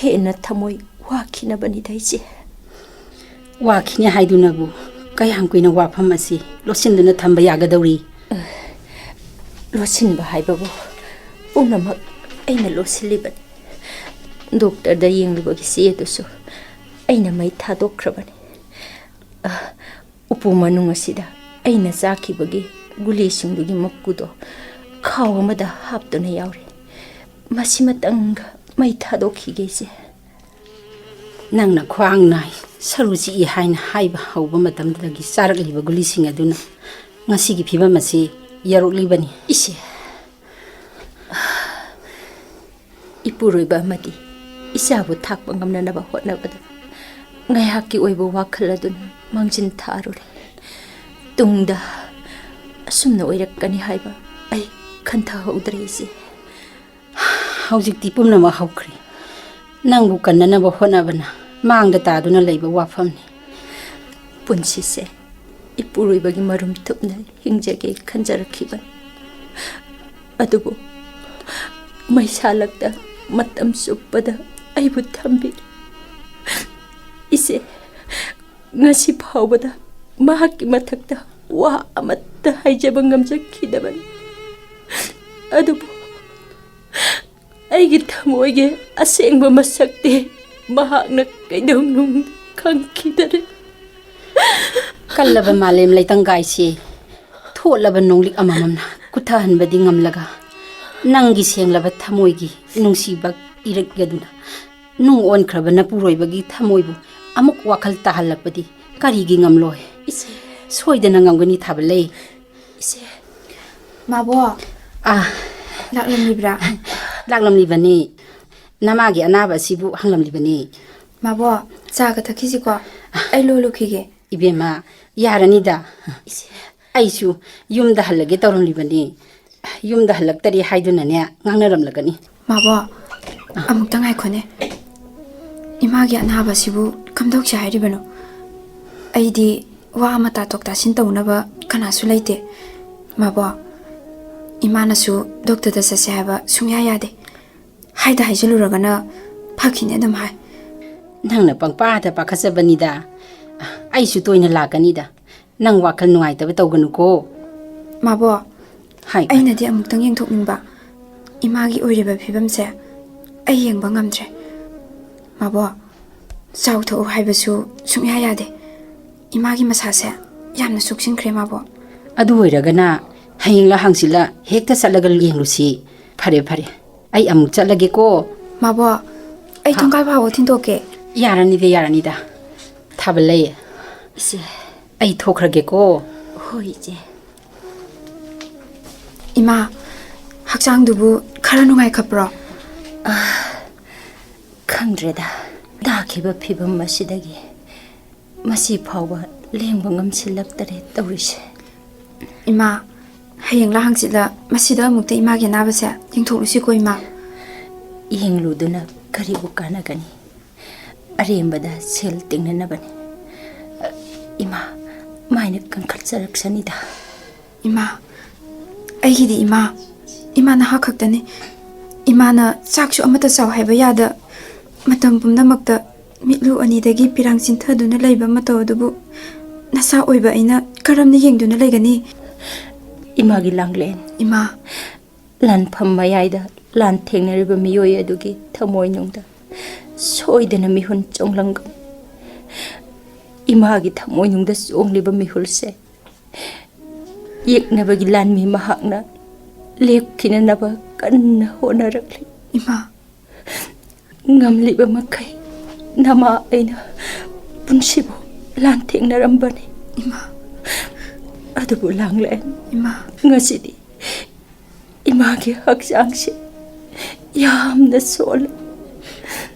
ꯍꯦꯟꯅ ꯊꯃꯣꯏ ꯋꯥꯈꯤꯅꯕꯅꯤꯗ, ꯏꯆꯦ꯫ ꯋꯥꯈꯤꯅꯤ ꯍꯥꯏꯗꯨꯅꯕꯨ ꯀꯌꯥꯝ ꯀꯨꯏꯅ ꯋꯥꯐꯝ ꯑꯁꯤ ꯂꯣꯠꯁꯤꯟꯗꯨꯅ ꯊꯝꯕ ꯌꯥꯒꯗꯧꯔꯤ? ꯂꯣꯠꯁꯤꯟꯕ ꯍꯥꯏꯕꯕꯨ ꯄꯨꯝꯅꯃꯛ ꯑꯩꯅ ꯂꯣꯠꯁꯤꯜꯂꯤꯕꯅꯤ꯫ ꯗꯣꯛꯇꯔꯗ ꯌꯦꯡꯂꯨꯕꯒꯤ ꯆꯦ ꯑꯗꯨꯁꯨ ꯑꯩꯅ ꯃꯩ ꯊꯥꯗꯣꯛꯈ꯭ꯔꯕꯅꯤ꯫ ꯑ, ꯎꯄꯨ ꯃꯅꯨꯡ ꯑꯁꯤꯗ ꯑꯩꯅ ꯆꯥꯈꯤꯕꯒꯤ ꯒꯨꯂꯤꯁꯤꯡꯗꯨꯒꯤ ꯃꯀꯨꯗꯣ ꯈꯥꯎ ꯑꯃꯗ ꯍꯥꯞꯇꯨꯅ ꯌꯥꯎꯔꯤ꯫ ꯃꯁꯤꯃꯇꯪꯒ ꯃꯩ ꯊꯥꯗꯣꯛꯈꯤꯒꯦ, ꯏꯆꯦ꯫ ꯅꯪꯅ ꯈ꯭ꯋꯥꯡ ꯅꯥꯏ, ꯁꯔꯨ ꯆꯤꯛꯏ ꯍꯥꯏꯅ ꯍꯥꯏꯕ ꯍꯧꯕ ꯃꯇꯝꯗꯨꯗꯒꯤ ꯆꯥꯔꯛꯂꯤꯕ ꯒꯨꯂꯤꯁꯤꯡ ꯑꯗꯨꯅ ꯉꯁꯤꯒꯤ ꯐꯤꯕꯝ ꯑꯁꯤ ꯌꯧꯔꯛꯂꯤꯕꯅꯤ꯫ ꯏꯆꯦ, ꯏꯄꯨꯔꯣꯏꯕ ꯑꯃꯗꯤ ꯏꯆꯥꯕꯨ ꯊꯥꯛꯄ ꯉꯝꯅꯅꯕ ꯍꯣꯠꯅꯕꯗ ꯉꯥꯏꯍꯥꯛꯀꯤ ꯑꯣꯏꯕ ꯋꯥꯈꯜ ꯑꯗꯨꯅ ꯃꯥꯡꯖꯤꯟ ꯊꯥꯔꯨꯔꯦ꯫ ꯇꯨꯡꯗ ꯑꯁꯨꯝꯅ ꯑꯣꯏꯔꯛꯀꯅꯤ ꯍꯥꯏꯕ ꯑꯩ ꯈꯟꯊꯍꯧꯗ꯭ꯔꯦ, ꯏꯆꯦ꯫ ꯍꯧꯖꯤꯛꯇꯤ ꯄꯨꯝꯅꯃꯛ ꯍꯧꯈ꯭ꯔꯦ꯫ ꯅꯪꯕꯨ ꯀꯟꯅꯅꯕ ꯍꯣꯠꯅꯕꯅ ꯃꯥꯡꯗ ꯇꯥꯗꯨꯅ ꯂꯩꯕ ꯋꯥꯐꯝꯅꯤ꯫ ꯄꯨꯟꯁꯤꯁꯦ ꯏꯄꯨꯔꯣꯏꯕꯒꯤ ꯃꯔꯨꯝ ꯊꯨꯞꯅ ꯍꯤꯡꯖꯒꯦ ꯈꯟꯖꯔꯛꯈꯤꯕꯅꯤ꯫ ꯑꯗꯨꯕꯨ ꯃꯩꯁꯥꯂꯛꯇ ꯃꯇꯝ ꯆꯨꯞꯄꯗ ꯑꯩꯕꯨ ꯊꯝꯕꯤ꯫ ꯏꯆꯦ, ꯉꯁꯤ ꯐꯥꯎꯕꯗ ꯃꯍꯥꯛꯀꯤ ꯃꯊꯛꯇ ꯋꯥ ꯑꯃꯠꯇ ꯍꯥꯏꯖꯕ ꯉꯝꯖꯈꯤꯗꯕꯅꯤ꯫ ꯑꯗꯨꯕꯨ ꯑꯩꯒꯤ ꯊꯃꯣꯏꯒꯤ ꯑꯁꯦꯡꯕ ꯃꯁꯛꯇꯤ ꯃꯍꯥꯛꯅ ꯀꯩꯗꯧꯅꯨꯡꯗ ꯈꯪꯈꯤꯗꯔꯦ꯫ ꯀꯜꯂꯕ ꯃꯥꯂꯦꯝ ꯂꯩꯇꯪꯒꯥꯏꯁꯤ ꯊꯣꯠꯂꯕ ꯅꯣꯡꯂꯤꯛ ꯑꯃꯃꯝꯅ ꯀꯨꯊꯍꯟꯕꯗꯤ ꯉꯝꯂꯒ, ꯅꯪꯒꯤ ꯁꯦꯡꯂꯕ ꯊꯃꯣꯏꯒꯤ ꯅꯨꯡꯁꯤꯕ ꯏꯔꯛ ꯑꯗꯨꯅ ꯅꯨꯡ ꯑꯣꯟꯈ꯭ꯔꯕ ꯅꯄꯨꯔꯣꯏꯕꯒꯤ ꯊꯃꯣꯏꯕꯨ ꯑꯃꯨꯛ ꯋꯥꯈꯜ ꯇꯥꯍꯜꯂꯛꯄꯗꯤ ꯀꯔꯤꯒꯤ ꯉꯝꯂꯣꯏ? ꯏꯆꯦ꯫ ꯁꯣꯏꯗꯅ ꯉꯝꯒꯅꯤ, ꯊꯥꯕꯂꯩ꯫ ꯏꯆꯦ꯫ ꯃꯥꯕꯣ꯫ ꯑꯥ꯫ ꯂꯥꯛꯂꯝꯂꯤꯕ꯭ꯔꯥ? ꯂꯥꯛꯂꯝꯂꯤꯕꯅꯤ꯫ ꯅꯃꯥꯒꯤ ꯑꯅꯥꯕ ꯑꯁꯤꯕꯨ ꯍꯪꯂꯝꯂꯤꯕꯅꯤ꯫ ꯃꯥꯕꯣ, ꯆꯥꯒ ꯊꯛꯈꯤꯁꯤꯀꯣ꯫ ꯑꯩ ꯂꯣꯜꯂꯨꯈꯤꯒꯦ꯫ ꯏꯕꯦꯝꯃ, ꯌꯥꯔꯅꯤꯗ꯫ ꯏꯆꯦ꯫ ꯑꯩꯁꯨ ꯌꯨꯝꯗ ꯍꯜꯂꯒꯦ ꯇꯧꯔꯝꯂꯤꯕꯅꯤ꯫ ꯌꯨꯝꯗ ꯍꯜꯂꯛꯇꯔꯤ ꯍꯥꯏꯗꯨꯅꯅꯦ ꯉꯥꯡꯅꯔꯝꯂꯒꯅꯤ꯫ ꯃꯥꯕꯣ, ꯑꯃꯨꯛꯇ ꯉꯥꯏꯈꯣꯅꯦ꯫ ꯏꯃꯥꯒꯤ ꯑꯅꯥꯕꯁꯤꯕꯨ ꯀꯝꯗꯧꯁꯦ ꯍꯥꯏꯔꯤꯕꯅꯣ? ꯑꯩꯗꯤ ꯋꯥ ꯑꯃ ꯇꯥꯊꯣꯛ ꯇꯥꯁꯤꯟ ꯇꯧꯅꯕ ꯀꯅꯥꯁꯨ ꯂꯩꯇꯦ꯫ ꯃꯥꯕꯣ, ꯏꯃꯥꯅꯁꯨ ꯗꯣꯛꯇꯔꯗ ꯆꯠꯁꯦ ꯍꯥꯏꯕ ꯁꯨꯡꯌꯥ ꯌꯥꯗꯦ꯫ ꯍꯥꯏꯗ ꯍꯥꯏꯖꯤꯜꯂꯨꯔꯒꯅ ꯐꯈꯤꯅꯦ ꯑꯗꯨꯝ ꯍꯥꯏ꯫ ꯅꯪꯅ ꯄꯪꯄꯥꯗ ꯄꯥꯈꯠꯆꯕꯅꯤꯗ꯫ ꯑꯩꯁꯨ ꯇꯣꯏꯅ ꯂꯥꯛꯀꯅꯤꯗ꯫ ꯅꯪ ꯋꯥꯈꯜ ꯅꯨꯡꯉꯥꯏꯇꯕ ꯇꯧꯒꯅꯨꯀꯣ꯫ ꯃꯥꯕꯣ, ꯍꯥꯏ꯫ ꯑꯩꯅꯗꯤ ꯑꯃꯨꯛꯇꯪ ꯌꯦꯡꯊꯣꯛꯅꯤꯡꯕ꯫ ꯏꯃꯥꯒꯤ ꯑꯣꯏꯔꯤꯕ ꯐꯤꯕꯝꯁꯦ ꯑꯩ ꯌꯦꯡꯕ ꯉꯝꯗ꯭ꯔꯦ꯫ ꯃꯥꯕꯣ, ꯆꯥꯎ ꯊꯛꯎ ꯍꯥꯏꯕꯁꯨ ꯁꯨꯡꯌꯥ ꯌꯥꯗꯦ꯫ ꯏꯃꯥꯒꯤ ꯃꯁꯥꯁꯦ ꯌꯥꯝꯅ ꯁꯣꯛꯆꯤꯟꯈ꯭ꯔꯦ, ꯃꯥꯕꯣ꯫ ꯑꯗꯨ ꯑꯣꯏꯔꯒꯅ ꯍꯌꯦꯡꯂ ꯍꯪꯆꯤꯠꯂ ꯍꯦꯛꯇ ꯆꯠꯂꯒ ꯌꯦꯡꯂꯨꯁꯤ꯫ ꯐꯔꯦ, ꯐꯔꯦ꯫ ꯑꯩ ꯑꯃꯨꯛ ꯆꯠꯂꯒꯦꯀꯣ꯫ ꯃꯥꯕꯣ, ꯑꯩ ꯍꯥ? ꯊꯣꯡꯀꯥꯏ ꯐꯥꯎꯕ ꯊꯤꯟꯗꯣꯛꯀꯦ꯫ ꯌꯥꯔꯅꯤꯗ, ꯌꯥꯔꯅꯤꯗ꯫ ꯊꯥꯕꯂꯩ꯫ ꯏꯆꯦ꯫ ꯑꯩ ꯊꯣꯛꯈ꯭ꯔꯒꯦꯀꯣ꯫ ꯍꯣꯏ, ꯏꯆꯦ꯫ ꯏꯃꯥ, ꯍꯛꯆꯥꯡꯗꯨꯕꯨ ꯈꯔ ꯅꯨꯡꯉꯥꯏꯈꯠꯄ꯭ꯔꯣ? ꯑꯥ, ꯈꯪꯗ꯭ꯔꯦꯗ, ꯇꯥꯈꯤꯕ ꯐꯤꯕꯝ ꯑꯁꯤꯗꯒꯤ ꯃꯁꯤ ꯐꯥꯎꯕ ꯂꯦꯡꯕ ꯉꯝꯁꯤꯜꯂꯛꯇꯔꯦ ꯇꯧꯔꯤꯁꯦ꯫ ꯏꯃꯥ, ꯍꯌꯦꯡꯂ ꯍꯪꯆꯤꯠꯂ ꯃꯁꯤꯗ ꯑꯃꯨꯛꯇ ꯏꯃꯥꯒꯤ ꯑꯅꯥꯕꯁꯦ ꯌꯦꯡꯊꯣꯛꯂꯨꯁꯤꯀꯣ, ꯏꯃꯥ꯫ ꯌꯦꯡꯂꯨꯗꯨꯅ ꯀꯔꯤꯕꯨ ꯀꯥꯟꯅꯒꯅꯤ? ꯑꯔꯦꯝꯕꯗ ꯁꯦꯜ ꯇꯤꯡꯅꯅꯕꯅꯤ꯫ ꯏꯃꯥ, ꯃꯥꯏꯅ ꯀꯟꯈꯠꯆꯔꯛꯁꯅꯤꯗ꯫ ꯏꯃꯥ, ꯑꯩꯒꯤꯗꯤ ꯏꯃꯥ, ꯏꯃꯥ ꯅꯍꯥꯛ ꯈꯛꯇꯅꯤ꯫ ꯏꯃꯥꯅ ꯆꯥꯛꯁꯨ ꯑꯃꯠꯇ ꯆꯥꯎ ꯍꯥꯏꯕ ꯌꯥꯗ, ꯃꯇꯝ ꯄꯨꯝꯅꯃꯛꯇ ꯃꯤꯠꯂꯨ ꯑꯅꯤꯗꯒꯤ ꯄꯤꯔꯥꯡ ꯆꯤꯟꯊꯗꯨꯅ ꯂꯩꯕ ꯃꯇꯧ ꯑꯗꯨꯕꯨ ꯅꯆꯥ ꯑꯣꯏꯕ ꯑꯩꯅ ꯀꯔꯝꯅ ꯌꯦꯡꯗꯨꯅ ꯂꯩꯒꯅꯤ? ꯏꯃꯥꯒꯤ ꯂꯥꯡꯂꯦꯟ꯫ ꯏꯃꯥ꯫ ꯂꯥꯟꯐꯝ ꯃꯌꯥꯏꯗ ꯂꯥꯟ ꯊꯦꯡꯅꯔꯤꯕ ꯃꯤꯑꯣꯏ ꯑꯗꯨꯒꯤ ꯊꯃꯣꯏꯅꯨꯡꯗ ꯁꯣꯏꯗꯅ ꯃꯤꯍꯨꯟ ꯆꯣꯡꯂꯝꯒꯅꯤ꯫ ꯏꯃꯥꯒꯤ ꯊꯃꯣꯏꯅꯨꯡꯗ ꯆꯣꯡꯂꯤꯕ ꯃꯤꯍꯨꯜꯁꯦ ꯌꯦꯛꯅꯕꯒꯤ ꯂꯥꯟꯃꯤ ꯃꯍꯥꯛꯅ ꯂꯦꯞꯈꯤꯅꯅꯕ ꯀꯟꯅ ꯍꯣꯠꯅꯔꯛꯂꯤ꯫ ꯏꯃꯥ꯫ ꯉꯝꯂꯤꯕ ꯃꯈꯩ ꯅꯃꯥ ꯑꯩꯅ ꯄꯨꯟꯁꯤꯕꯨ ꯂꯥꯟꯊꯦꯡꯅꯔꯝꯕꯅꯤ꯫ ꯏꯃꯥ꯫ ꯑꯗꯨꯕꯨ ꯂꯥꯡꯂꯦꯟ, ꯏꯃꯥ꯫ ꯉꯁꯤꯗꯤ ꯏꯃꯥꯒꯤ ꯍꯛꯆꯥꯡꯁꯦ ꯌꯥꯝꯅ ꯁꯣꯜꯂꯦ꯫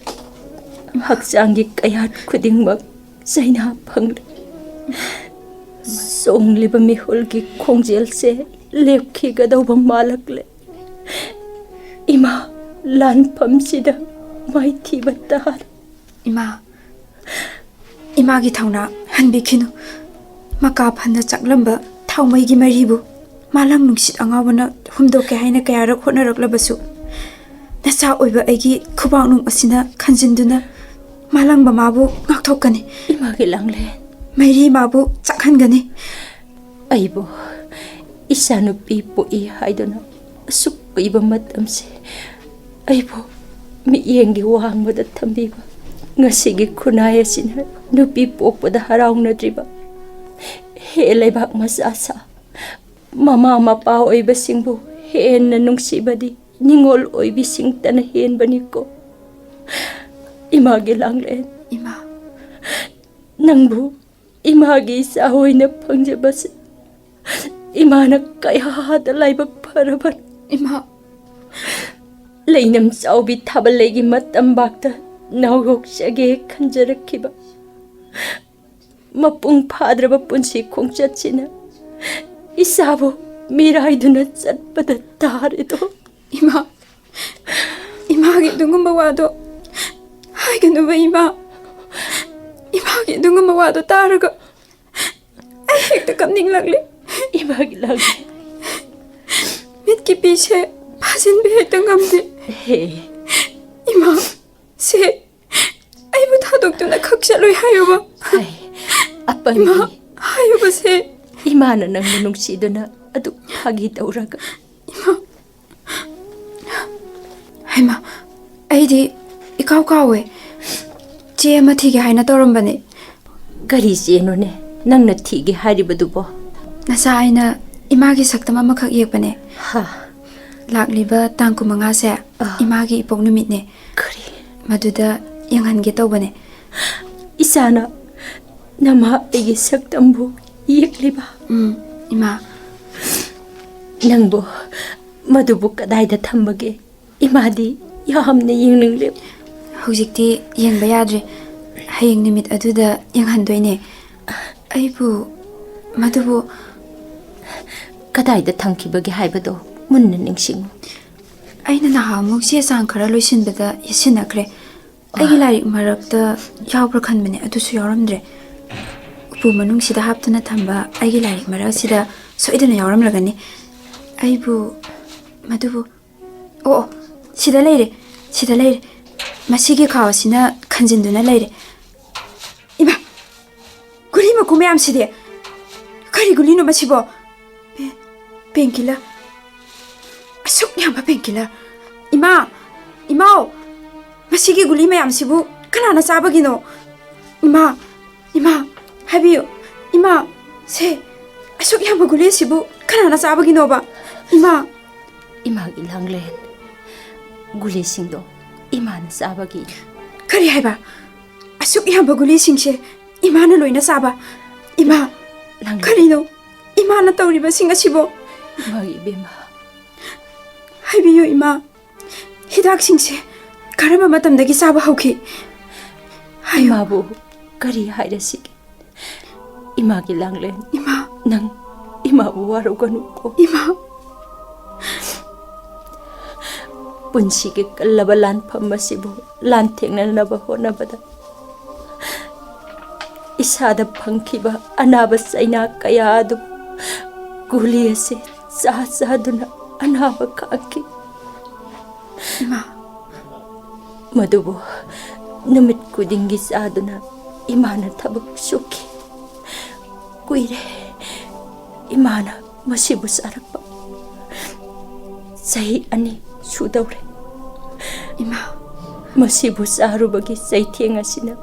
ꯍꯛꯆꯥꯡꯒꯤ ꯀꯌꯥꯠ ꯈꯨꯗꯤꯡꯃꯛ ꯆꯩꯅꯥ ꯐꯪꯂꯦ꯫ ꯆꯣꯡꯂꯤꯕ ꯃꯤꯍꯨꯜꯒꯤ ꯈꯣꯡꯖꯦꯜꯁꯦ ꯂꯦꯞꯈꯤꯒꯗꯧꯕ ꯃꯥꯜꯂꯛꯂꯦ꯫ ꯏꯃꯥ, ꯂꯥꯟꯐꯝꯁꯤꯗ ꯃꯥꯏꯊꯤꯕ ꯇꯥꯔꯦ꯫ ꯏꯃꯥ, ꯏꯃꯥꯒꯤ ꯊꯧꯅꯥ ꯍꯟꯕꯤꯈꯤꯅꯨ꯫ ꯃꯀꯥ ꯐꯟꯅ ꯆꯥꯛꯂꯝꯕ ꯊꯥꯎꯃꯩꯒꯤ ꯃꯩꯔꯤꯕꯨ ꯃꯥꯂꯪ ꯅꯨꯡꯁꯤꯠ ꯑꯉꯥꯎꯕꯅ ꯍꯨꯝꯗꯣꯛꯀꯦ ꯍꯥꯏꯅ ꯀꯌꯥꯔꯛ ꯍꯣꯠꯅꯔꯛꯂꯕꯁꯨ, ꯅꯆꯥ ꯑꯣꯏꯕ ꯑꯩꯒꯤ ꯈꯨꯕꯥꯛꯅꯨꯡ ꯑꯁꯤꯅ ꯈꯟꯖꯤꯟꯗꯨꯅ ꯃꯥꯂꯪꯕ ꯃꯥꯕꯨ ꯉꯥꯛꯊꯣꯛꯀꯅꯤ꯫ ꯏꯃꯥꯒꯤ ꯂꯥꯡꯂꯦꯟ꯫ ꯃꯩꯔꯤ ꯃꯥꯕꯨ ꯆꯥꯛꯍꯟꯒꯅꯤ꯫ ꯑꯩꯕꯨ ꯏꯆꯥꯅꯨꯄꯤ ꯄꯣꯛꯏ ꯍꯥꯏꯗꯨꯅ ꯑꯁꯨꯛ ꯀꯨꯏꯕ ꯃꯇꯝꯁꯦ ꯑꯩꯕꯨ ꯃꯤꯠꯌꯦꯡꯒꯤ ꯋꯥꯡꯃꯗ ꯊꯝꯕꯤꯕ ꯉꯁꯤꯒꯤ ꯈꯨꯟꯅꯥꯏ ꯑꯁꯤꯅ ꯅꯨꯄꯤ ꯄꯣꯛꯄꯗ ꯍꯔꯥꯎꯅꯗ꯭ꯔꯤꯕ ꯍꯦ ꯂꯩꯕꯥꯛ ꯃꯆꯥ ꯁꯥ ꯃꯃꯥ ꯃꯄꯥ ꯑꯣꯏꯕꯁꯤꯡꯕꯨ ꯍꯦꯟꯅ ꯅꯨꯡꯁꯤꯕꯗꯤ ꯅꯤꯡꯉꯣꯜ ꯑꯣꯏꯕꯤꯁꯤꯡꯇꯅ ꯍꯦꯟꯕꯅꯤꯀꯣ꯫ ꯏꯃꯥꯒꯤ ꯂꯥꯡꯂꯦꯟ, ꯏꯃꯥ꯫ ꯅꯪꯕꯨ ꯏꯃꯥꯒꯤ ꯏꯆꯥ ꯑꯣꯏꯅ ꯐꯪꯖꯕꯁꯦ ꯏꯃꯥꯅ ꯀꯌꯥꯗ ꯂꯥꯏꯕꯛ ꯐꯔꯕꯅꯤ꯫ ꯏꯃꯥ꯫ ꯂꯩꯅꯝ ꯆꯥꯎꯕꯤ ꯊꯥꯕꯜꯂꯩꯒꯤ ꯃꯇꯝꯕꯥꯛꯇ ꯅꯥꯎꯌꯣꯛꯆꯒꯦ ꯈꯟꯖꯔꯛꯈꯤꯕ ꯃꯄꯨꯡ ꯐꯥꯗ꯭ꯔꯕ ꯄꯨꯟꯁꯤ ꯈꯣꯡꯆꯠꯁꯤꯅ ꯏꯆꯥꯕꯨ ꯃꯤꯔꯥꯏꯗꯨꯅ ꯆꯠꯄꯗ ꯇꯥꯔꯦꯗꯣ꯫ ꯏꯃꯥ, ꯏꯃꯥꯒꯤ ꯑꯗꯨꯒꯨꯝꯕ ꯋꯥꯗꯣ ꯍꯥꯏꯒꯅꯨꯕ ꯏꯃꯥ꯫ ꯏꯃꯥꯒꯤ ꯑꯗꯨꯒꯨꯝꯕ ꯋꯥꯗꯣ ꯇꯥꯔꯒ ꯑꯩ ꯍꯦꯛꯇ ꯀꯞꯅꯤꯡꯂꯛꯂꯦ꯫ ꯏꯃꯥꯒꯤ ꯂꯥꯡ꯫ ꯃꯤꯠꯀꯤ ꯄꯤꯁꯦ ꯐꯥꯖꯤꯟꯕ ꯍꯦꯛꯇ ꯉꯝꯗꯦ꯫ ꯍꯦ꯫ ꯏꯃꯥ, ꯁꯦ, ꯑꯩꯕꯨ ꯊꯥꯗꯣꯛꯇꯨꯅ ꯈꯛ ꯆꯠꯂꯣꯏ ꯍꯥꯏꯌꯨꯕ꯫ ꯍꯥꯏ, ꯑꯄꯪꯕꯤ꯫ ꯏꯃꯥ, ꯍꯥꯏꯌꯨꯕ ꯁꯦ꯫ ꯏꯃꯥꯅ ꯅꯪꯕꯨ ꯅꯨꯡꯁꯤꯗꯨꯅ ꯑꯗꯨꯛ ꯐꯥꯒꯤ ꯇꯧꯔꯒ꯫ ꯏꯃꯥ꯫ ꯍꯩꯃꯥ, ꯑꯩꯗꯤ ꯏꯀꯥꯎ ꯀꯥꯎꯋꯦ꯫ ꯆꯦ ꯑꯃ ꯊꯤꯒꯦ ꯍꯥꯏꯅ ꯇꯧꯔꯝꯕꯅꯦ꯫ ꯀꯔꯤ ꯆꯦꯅꯣꯅꯦ ꯅꯪꯅ ꯊꯤꯒꯦ ꯍꯥꯏꯔꯤꯕꯗꯨꯕꯣ? ꯅꯆꯥ ꯑꯩꯅ ꯏꯃꯥꯒꯤ ꯁꯛꯇꯝ ꯑꯃꯈꯛ ꯌꯦꯛꯄꯅꯦ꯫ ꯍꯥ꯫ ꯂꯥꯛꯂꯤꯕ ꯇꯥꯡ ꯀꯨꯟꯃꯉꯥꯁꯦ ꯑꯥ꯫ ꯏꯃꯥꯒꯤ ꯏꯄꯣꯛ ꯅꯨꯃꯤꯠꯅꯦ꯫ ꯀꯔꯤ? ꯃꯗꯨꯗ ꯌꯦꯡꯍꯟꯒꯦ ꯇꯧꯕꯅꯦ꯫ ꯏꯆꯥꯅ ꯅꯃꯥ ꯑꯩꯒꯤ ꯁꯛꯇꯝꯕꯨ ꯌꯦꯛꯂꯤꯕ? ꯎꯝ, ꯏꯃꯥ꯫ ꯅꯪꯕꯨ ꯃꯗꯨꯕꯨ ꯀꯗꯥꯏꯗ ꯊꯝꯕꯒꯦ? ꯏꯃꯥꯗꯤ ꯌꯥꯝꯅ ꯌꯦꯡꯅꯤꯡꯂꯦ꯫ ꯍꯧꯖꯤꯛꯇꯤ ꯌꯦꯡꯕ ꯌꯥꯗ꯭ꯔꯦ꯫ ꯍꯌꯦꯡ ꯅꯨꯃꯤꯠ ꯑꯗꯨꯗ ꯌꯦꯡꯍꯟꯗꯣꯏꯅꯦ꯫ ꯑꯩꯕꯨ ꯃꯗꯨꯕꯨ ꯀꯗꯥꯏꯗ ꯊꯝꯈꯤꯕꯒꯦ ꯍꯥꯏꯕꯗꯣ ꯃꯨꯟꯅ ꯅꯤꯡꯁꯤꯡꯉꯨ꯫ ꯑꯩꯅ ꯅꯍꯥꯟꯃꯨꯛ ꯆꯦ ꯆꯥꯡ ꯈꯔ ꯂꯣꯏꯁꯤꯟꯕꯗ ꯌꯦꯠꯁꯤꯟꯅꯈ꯭ꯔꯦ꯫ ꯑꯩꯒꯤ ꯂꯥꯏꯔꯤꯛ ꯃꯔꯛꯇ ꯌꯥꯎꯕ꯭ꯔꯥ ꯈꯟꯕꯅꯦ, ꯑꯗꯨꯁꯨ ꯌꯥꯎꯔꯝꯗ꯭ꯔꯦ꯫ ꯎꯄꯨ ꯃꯅꯨꯡꯁꯤꯗ ꯍꯥꯞꯇꯨꯅ ꯊꯝꯕ ꯑꯩꯒꯤ ꯂꯥꯏꯔꯤꯛ ꯃꯔꯛꯁꯤꯗ ꯁꯣꯏꯗꯅ ꯌꯥꯎꯔꯝꯂꯒꯅꯤ꯫ ꯑꯩꯕꯨ ꯃꯗꯨꯕꯨ ꯑꯣ, ꯑꯣ, ꯁꯤꯗ ꯂꯩꯔꯦ, ꯁꯤꯗ ꯂꯩꯔꯦ꯫ ꯃꯁꯤꯒꯤ ꯈꯥꯎ ꯑꯁꯤꯅ ꯈꯟꯖꯤꯟꯗꯨꯅ ꯂꯩꯔꯦ꯫ ꯏꯃꯥ! ꯒꯨꯂꯤ ꯃꯀꯨ ꯃꯌꯥꯝꯁꯤꯗꯤ! ꯀꯔꯤ ꯒꯨꯂꯤꯅꯣ ꯃꯁꯤꯕꯣ? ꯄꯦ-, ꯄꯦꯟꯀꯤꯂꯔ꯫ ꯑꯁꯨꯛ ꯌꯥꯝꯕ ꯄꯦꯟꯀꯤꯂꯔ! ꯏꯃꯥ! ꯏꯃꯥꯎ! ꯃꯁꯤꯒꯤ ꯒꯨꯂꯤ ꯃꯌꯥꯝꯁꯤꯕꯨ ꯀꯅꯥꯅ ꯆꯥꯕꯒꯤꯅꯣ? ꯏꯃꯥ! ꯏꯃꯥ! ꯍꯥꯏꯕꯤꯌꯨ! ꯏꯃꯥ! ꯁꯦ! ꯑꯁꯨꯛ ꯌꯥꯝꯕ ꯒꯨꯂꯤ ꯑꯁꯤꯕꯨ ꯀꯅꯥꯅ ꯆꯥꯕꯒꯤꯅꯣꯕ? ꯏꯃꯥ! ꯏꯃꯥꯒꯤ ꯂꯥꯡꯂꯦꯟ꯫ ꯒꯨꯂꯤꯁꯤꯡꯗꯣ ꯏꯃꯥꯅ ꯆꯥꯕꯒꯤ꯫ ꯀꯔꯤ ꯍꯥꯏꯕ? ꯑꯁꯨꯛ ꯌꯥꯝꯕ ꯒꯨꯂꯤꯁꯤꯡꯁꯦ ꯏꯃꯥꯅ ꯂꯣꯏꯅ ꯆꯥꯕ? ꯏꯃꯥ! ꯂꯥꯡꯂꯦꯟ꯫ ꯀꯔꯤꯅꯣ ꯏꯃꯥꯅ ꯇꯧꯔꯤꯕꯁꯤꯡ ꯑꯁꯤꯕꯣ? ꯏꯃꯥꯒꯤ ꯏꯕꯦꯝꯃ꯫ ꯍꯥꯏꯕꯤꯌꯨ, ꯏꯃꯥ꯫ ꯍꯤꯗꯥꯛꯁꯤꯡꯁꯦ ꯀꯔꯝꯕ ꯃꯇꯝꯗꯒꯤ ꯆꯥꯕ ꯍꯧꯈꯤ? ꯍꯥꯏꯌꯨ꯫ ꯏꯃꯥꯕꯨ ꯀꯔꯤ ꯍꯥꯏꯔꯁꯤꯒꯦ? ꯏꯃꯥꯒꯤ ꯂꯥꯡꯂꯦꯟ꯫ ꯏꯃꯥ꯫ ꯅꯪ ꯏꯃꯥꯕꯨ ꯋꯥꯔꯧꯒꯅꯨꯀꯣ꯫ ꯏꯃꯥ꯫ ꯄꯨꯟꯁꯤꯒꯤ ꯀꯜꯂꯕ ꯂꯥꯟꯐꯝ ꯑꯁꯤꯕꯨ ꯂꯥꯟꯊꯦꯡꯅꯅꯕ ꯍꯣꯠꯅꯕꯗ ꯏꯁꯥꯗ ꯐꯪꯈꯤꯕ ꯑꯅꯥꯕ ꯆꯩꯅꯥ ꯀꯌꯥ ꯑꯗꯨ ꯒꯨꯂꯤ ꯑꯁꯤ ꯆꯥ ꯆꯥꯗꯨꯅ ꯑꯅꯥꯕ ꯈꯥꯡꯈꯤ꯫ ꯏꯃꯥ꯫ ꯃꯗꯨꯕꯨ ꯅꯨꯃꯤꯠ ꯈꯨꯗꯤꯡꯒꯤ ꯆꯥꯗꯨꯅ ꯏꯃꯥꯅ ꯊꯕꯛ ꯁꯨꯈꯤ꯫ ꯀꯨꯏꯔꯦ ꯏꯃꯥꯅ ꯃꯁꯤꯕꯨ ꯆꯥꯔꯛꯄ꯫ ꯆꯍꯤ ꯑꯅꯤ ꯁꯨꯗꯧꯔꯦ꯫ ꯏꯃꯥ꯫ ꯃꯁꯤꯕꯨ ꯆꯥꯔꯨꯕꯒꯤ ꯆꯩꯊꯦꯡ ꯑꯁꯤꯅ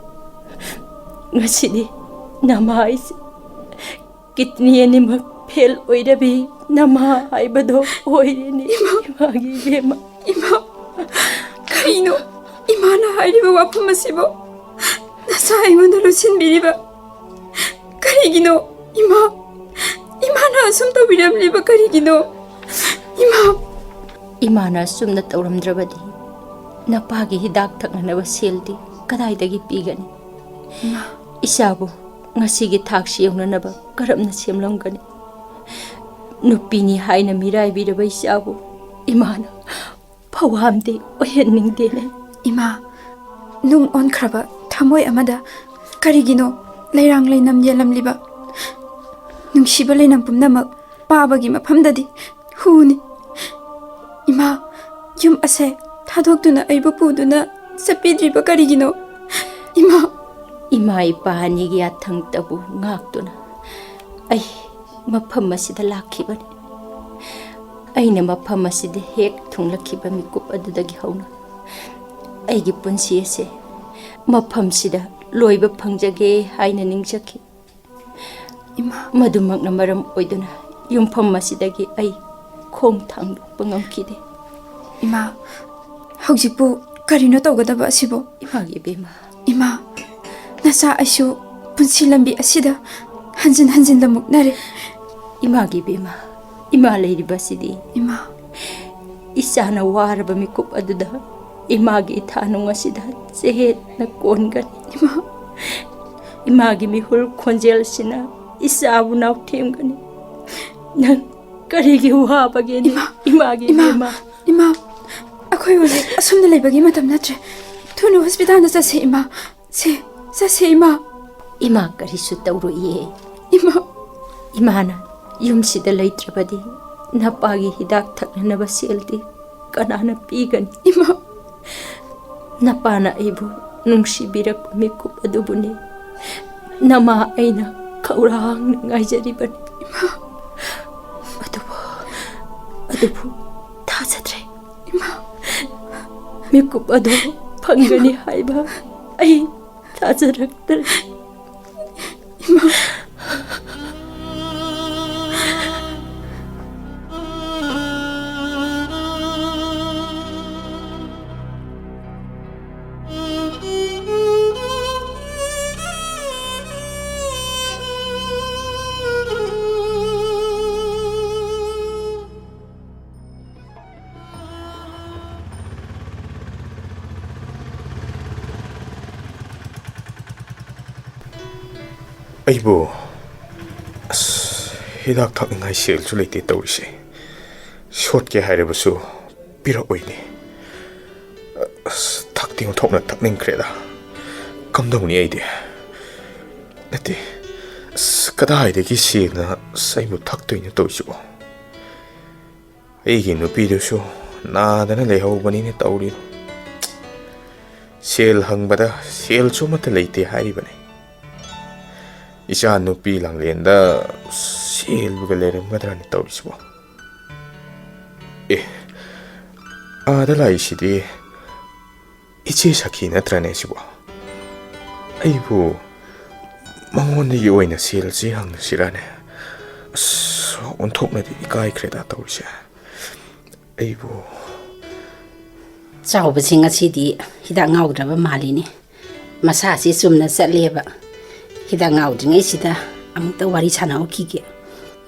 ꯉꯁꯤꯗꯤ ꯅꯃꯥ ꯑꯩꯁꯦ ꯀꯤꯗꯅꯤ ꯑꯅꯤꯃꯛ ꯐꯦꯜ ꯑꯣꯏꯔꯕꯤ ꯅꯃꯥ ꯍꯥꯏꯕꯗꯣ ꯑꯣꯏꯔꯦꯅꯦ꯫ ꯏꯃꯥ꯫ ꯏꯃꯥꯒꯤ ꯏꯕꯦꯝꯃ꯫ ꯏꯃꯥ, ꯀꯔꯤꯅꯣ ꯏꯃꯥꯅ ꯍꯥꯏꯔꯤꯕ ꯋꯥꯐꯝ ꯑꯁꯤꯕꯨ? ꯅꯆꯥ ꯑꯩꯉꯣꯟꯗ ꯂꯣꯠꯁꯤꯟꯕꯤꯔꯤꯕ ꯀꯔꯤꯒꯤꯅꯣ? ꯏꯃꯥ, ꯏꯃꯥꯅ ꯑꯁꯨꯝ ꯇꯧꯕꯤꯔꯝꯂꯤꯕ ꯀꯔꯤꯒꯤꯅꯣ? ꯏꯃꯥ꯫ ꯏꯃꯥꯅ ꯑꯁꯨꯝꯅ ꯇꯧꯔꯝꯗ꯭ꯔꯕꯗꯤ ꯅꯄꯥꯒꯤ ꯍꯤꯗꯥꯛ ꯊꯛꯅꯅꯕ ꯁꯦꯜꯗꯤ ꯀꯗꯥꯏꯗꯒꯤ ꯄꯤꯒꯅꯤ? ꯏꯃꯥ꯫ ꯏꯆꯥꯕꯨ ꯉꯁꯤꯒꯤ ꯊꯥꯛꯁꯤ ꯌꯧꯅꯅꯕ ꯀꯔꯝꯅ ꯁꯦꯝꯂꯝꯒꯅꯤ? ꯅꯨꯄꯤꯅꯤ ꯍꯥꯏꯅ ꯃꯤꯔꯥꯏꯕꯤꯔꯕ ꯏꯆꯥꯕꯨ ꯏꯃꯥꯅ ꯐꯋꯥꯝꯗꯤ ꯑꯣꯏꯍꯟꯅꯤꯡꯗꯦꯅꯦ꯫ ꯏꯃꯥ, ꯅꯨꯡ ꯑꯣꯟꯈ꯭ꯔꯕ ꯊꯃꯣꯏ ꯑꯃꯗ ꯀꯔꯤꯒꯤꯅꯣ ꯂꯩꯔꯥꯡ ꯂꯩꯅꯝ ꯌꯦꯜꯂꯝꯂꯤꯕ? ꯅꯨꯡꯁꯤꯕ ꯂꯩꯅꯝ ꯄꯨꯝꯅꯃꯛ ꯄꯥꯕꯒꯤ ꯃꯐꯝꯗꯗꯤ ꯍꯨꯅꯤ꯫ ꯏꯃꯥ, ꯌꯨꯝ ꯑꯁꯦ ꯊꯥꯗꯣꯛꯇꯨꯅ ꯑꯩꯕꯨ ꯄꯨꯗꯨꯅ ꯆꯠꯄꯤꯗ꯭ꯔꯤꯕ ꯀꯔꯤꯒꯤꯅꯣ? ꯏꯃꯥ꯫ ꯏꯃꯥ ꯏꯄꯥ ꯑꯅꯤꯒꯤ ꯌꯥꯊꯪꯗꯕꯨ ꯉꯥꯛꯇꯨꯅ ꯑꯩ ꯃꯐꯝ ꯑꯁꯤꯗ ꯂꯥꯛꯈꯤꯕꯅꯤ꯫ ꯑꯩꯅ ꯃꯐꯝ ꯑꯁꯤꯗ ꯍꯦꯛ ꯊꯨꯡꯂꯛꯈꯤꯕ ꯃꯤꯀꯨꯞ ꯑꯗꯨꯗꯒꯤ ꯍꯧꯅ ꯑꯩꯒꯤ ꯄꯨꯟꯁꯤ ꯑꯁꯦ ꯃꯐꯝꯁꯤꯗ ꯂꯣꯏꯕ ꯐꯪꯖꯒꯦ ꯍꯥꯏꯅ ꯅꯤꯡꯖꯈꯤ꯫ ꯏꯃꯥ꯫ ꯃꯗꯨꯃꯛꯅ ꯃꯔꯝ ꯑꯣꯏꯗꯨꯅ ꯌꯨꯝꯐꯝ ꯑꯁꯤꯗꯒꯤ ꯑꯩ ꯈꯣꯡ ꯊꯥꯡꯗꯣꯛꯄ ꯉꯝꯈꯤꯗꯦ꯫ ꯏꯃꯥ, ꯍꯧꯖꯤꯛꯄꯨ ꯀꯔꯤꯅꯣ ꯇꯧꯒꯗꯕ ꯑꯁꯤꯕꯨ? ꯏꯃꯥꯒꯤ ꯏꯕꯦꯝꯃ꯫ ꯏꯃꯥ, ꯅꯆꯥ ꯑꯩꯁꯨ ꯄꯨꯟꯁꯤ ꯂꯝꯕꯤ ꯑꯁꯤꯗ ꯍꯟꯖꯤꯟ ꯍꯟꯖꯤꯟꯗ ꯃꯨꯛꯅꯔꯦ꯫ ꯏꯃꯥꯒꯤ ꯏꯕꯦꯝꯃ, ꯏꯃꯥ ꯂꯩꯔꯤꯕꯁꯤꯗꯤ꯫ ꯏꯃꯥ꯫ ꯏꯆꯥꯅ ꯋꯥꯔꯕ ꯃꯤꯀꯨꯞ ꯑꯗꯨꯗ ꯏꯃꯥꯒꯤ ꯏꯊꯥꯅꯨꯡ ꯑꯁꯤꯗ ꯆꯦꯠꯅ ꯀꯣꯟꯒꯅꯤ꯫ ꯏꯃꯥ꯫ ꯏꯃꯥꯒꯤ ꯃꯤꯍꯨꯜ ꯈꯣꯟꯖꯦꯜꯁꯤꯅ ꯏꯆꯥꯕꯨ ꯅꯥꯎꯊꯦꯝꯒꯅꯤ꯫ ꯅꯪ ꯀꯔꯤꯒꯤ ꯋꯥꯕꯒꯦꯅꯦ? ꯏꯃꯥ, ꯏꯃꯥꯒꯤ ꯏꯃꯥ, ꯏꯕꯦꯝꯃ꯫ ꯏꯃꯥ, ꯑꯩꯈꯣꯏ ꯍꯧꯖꯤꯛ ꯑꯁꯨꯝꯅ ꯂꯩꯕꯒꯤ ꯃꯇꯝ ꯅꯠꯇ꯭ꯔꯦ꯫ ꯊꯨꯅ ꯍꯣꯁꯄꯤꯇꯥꯜꯗ ꯆꯠꯁꯦ, ꯏꯃꯥ꯫ ꯁꯦ, ꯆꯠꯁꯦ, ꯏꯃꯥ꯫ ꯏꯃꯥ ꯀꯔꯤꯁꯨ ꯇꯧꯔꯣꯏꯌꯦ꯫ ꯏꯃꯥ꯫ ꯏꯃꯥꯅ ꯌꯨꯝꯁꯤꯗ ꯂꯩꯇ꯭ꯔꯕꯗꯤ ꯅꯄꯥꯒꯤ ꯍꯤꯗꯥꯛ ꯊꯛꯅꯅꯕ ꯁꯦꯜꯗꯤ ꯀꯅꯥꯅ ꯄꯤꯒꯅꯤ? ꯏꯃꯥ꯫ ꯅꯄꯥꯅ ꯑꯩꯕꯨ ꯅꯨꯡꯁꯤꯕꯤꯔꯛꯄ ꯃꯤꯀꯨꯞ ꯑꯗꯨꯕꯨꯅꯤ ꯅꯃꯥ ꯑꯩꯅ ꯈꯧꯔꯥꯡꯅ ꯉꯥꯏꯖꯔꯤꯕꯅꯤ꯫ ꯏꯃꯥ꯫ ꯑꯗꯨꯕꯨ, ꯑꯗꯨꯕꯨ ꯊꯥꯖꯗ꯭ꯔꯦ꯫ ꯏꯃꯥ꯫ ꯃꯤꯀꯨꯞ ꯑꯗꯨ ꯐꯪꯒꯅꯤ ꯍꯥꯏꯕ ꯑꯩ ꯊꯥꯖꯔꯛꯇ꯭ꯔꯦ꯫ ꯑꯩꯕꯨ, ꯑꯁ, ꯍꯤꯗꯥꯛ ꯊꯛꯅꯤꯡꯉꯥꯏ ꯁꯦꯜꯁꯨ ꯂꯩꯇꯦ ꯇꯧꯔꯤꯁꯦ꯫ ꯁꯣꯠꯀꯦ ꯍꯥꯏꯔꯕꯁꯨ ꯄꯤꯔꯛꯑꯣꯏꯅꯦ꯫ ꯑꯁ, ꯊꯛꯇꯤ ꯑꯣꯟꯊꯣꯛꯅ ꯊꯛꯅꯤꯡꯈ꯭ꯔꯦꯗ꯫ ꯀꯝꯗꯧꯅꯤ ꯑꯩꯗꯤ? ꯅꯠꯇꯦ, ꯑꯁ, ꯀꯗꯥꯏꯗꯒꯤ ꯁꯦꯜꯅ ꯑꯁ ꯑꯩꯕꯨ ꯊꯛꯇꯣꯏꯅꯣ ꯇꯧꯔꯤꯁꯤꯕꯣ? ꯑꯩꯒꯤ ꯅꯨꯄꯤꯗꯨꯁꯨ ꯅꯥꯗꯅ ꯂꯩꯍꯧꯕꯅꯤꯅꯦ ꯇꯧꯔꯤ꯫ ꯁꯦꯜ ꯍꯪꯕꯗ ꯁꯦꯜꯁꯨ ꯑꯃꯠꯇ ꯂꯩꯇꯦ ꯍꯥꯏꯔꯤꯕꯅꯤ꯫ ꯏꯆꯥ ꯅꯨꯄꯤ ꯂꯥꯡꯂꯦꯟꯗ ꯁꯦꯜꯕꯨꯒ ꯂꯩꯔꯝꯒꯗ꯭ꯔꯅꯦ ꯇꯧꯔꯤꯁꯤꯕꯣ? ꯑꯦ, ꯑꯥꯗ ꯂꯥꯛꯏꯁꯤꯗꯤ ꯏꯆꯦ ꯁꯈꯤ ꯅꯠꯇ꯭ꯔꯅꯦ ꯁꯤꯕꯣ? ꯑꯩꯕꯨ ꯃꯉꯣꯟꯗꯒꯤ ꯑꯣꯏꯅ ꯁꯦꯜꯁꯤ ꯍꯪꯉꯁꯤꯔꯅꯦ? ꯑꯁ, ꯑꯣꯟꯊꯣꯛꯅꯗꯤ ꯏꯀꯥꯏꯈ꯭ꯔꯦꯗ ꯇꯧꯔꯤꯁꯦ꯫ ꯑꯩꯕꯨ ꯆꯥꯎꯕꯁꯤ ꯉꯁꯤꯗꯤ ꯍꯤꯗꯥꯛ ꯉꯥꯎꯗ꯭ꯔꯕ ꯃꯥꯜꯂꯤꯅꯦ꯫ ꯃꯁꯥꯁꯤ ꯆꯨꯝꯅ ꯆꯠꯂꯦꯕ꯫ ꯍꯤꯗꯥꯛ ꯉꯥꯎꯗ꯭ꯔꯤꯉꯩꯁꯤꯗ ꯑꯃꯨꯛꯇ ꯋꯥꯔꯤ ꯁꯥꯟꯅꯍꯧꯈꯤꯒꯦ꯫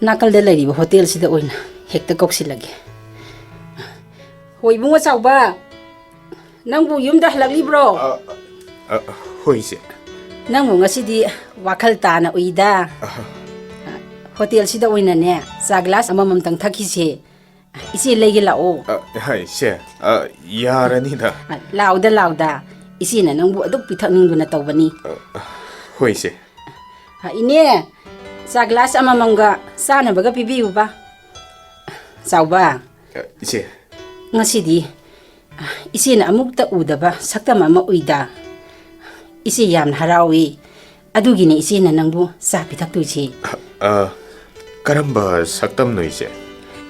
ꯅꯥꯀꯜꯗ ꯂꯩꯔꯤꯕ ꯍꯣꯇꯦꯜꯁꯤꯗ ꯑꯣꯏꯅ ꯍꯦꯛꯇ ꯀꯧꯁꯤꯜꯂꯒꯦ꯫ ꯍꯣ, ꯏꯕꯨꯡꯉꯣ ꯆꯥꯎꯕ, ꯅꯪꯕꯨ ꯌꯨꯝꯗ ꯍꯜꯂꯛꯂꯤꯕ꯭ꯔꯣ? ꯑ, ꯑ, ꯍꯣꯏ, ꯏꯆꯦ꯫ ꯅꯪꯕꯨ ꯉꯁꯤꯗꯤ ꯋꯥꯈꯜ ꯇꯥꯅ ꯎꯏꯗ꯫ ꯑꯍ꯫ ꯍꯣꯇꯦꯜꯁꯤꯗ ꯑꯣꯏꯅꯅꯦ, ꯆꯥ ꯒ꯭ꯂꯥꯁ ꯑꯃꯃꯝꯇꯪ ꯊꯛꯈꯤꯁꯦ꯫ ꯏꯆꯦ ꯂꯩꯒꯦ ꯂꯥꯛꯑꯣ꯫ ꯑ, ꯍꯥꯏ, ꯏꯆꯦ꯫ ꯑ, ꯌꯥꯔꯅꯤꯗ꯫ ꯑ, ꯂꯥꯛꯑꯣꯗ, ꯂꯥꯛꯑꯣꯗ꯫ ꯏꯆꯦꯅ ꯅꯪꯕꯨ ꯑꯗꯨꯛ ꯄꯤꯊꯛꯅꯤꯡꯗꯨꯅ ꯇꯧꯕꯅꯤ꯫ ꯑ, ꯑ, ꯍꯣꯏ, ꯏꯆꯦ꯫ ꯑ, ꯏꯅꯦ, ꯆꯥ ꯒ꯭ꯂꯥꯁ ꯑꯃꯃꯝꯒ ꯆꯥꯅꯕꯒ ꯄꯤꯕꯤꯌꯨꯕ꯫ ꯆꯥꯎꯕ, ꯑ, ꯏꯆꯦ꯫ ꯉꯁꯤꯗꯤ, ꯑ, ꯏꯆꯦꯅ ꯑꯃꯨꯛꯇ ꯎꯗꯕ ꯁꯛꯇꯝ ꯑꯃ ꯎꯏꯗ꯫ ꯏꯆꯦ ꯌꯥꯝꯅ ꯍꯔꯥꯎꯏ꯫ ꯑꯗꯨꯒꯤꯅꯦ ꯏꯆꯦꯅ ꯅꯪꯕꯨ ꯆꯥ ꯄꯤꯊꯛꯇꯣꯏꯁꯤ꯫ ꯑ, ꯀꯔꯝꯕ ꯁꯛꯇꯝꯅꯣ, ꯏꯆꯦ?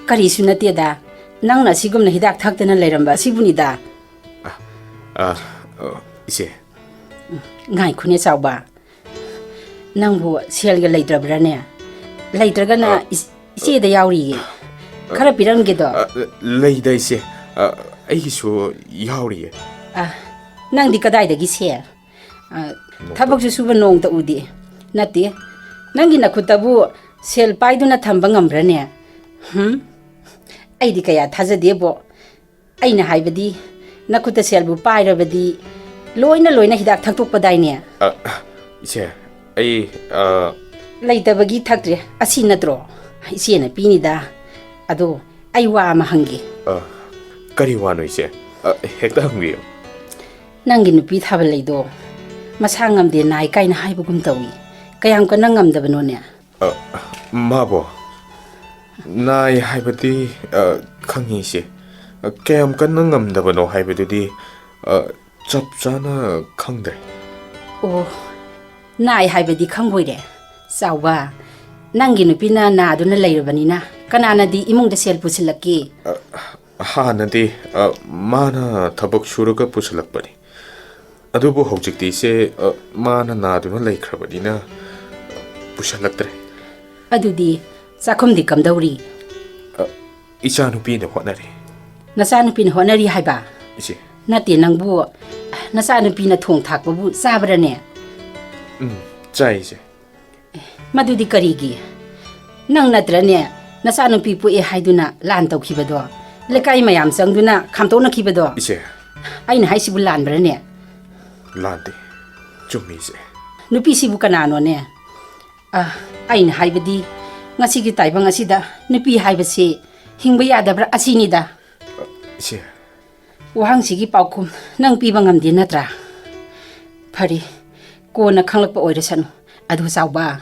ꯀꯔꯤꯁꯨ ꯅꯠꯇꯦꯗ, ꯅꯪꯅ ꯑꯁꯤꯒꯨꯝꯅ ꯍꯤꯗꯥꯛ ꯊꯛꯇꯅ ꯂꯩꯔꯝꯕ ꯑꯁꯤꯕꯨꯅꯤꯗ꯫ ꯑ, ꯑ, ꯑ, ꯏꯆꯦ꯫ ꯉꯥꯏꯈꯣꯅꯦ ꯆꯥꯎꯕ, ꯅꯪꯕꯨ ꯁꯦꯜꯒ ꯂꯩꯇ꯭ꯔꯕ꯭ꯔꯥꯅꯦ? ꯂꯩꯇ꯭ꯔꯒꯅ ꯑ, ꯏꯆ-, ꯏꯆꯦꯗ ꯌꯥꯎꯔꯤꯌꯦ꯫ ꯈꯔ ꯄꯤꯔꯝꯒꯦꯗꯣ꯫ ꯑ, ꯂꯩꯗ, ꯏꯆꯦ꯫ ꯑ, ꯑꯩꯒꯤꯁꯨ ꯌꯥꯎꯔꯤꯌꯦ꯫ ꯑ, ꯅꯪꯗꯤ ꯀꯗꯥꯏꯗꯒꯤ ꯁꯦꯜ? ꯑ, ꯅꯣꯡꯃꯇ ꯊꯕꯛꯁꯨ ꯁꯨꯕ ꯅꯣꯡꯇ ꯎꯗꯦ꯫ ꯅꯠꯇꯦ, ꯅꯪꯒꯤ ꯅꯈꯨꯠꯇꯕꯨ ꯁꯦꯜ ꯄꯥꯏꯗꯨꯅ ꯊꯝꯕ ꯉꯝꯕ꯭ꯔꯥꯅꯦ? ꯍꯨꯝ? ꯑꯩꯗꯤ ꯀꯌꯥ ꯊꯥꯖꯗꯦꯕꯣ꯫ ꯑꯩꯅ ꯍꯥꯏꯕꯗꯤ, ꯅꯈꯨꯠꯇ ꯁꯦꯜꯕꯨ ꯄꯥꯏꯔꯕꯗꯤ ꯂꯣꯏꯅ ꯂꯣꯏꯅ ꯍꯤꯗꯥꯛ ꯊꯛꯇꯣꯛꯄꯗꯥꯏꯅꯦ? ꯑ, ꯏꯆꯦ, ꯑꯩ, ꯑ, ꯂꯩꯇꯕꯒꯤ ꯊꯛꯇ꯭ꯔꯦ, ꯑꯁꯤ ꯅꯠꯇ꯭ꯔꯣ? ꯏꯆꯦꯅ ꯄꯤꯅꯤꯗ꯫ ꯑꯗꯣ ꯑꯩ ꯋꯥ ꯑꯃ ꯍꯪꯒꯦ꯫ ꯑ, ꯀꯔꯤ ꯋꯥꯅꯣ, ꯏꯆꯦ? ꯑ, ꯍꯦꯛꯇ ꯍꯪꯕꯤꯌꯨ꯫ ꯅꯪꯒꯤ ꯅꯨꯄꯤ ꯊꯥꯕꯜꯂꯩꯗꯣ ꯃꯁꯥ ꯉꯝꯗꯦ, ꯅꯥꯏ ꯀꯥꯏꯅ ꯍꯥꯏꯕꯒꯨꯝ ꯇꯧꯏ꯫ ꯀꯌꯥꯝ ꯀꯟꯅ ꯉꯝꯗꯕꯅꯣꯅꯦ? ꯑ, ꯃꯥꯕꯣ? ꯅꯥꯏ ꯍꯥꯏꯕꯗꯤ, ꯑ, ꯈꯪꯉꯤ, ꯏꯆꯦ꯫ ꯑ, ꯀꯌꯥꯝ ꯀꯟꯅ ꯉꯝꯗꯕꯅꯣ ꯍꯥꯏꯕꯗꯨꯗꯤ, ꯑ, ꯆꯞ ꯆꯥꯅ ꯈꯪꯗ꯭ꯔꯦ꯫ ꯑꯣ, ꯅꯥꯏ ꯍꯥꯏꯕꯗꯤ ꯈꯪꯕꯣꯏꯔꯦ꯫ ꯆꯥꯎꯕ, ꯅꯪꯒꯤ ꯅꯨꯄꯤꯅ ꯅꯥꯗꯨꯅ ꯂꯩꯔꯕꯅꯤꯅ ꯀꯅꯥꯅꯗꯤ ꯏꯃꯨꯡꯗ ꯁꯦꯜ ꯄꯨꯁꯤꯜꯂꯛꯀꯦ? ꯑ, ꯍꯥꯟꯅꯗꯤ, ꯑ, ꯃꯥꯅ ꯊꯕꯛ ꯁꯨꯔꯒ ꯄꯨꯁꯤꯜꯂꯛꯄꯅꯤ꯫ ꯑꯗꯨꯕꯨ ꯍꯧꯖꯤꯛꯇꯤ ꯏꯆꯦ, ꯑ, ꯃꯥꯅ ꯅꯥꯗꯨꯅ ꯂꯩꯈ꯭ꯔꯕꯅꯤꯅ, ꯑ, ꯄꯨꯁꯜꯂꯛꯇ꯭ꯔꯦ꯫ ꯑꯗꯨꯗꯤ ꯆꯥꯛꯈꯨꯝꯗꯤ ꯀꯝꯗꯧꯔꯤ? ꯑ, ꯏꯆꯥꯅꯨꯄꯤꯅ ꯍꯣꯠꯅꯔꯤ꯫ ꯅꯆꯥꯅꯨꯄꯤꯅ ꯍꯣꯠꯅꯔꯤ ꯍꯥꯏꯕ? ꯏꯆꯦ꯫ ꯅꯠꯇꯦ, ꯅꯪꯕꯨ ꯅꯆꯥꯅꯨꯄꯤꯅ ꯊꯣꯡ ꯊꯥꯛꯄꯕꯨ ꯆꯥꯕ꯭ꯔꯅꯦ? ꯎꯝ, ꯆꯥꯏ, ꯏꯆꯦ꯫ ꯃꯗꯨꯗꯤ ꯀꯔꯤꯒꯤ? ꯅꯪ ꯅꯠꯇ꯭ꯔꯅꯦ ꯅꯆꯥꯅꯨꯄꯤ ꯄꯣꯛꯑꯦ ꯍꯥꯏꯗꯨꯅ ꯂꯥꯟ ꯇꯧꯈꯤꯕꯗꯣ? ꯂꯩꯀꯥꯏ ꯃꯌꯥꯝ ꯆꯪꯗꯨꯅ ꯈꯥꯝꯇꯣꯛꯅꯈꯤꯕꯗꯣ? ꯏꯆꯦ꯫ ꯑꯩꯅ ꯍꯥꯏꯁꯤꯕꯨ ꯂꯥꯟꯕ꯭ꯔꯅꯦ? ꯂꯥꯟꯗꯦ꯫ ꯆꯨꯝꯃꯤ, ꯏꯆꯦ꯫ ꯅꯨꯄꯤꯁꯤꯕꯨ ꯀꯅꯥꯅꯣꯅꯦ? ꯑ, ꯑꯩꯅ ꯍꯥꯏꯕꯗꯤ, ꯉꯁꯤꯒꯤ ꯇꯥꯏꯕꯪ ꯑꯁꯤꯗ ꯅꯨꯄꯤ ꯍꯥꯏꯕꯁꯤ ꯍꯤꯡꯕ ꯌꯥꯗꯕ꯭ꯔꯥ ꯑꯁꯤꯅꯤꯗ꯫ ꯏꯆꯦ꯫ ꯋꯥꯍꯪꯁꯤꯒꯤ ꯄꯥꯎꯈꯨꯝ ꯅꯪ ꯄꯤꯕ ꯉꯝꯗꯦ ꯅꯠꯇ꯭ꯔꯥ? ꯐꯔꯦ, ꯀꯣꯟꯅ ꯈꯪꯂꯛꯄ ꯑꯣꯏꯔꯁꯅꯨ꯫ ꯑꯗꯨ ꯆꯥꯎꯕ,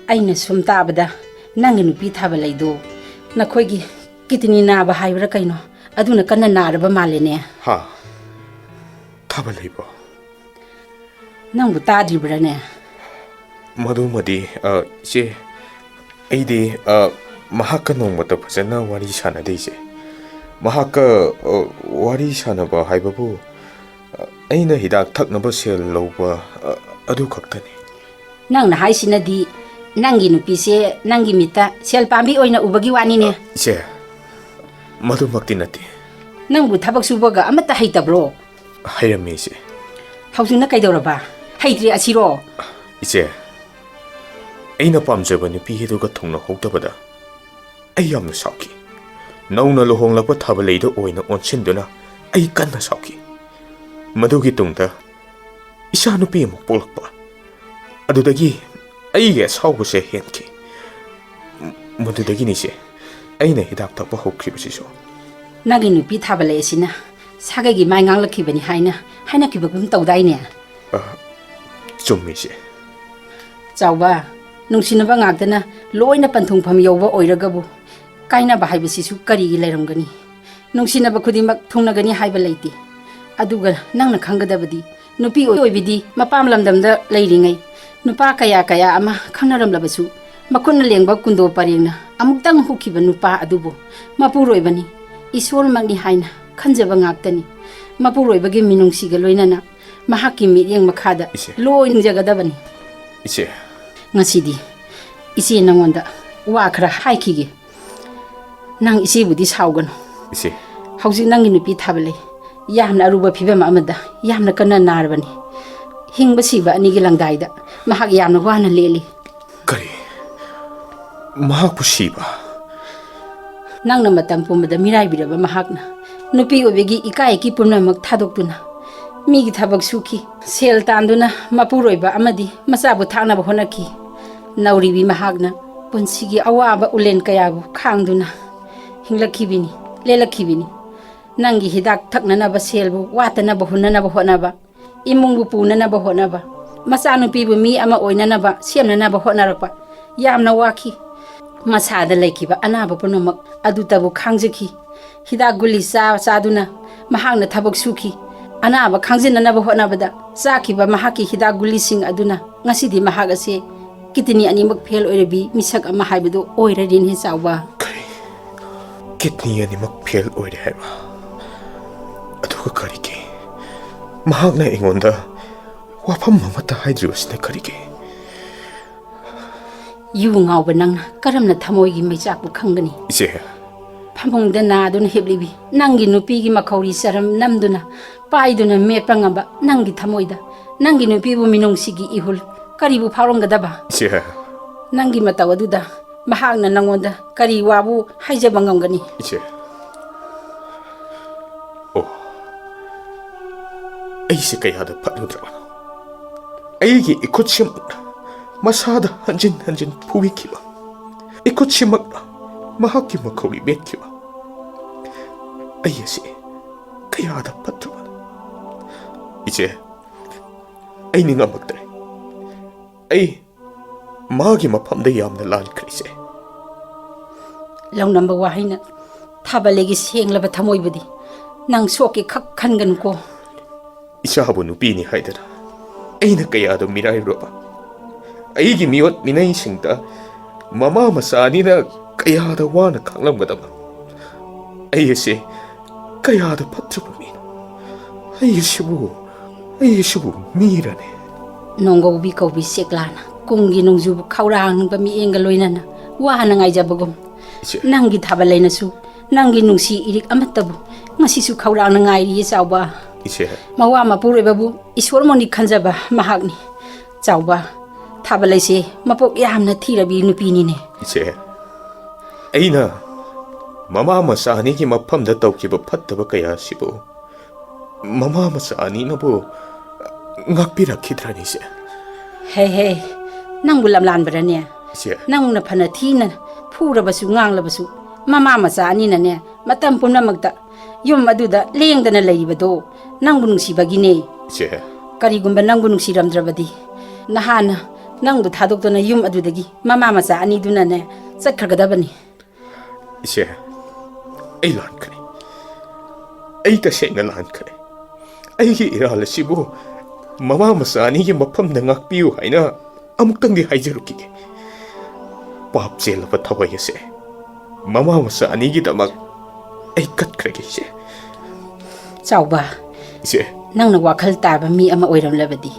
ꯑꯩꯅ ꯁꯨꯝ ꯇꯥꯕꯗ ꯅꯪꯒꯤ ꯅꯨꯄꯤ ꯊꯥꯕ ꯂꯩꯗꯣ ꯅꯈꯣꯏꯒꯤ ꯀꯤꯗꯅꯤ ꯅꯥꯕ ꯍꯥꯏꯕ꯭ꯔꯥ ꯀꯩꯅꯣ, ꯑꯗꯨꯅ ꯀꯟꯅ ꯅꯥꯔꯕ ꯃꯥꯜꯂꯦꯅꯦ꯫ ꯍꯥ? ꯊꯥꯕ ꯂꯩꯕꯣ? ꯅꯪꯕꯨ ꯇꯥꯗ꯭ꯔꯤꯕ꯭ꯔꯥꯅꯦ? ꯃꯗꯨꯃꯗꯤ, ꯑ, ꯏꯆꯦ, ꯑꯩꯗꯤ, ꯑ, ꯃꯍꯥꯛꯀ ꯅꯣꯡꯃꯇ ꯐꯖꯅ ꯋꯥꯔꯤ ꯁꯥꯟꯅꯗꯦ, ꯏꯆꯦ꯫ ꯃꯍꯥꯛꯀ, ꯑ, ꯋꯥꯔꯤ ꯁꯥꯟꯅꯕ ꯍꯥꯏꯕꯕꯨ, ꯑ, ꯑꯩꯅ ꯍꯤꯗꯥꯛ ꯊꯛꯅꯕ ꯁꯦꯜ ꯂꯧꯕ, ꯑ, ꯑꯗꯨ ꯈꯛꯇꯅꯤ꯫ ꯅꯪꯅ ꯍꯥꯏꯁꯤꯅꯗꯤ ꯅꯪꯒꯤ ꯅꯨꯄꯤꯁꯦ ꯅꯪꯒꯤ ꯃꯤꯠꯇ ꯁꯦꯜ ꯄꯥꯝꯕꯤ ꯑꯣꯏꯅ ꯎꯕꯒꯤ ꯋꯥꯅꯤꯅꯦ꯫ ꯏꯆꯦ, ꯃꯗꯨꯃꯛꯇꯤ ꯅꯠꯇꯦ꯫ ꯅꯪꯕꯨ ꯊꯕꯛ ꯁꯨꯕꯒ ꯑꯃꯠꯇ ꯍꯩꯇꯕ꯭ꯔꯣ? ꯍꯩꯔꯝꯃꯤ, ꯏꯆꯦ꯫ ꯍꯧꯖꯤꯛꯅ ꯀꯩꯗꯧꯔꯕ? ꯍꯩꯇ꯭ꯔꯤ ꯑꯁꯤꯔꯣ? ꯏꯆꯦ, ꯑꯩꯅ ꯄꯥꯝꯖꯕ ꯅꯨꯄꯤ ꯑꯗꯨꯒ ꯊꯨꯡꯅꯍꯧꯗꯕꯗ ꯑꯩ ꯌꯥꯝꯅ ꯁꯥꯎꯈꯤ꯫ ꯅꯧꯅ ꯂꯨꯍꯣꯡꯂꯛꯄ ꯊꯥꯕꯂꯩꯗ ꯑꯣꯏꯅ ꯑꯣꯟꯁꯤꯟꯗꯨꯅ ꯑꯩ ꯀꯟꯅ ꯁꯥꯎꯈꯤ꯫ ꯃꯗꯨꯒꯤ ꯇꯨꯡꯗ ꯏꯆꯥ ꯅꯨꯄꯤ ꯑꯃꯨꯛ ꯄꯣꯛꯂꯛꯄ꯫ ꯑꯗꯨꯗꯒꯤ ꯑꯩꯒꯤ ꯑꯁꯥꯎꯕꯁꯦ ꯍꯦꯟꯈꯤ꯫ ꯃꯗꯨꯗꯒꯤꯅꯤ, ꯏꯆꯦ, ꯑꯩꯅ ꯍꯤꯗꯥꯛ ꯊꯛꯄ ꯍꯧꯈ꯭ꯔꯤꯕꯁꯤꯁꯨ꯫ ꯅꯪꯒꯤ ꯅꯨꯄꯤ ꯊꯥꯕ ꯂꯩ ꯑꯁꯤꯅ ꯁꯥꯒꯩꯒꯤ ꯃꯥꯏ ꯉꯥꯡꯂꯛꯈꯤꯕꯅꯤ ꯍꯥꯏꯅ ꯍꯥꯏꯅꯈꯤꯕꯒꯨꯝ ꯇꯧꯗꯥꯏꯅꯦ? ꯑ, ꯆꯨꯝꯃꯤ, ꯏꯆꯦ꯫ ꯆꯥꯎꯕ, ꯅꯨꯡꯁꯤꯅꯕ ꯉꯥꯛꯇꯅ ꯂꯣꯏꯅ ꯄꯟꯊꯨꯡꯐꯝ ꯌꯧꯕ ꯑꯣꯏꯔꯒꯕꯨ ꯀꯥꯏꯅꯕ ꯍꯥꯏꯕꯁꯤꯁꯨ ꯀꯔꯤꯒꯤ ꯂꯩꯔꯝꯒꯅꯤ? ꯅꯨꯡꯁꯤꯅꯕ ꯈꯨꯗꯤꯡꯃꯛ ꯊꯨꯡꯅꯒꯅꯤ ꯍꯥꯏꯕ ꯂꯩꯇꯦ꯫ ꯑꯗꯨꯒ ꯅꯪꯅ ꯈꯪꯒꯗꯕꯗꯤ ꯅꯨꯄꯤ ꯑꯣꯏꯕꯤꯗꯤ ꯃꯄꯥꯝ ꯂꯝꯗꯝꯗ ꯂꯩꯔꯤꯉꯩ ꯅꯨꯄꯥ ꯀꯌꯥ ꯀꯌꯥ ꯑꯃ ꯈꯪꯅꯔꯝꯂꯕꯁꯨ ꯃꯈꯨꯠꯅ ꯂꯦꯡꯕ ꯀꯨꯟꯗꯣ ꯄꯔꯦꯡꯅ ꯑꯃꯨꯛꯇꯪ ꯍꯨꯛꯈꯤꯕ ꯅꯨꯄꯥ ꯑꯗꯨꯕꯨ ꯃꯄꯨꯔꯣꯏꯕꯅꯤ, ꯏꯁꯣꯔꯃꯛꯅꯤ ꯍꯥꯏꯅ ꯈꯟꯖꯕ ꯉꯥꯛꯇꯅꯤ꯫ ꯃꯄꯨꯔꯣꯏꯕꯒꯤ ꯃꯤꯅꯨꯡꯁꯤꯒ ꯂꯣꯏꯅꯅ ꯃꯍꯥꯛꯀꯤ ꯃꯤꯠꯌꯦꯡ ꯃꯈꯥꯗ ꯏꯆꯦ꯫ ꯂꯣꯏ ꯅꯤꯡꯖꯒꯗꯕꯅꯤ꯫ ꯏꯆꯦ꯫ ꯉꯁꯤꯗꯤ ꯏꯆꯦ ꯅꯉꯣꯟꯗ ꯋꯥ ꯈꯔ ꯍꯥꯏꯈꯤꯒꯦ꯫ ꯅꯪ ꯏꯆꯦꯕꯨꯗꯤ ꯁꯥꯎꯒꯅꯨ꯫ ꯏꯆꯦ꯫ ꯍꯧꯖꯤꯛ ꯅꯪꯒꯤ ꯅꯨꯄꯤ ꯊꯥꯕ ꯂꯩ꯫ ꯌꯥꯝꯅ ꯑꯔꯨꯕ ꯐꯤꯕꯝ ꯑꯃꯗ ꯌꯥꯝꯅ ꯀꯟꯅ ꯅꯥꯔꯕꯅꯤ꯫ ꯍꯤꯡꯕ ꯁꯤꯕ ꯑꯅꯤꯒꯤ ꯂꯪꯗꯥꯏꯗ ꯃꯍꯥꯛ ꯌꯥꯝꯅ ꯋꯥꯅ ꯂꯦꯜꯂꯤ꯫ ꯀꯔꯤ? ꯃꯍꯥꯛꯄꯨ ꯁꯤꯕ? ꯅꯪꯅ ꯃꯇꯝ ꯄꯨꯝꯕꯗ ꯃꯤꯔꯥꯏꯕꯤꯔꯕ ꯃꯍꯥꯛꯅ ꯅꯨꯄꯤ ꯑꯣꯏꯕꯒꯤ ꯏꯀꯥꯏ ꯏꯀꯤ ꯄꯨꯝꯅꯃꯛ ꯊꯥꯗꯣꯛꯇꯨꯅ ꯃꯤꯒꯤ ꯊꯕꯛ ꯁꯨꯈꯤ꯫ ꯁꯦꯜ ꯇꯥꯟꯗꯨꯅ ꯃꯄꯨꯔꯣꯏꯕ ꯑꯃꯗꯤ ꯃꯆꯥꯕꯨ ꯊꯥꯛꯅꯕ ꯍꯣꯠꯅꯈꯤ꯫ ꯅꯧꯔꯤꯕꯤ ꯃꯍꯥꯛꯅ ꯄꯨꯟꯁꯤꯒꯤ ꯑꯋꯥꯕ ꯎꯂꯦꯟ ꯀꯌꯥꯕꯨ ꯈꯥꯡꯗꯨꯅ ꯍꯤꯡꯂꯛꯈꯤꯕꯤꯅꯤ, ꯂꯦꯜꯂꯛꯈꯤꯕꯤꯅꯤ꯫ ꯅꯪꯒꯤ ꯍꯤꯗꯥꯛ ꯊꯛꯅꯅꯕ ꯁꯦꯜꯕꯨ ꯋꯥꯠꯇꯅꯕ ꯍꯨꯟꯅꯅꯕ ꯍꯣꯠꯅꯕ, ꯏꯃꯨꯡꯕꯨ ꯄꯨꯅꯅꯕ ꯍꯣꯠꯅꯕ, ꯃꯆꯥꯅꯨꯄꯤꯕꯨ ꯃꯤ ꯑꯃ ꯑꯣꯏꯅꯅꯕ ꯁꯦꯝꯅꯅꯕ ꯍꯣꯠꯅꯔꯛꯄ꯫ ꯌꯥꯝꯅ ꯋꯥꯈꯤ꯫ ꯃꯁꯥꯗ ꯂꯩꯈꯤꯕ ꯑꯅꯥꯕ ꯄꯨꯝꯅꯃꯛ ꯑꯗꯨꯇꯕꯨ ꯈꯥꯡꯖꯈꯤ꯫ ꯍꯤꯗꯥꯛ ꯒꯨꯂꯤ ꯆꯥ ꯆꯥꯗꯨꯅ ꯃꯍꯥꯛꯅ ꯊꯕꯛ ꯁꯨꯈꯤ꯫ ꯑꯅꯥꯕ ꯈꯥꯡꯖꯤꯟꯅꯅꯕ ꯍꯣꯠꯅꯕꯗ ꯆꯥꯈꯤꯕ ꯃꯍꯥꯛꯀꯤ ꯍꯤꯗꯥꯛ ꯒꯨꯂꯤꯁꯤꯡ ꯑꯗꯨꯅ ꯉꯁꯤꯗꯤ ꯃꯍꯥꯛ ꯑꯁꯤ ꯀꯤꯗꯅꯤ ꯑꯅꯤꯃꯛ ꯐꯦꯜ ꯑꯣꯏꯔꯕꯤ ꯃꯤꯁꯛ ꯑꯃ ꯍꯥꯏꯕꯗꯨ ꯑꯣꯏꯔꯔꯤꯅꯤ, ꯆꯥꯎꯕ꯫ ꯀꯔꯤ? ꯀꯤꯗꯅꯤ ꯑꯅꯤꯃꯛ ꯐꯦꯜ ꯑꯣꯏꯔꯦ ꯍꯥꯏꯕ? ꯑꯗꯨꯒ ꯀꯔꯤꯒꯤ ꯃꯍꯥꯛꯅ ꯑꯩꯉꯣꯟꯗ ꯋꯥꯐꯝ ꯑꯃꯠꯇ ꯍꯥꯏꯗ꯭ꯔꯤꯕꯁꯤꯅ ꯀꯔꯤꯒꯤ? ꯌꯨ ꯉꯥꯎꯕ ꯅꯪꯅ ꯀꯔꯝꯅ ꯊꯃꯣꯏꯒꯤ ꯃꯩꯆꯥꯛꯄꯨ ꯈꯪꯒꯅꯤ? ꯏꯆꯦ꯫ ꯐꯃꯨꯡꯗ ꯅꯥꯗꯨꯅ ꯍꯤꯞꯂꯤꯕꯤ ꯅꯪꯒꯤ ꯅꯨꯄꯤꯒꯤ ꯃꯈꯧꯔꯤ ꯆꯔꯝ ꯅꯝꯗꯨꯅ, ꯄꯥꯏꯗꯨꯅ ꯃꯦꯠꯄ ꯉꯝꯕ ꯅꯪꯒꯤ ꯊꯃꯣꯏꯗ ꯅꯪꯒꯤ ꯅꯨꯄꯤꯕꯨ ꯃꯤꯅꯨꯡꯁꯤꯒꯤ ꯏꯍꯨꯜ ꯀꯔꯤꯕꯨ ꯐꯥꯎꯔꯝꯒꯗꯕ? ꯏꯆꯦ꯫ ꯅꯪꯒꯤ ꯃꯇꯧ ꯑꯗꯨꯗ ꯃꯍꯥꯛꯅ ꯅꯪꯉꯣꯟꯗ ꯀꯔꯤ ꯋꯥꯕꯨ ꯍꯥꯏꯖꯕ ꯉꯝꯒꯅꯤ? ꯏꯆꯦ꯫ ꯑꯣ, ꯑꯩꯁꯦ ꯀꯌꯥꯗ ꯐꯠꯂꯨꯗ꯭ꯔꯕꯅꯣ? ꯑꯩꯒꯤ ꯏꯈꯨꯠꯁꯤꯃꯛꯅ ꯃꯁꯥꯗ ꯍꯟꯖꯤꯟ ꯍꯟꯖꯤꯟ ꯐꯨꯕꯤꯈꯤꯕ, ꯏꯈꯨꯠꯁꯤꯃꯛꯅ ꯃꯍꯥꯛꯀꯤ ꯃꯈꯧꯔꯤ ꯃꯦꯠꯈꯤꯕ꯫ ꯑꯩ ꯑꯁꯤ ꯀꯌꯥꯗ ꯐꯠꯇ꯭ꯔꯕꯅꯣ? ꯏꯆꯦ, ꯑꯩ ꯅꯤꯡꯉꯝꯃꯛꯇ꯭ꯔꯦ꯫ ꯑꯩ ꯃꯥꯒꯤ ꯃꯐꯝꯗ ꯌꯥꯝꯅ ꯂꯥꯟꯈ꯭ꯔꯦ, ꯏꯆꯦ꯫ ꯂꯧꯅꯝꯕ ꯋꯥꯍꯩꯅ ꯊꯥꯕꯜꯂꯩꯒꯤ ꯁꯦꯡꯂꯕ ꯊꯃꯣꯏꯕꯨꯗꯤ ꯅꯪ ꯁꯣꯛꯀꯦ ꯈꯛ ꯈꯟꯒꯅꯨꯀꯣ꯫ ꯏꯆꯥꯕꯨ ꯅꯨꯄꯤꯅꯤ ꯍꯥꯏꯗꯅ ꯑꯩꯅ ꯀꯌꯥꯗ ꯃꯤꯔꯥꯏꯔꯨꯔꯕ? ꯑꯩꯒꯤ ꯃꯤꯑꯣꯠ ꯃꯤꯅꯩꯁꯤꯡꯗ ꯃꯃꯥ ꯃꯆꯥ ꯑꯅꯤꯅ ꯀꯌꯥꯗ ꯋꯥꯅ ꯈꯥꯡꯂꯝꯒꯗꯕ? ꯑꯩ ꯑꯁꯤ ꯀꯌꯥꯗ ꯐꯠꯇ꯭ꯔꯕ ꯃꯤꯅꯣ? ꯑꯩ ꯑꯁꯤꯕꯨ, ꯑꯩ ꯑꯁꯤꯕꯨ ꯃꯤꯔꯅꯦ? ꯅꯣꯡꯒꯧꯕꯤ ꯀꯧꯕꯤ ꯆꯦꯛꯂꯥꯅ ꯀꯨꯝꯒꯤ ꯅꯣꯡꯖꯨꯕꯨ ꯈꯧꯔꯥꯡꯕ ꯃꯤꯠꯌꯦꯡꯒ ꯂꯣꯏꯅꯅ ꯋꯥꯅ ꯉꯥꯏꯖꯕꯒꯨꯝ, ꯏꯆꯦ꯫ ꯅꯪꯒꯤ ꯊꯥꯕꯜꯂꯩꯅꯁꯨ ꯅꯪꯒꯤ ꯅꯨꯡꯁꯤ ꯏꯔꯤꯛ ꯑꯃꯠꯇꯕꯨ ꯉꯁꯤꯁꯨ ꯈꯧꯔꯥꯡꯅ ꯉꯥꯏꯔꯤꯌꯦ, ꯆꯥꯎꯕ꯫ ꯏꯆꯦ꯫ ꯃꯋꯥ ꯃꯄꯨꯔꯣꯏꯕꯕꯨ ꯏꯁꯣꯔ ꯃꯣꯟꯅꯤ ꯈꯟꯖꯕ ꯃꯍꯥꯛꯅꯤ꯫ ꯆꯥꯎꯕ, ꯊꯥꯕꯜꯂꯩꯁꯦ ꯃꯄꯣꯛ ꯌꯥꯝꯅ ꯊꯤꯔꯕꯤ ꯅꯨꯄꯤꯅꯤꯅꯦ꯫ ꯏꯆꯦ, ꯑꯩꯅ ꯃꯃꯥ ꯃꯆꯥ ꯑꯅꯤꯒꯤ ꯃꯐꯝꯗ ꯇꯧꯈꯤꯕ ꯐꯠꯇꯕ ꯀꯌꯥ ꯑꯁꯤꯕꯨ ꯃꯃꯥ ꯃꯆꯥ ꯑꯅꯤꯅꯕꯨ ꯉꯥꯛꯄꯤꯔꯛꯈꯤꯗ꯭ꯔꯅꯤ, ꯏꯆꯦ? ꯍꯦ ꯍꯦ, ꯅꯪꯕꯨ ꯂꯝꯂꯥꯟꯕ꯭ꯔꯅꯦ? ꯏꯆꯦ꯫ ꯅꯪꯅ ꯐꯅ ꯊꯤꯅ ꯐꯨꯔꯕꯁꯨ ꯉꯥꯡꯂꯕꯁꯨ, ꯃꯃꯥ ꯃꯆꯥ ꯑꯅꯤꯅꯅꯦ ꯃꯇꯝ ꯄꯨꯝꯅꯃꯛꯇ ꯌꯨꯝ ꯑꯗꯨꯗ ꯂꯦꯡꯗꯅ ꯂꯩꯔꯤꯕꯗꯣ ꯅꯪꯕꯨ ꯅꯨꯡꯁꯤꯕꯒꯤꯅꯦ꯫ ꯏꯆꯦ꯫ ꯀꯔꯤꯒꯨꯝꯕ ꯅꯪꯕꯨ ꯅꯨꯡꯁꯤꯔꯝꯗ꯭ꯔꯕꯗꯤ, ꯅꯍꯥꯟꯅ ꯅꯪꯕꯨ ꯊꯥꯗꯣꯛꯇꯨꯅ ꯌꯨꯝ ꯑꯗꯨꯗꯒꯤ ꯃꯃꯥ ꯃꯆꯥ ꯑꯅꯤꯗꯨꯅꯅꯦ ꯆꯠꯈ꯭ꯔꯒꯗꯕꯅꯤ꯫ ꯏꯆꯦ, ꯑꯩ ꯂꯥꯟꯈ꯭ꯔꯦ꯫ ꯑꯩ ꯇꯁꯦꯡꯅ ꯂꯥꯟꯈ꯭ꯔꯦ꯫ ꯑꯩꯒꯤ ꯏꯔꯥꯜ ꯑꯁꯤꯕꯨ ꯃꯃꯥ ꯃꯆꯥ ꯑꯅꯤꯒꯤ ꯃꯐꯝꯗ ꯉꯥꯛꯄꯤꯌꯨ ꯍꯥꯏꯅ ꯑꯃꯨꯛꯇꯪꯗꯤ ꯍꯥꯏꯖꯔꯨꯈꯤꯒꯦ꯫ ꯄꯥꯞ ꯆꯦꯜꯂꯕ ꯊꯋꯥꯏ ꯑꯁꯦ ꯃꯃꯥ ꯃꯆꯥ ꯑꯅꯤꯒꯤꯗꯃꯛ ꯑꯩ ꯀꯠꯈ꯭ꯔꯒꯦ, ꯏꯆꯦ꯫ ꯆꯥꯎꯕ, ꯏꯆꯦ꯫ ꯅꯪꯅ ꯋꯥꯈꯜ ꯇꯥꯕ ꯃꯤ ꯑꯃ ꯑꯣꯏꯔꯝꯂꯕꯗꯤ,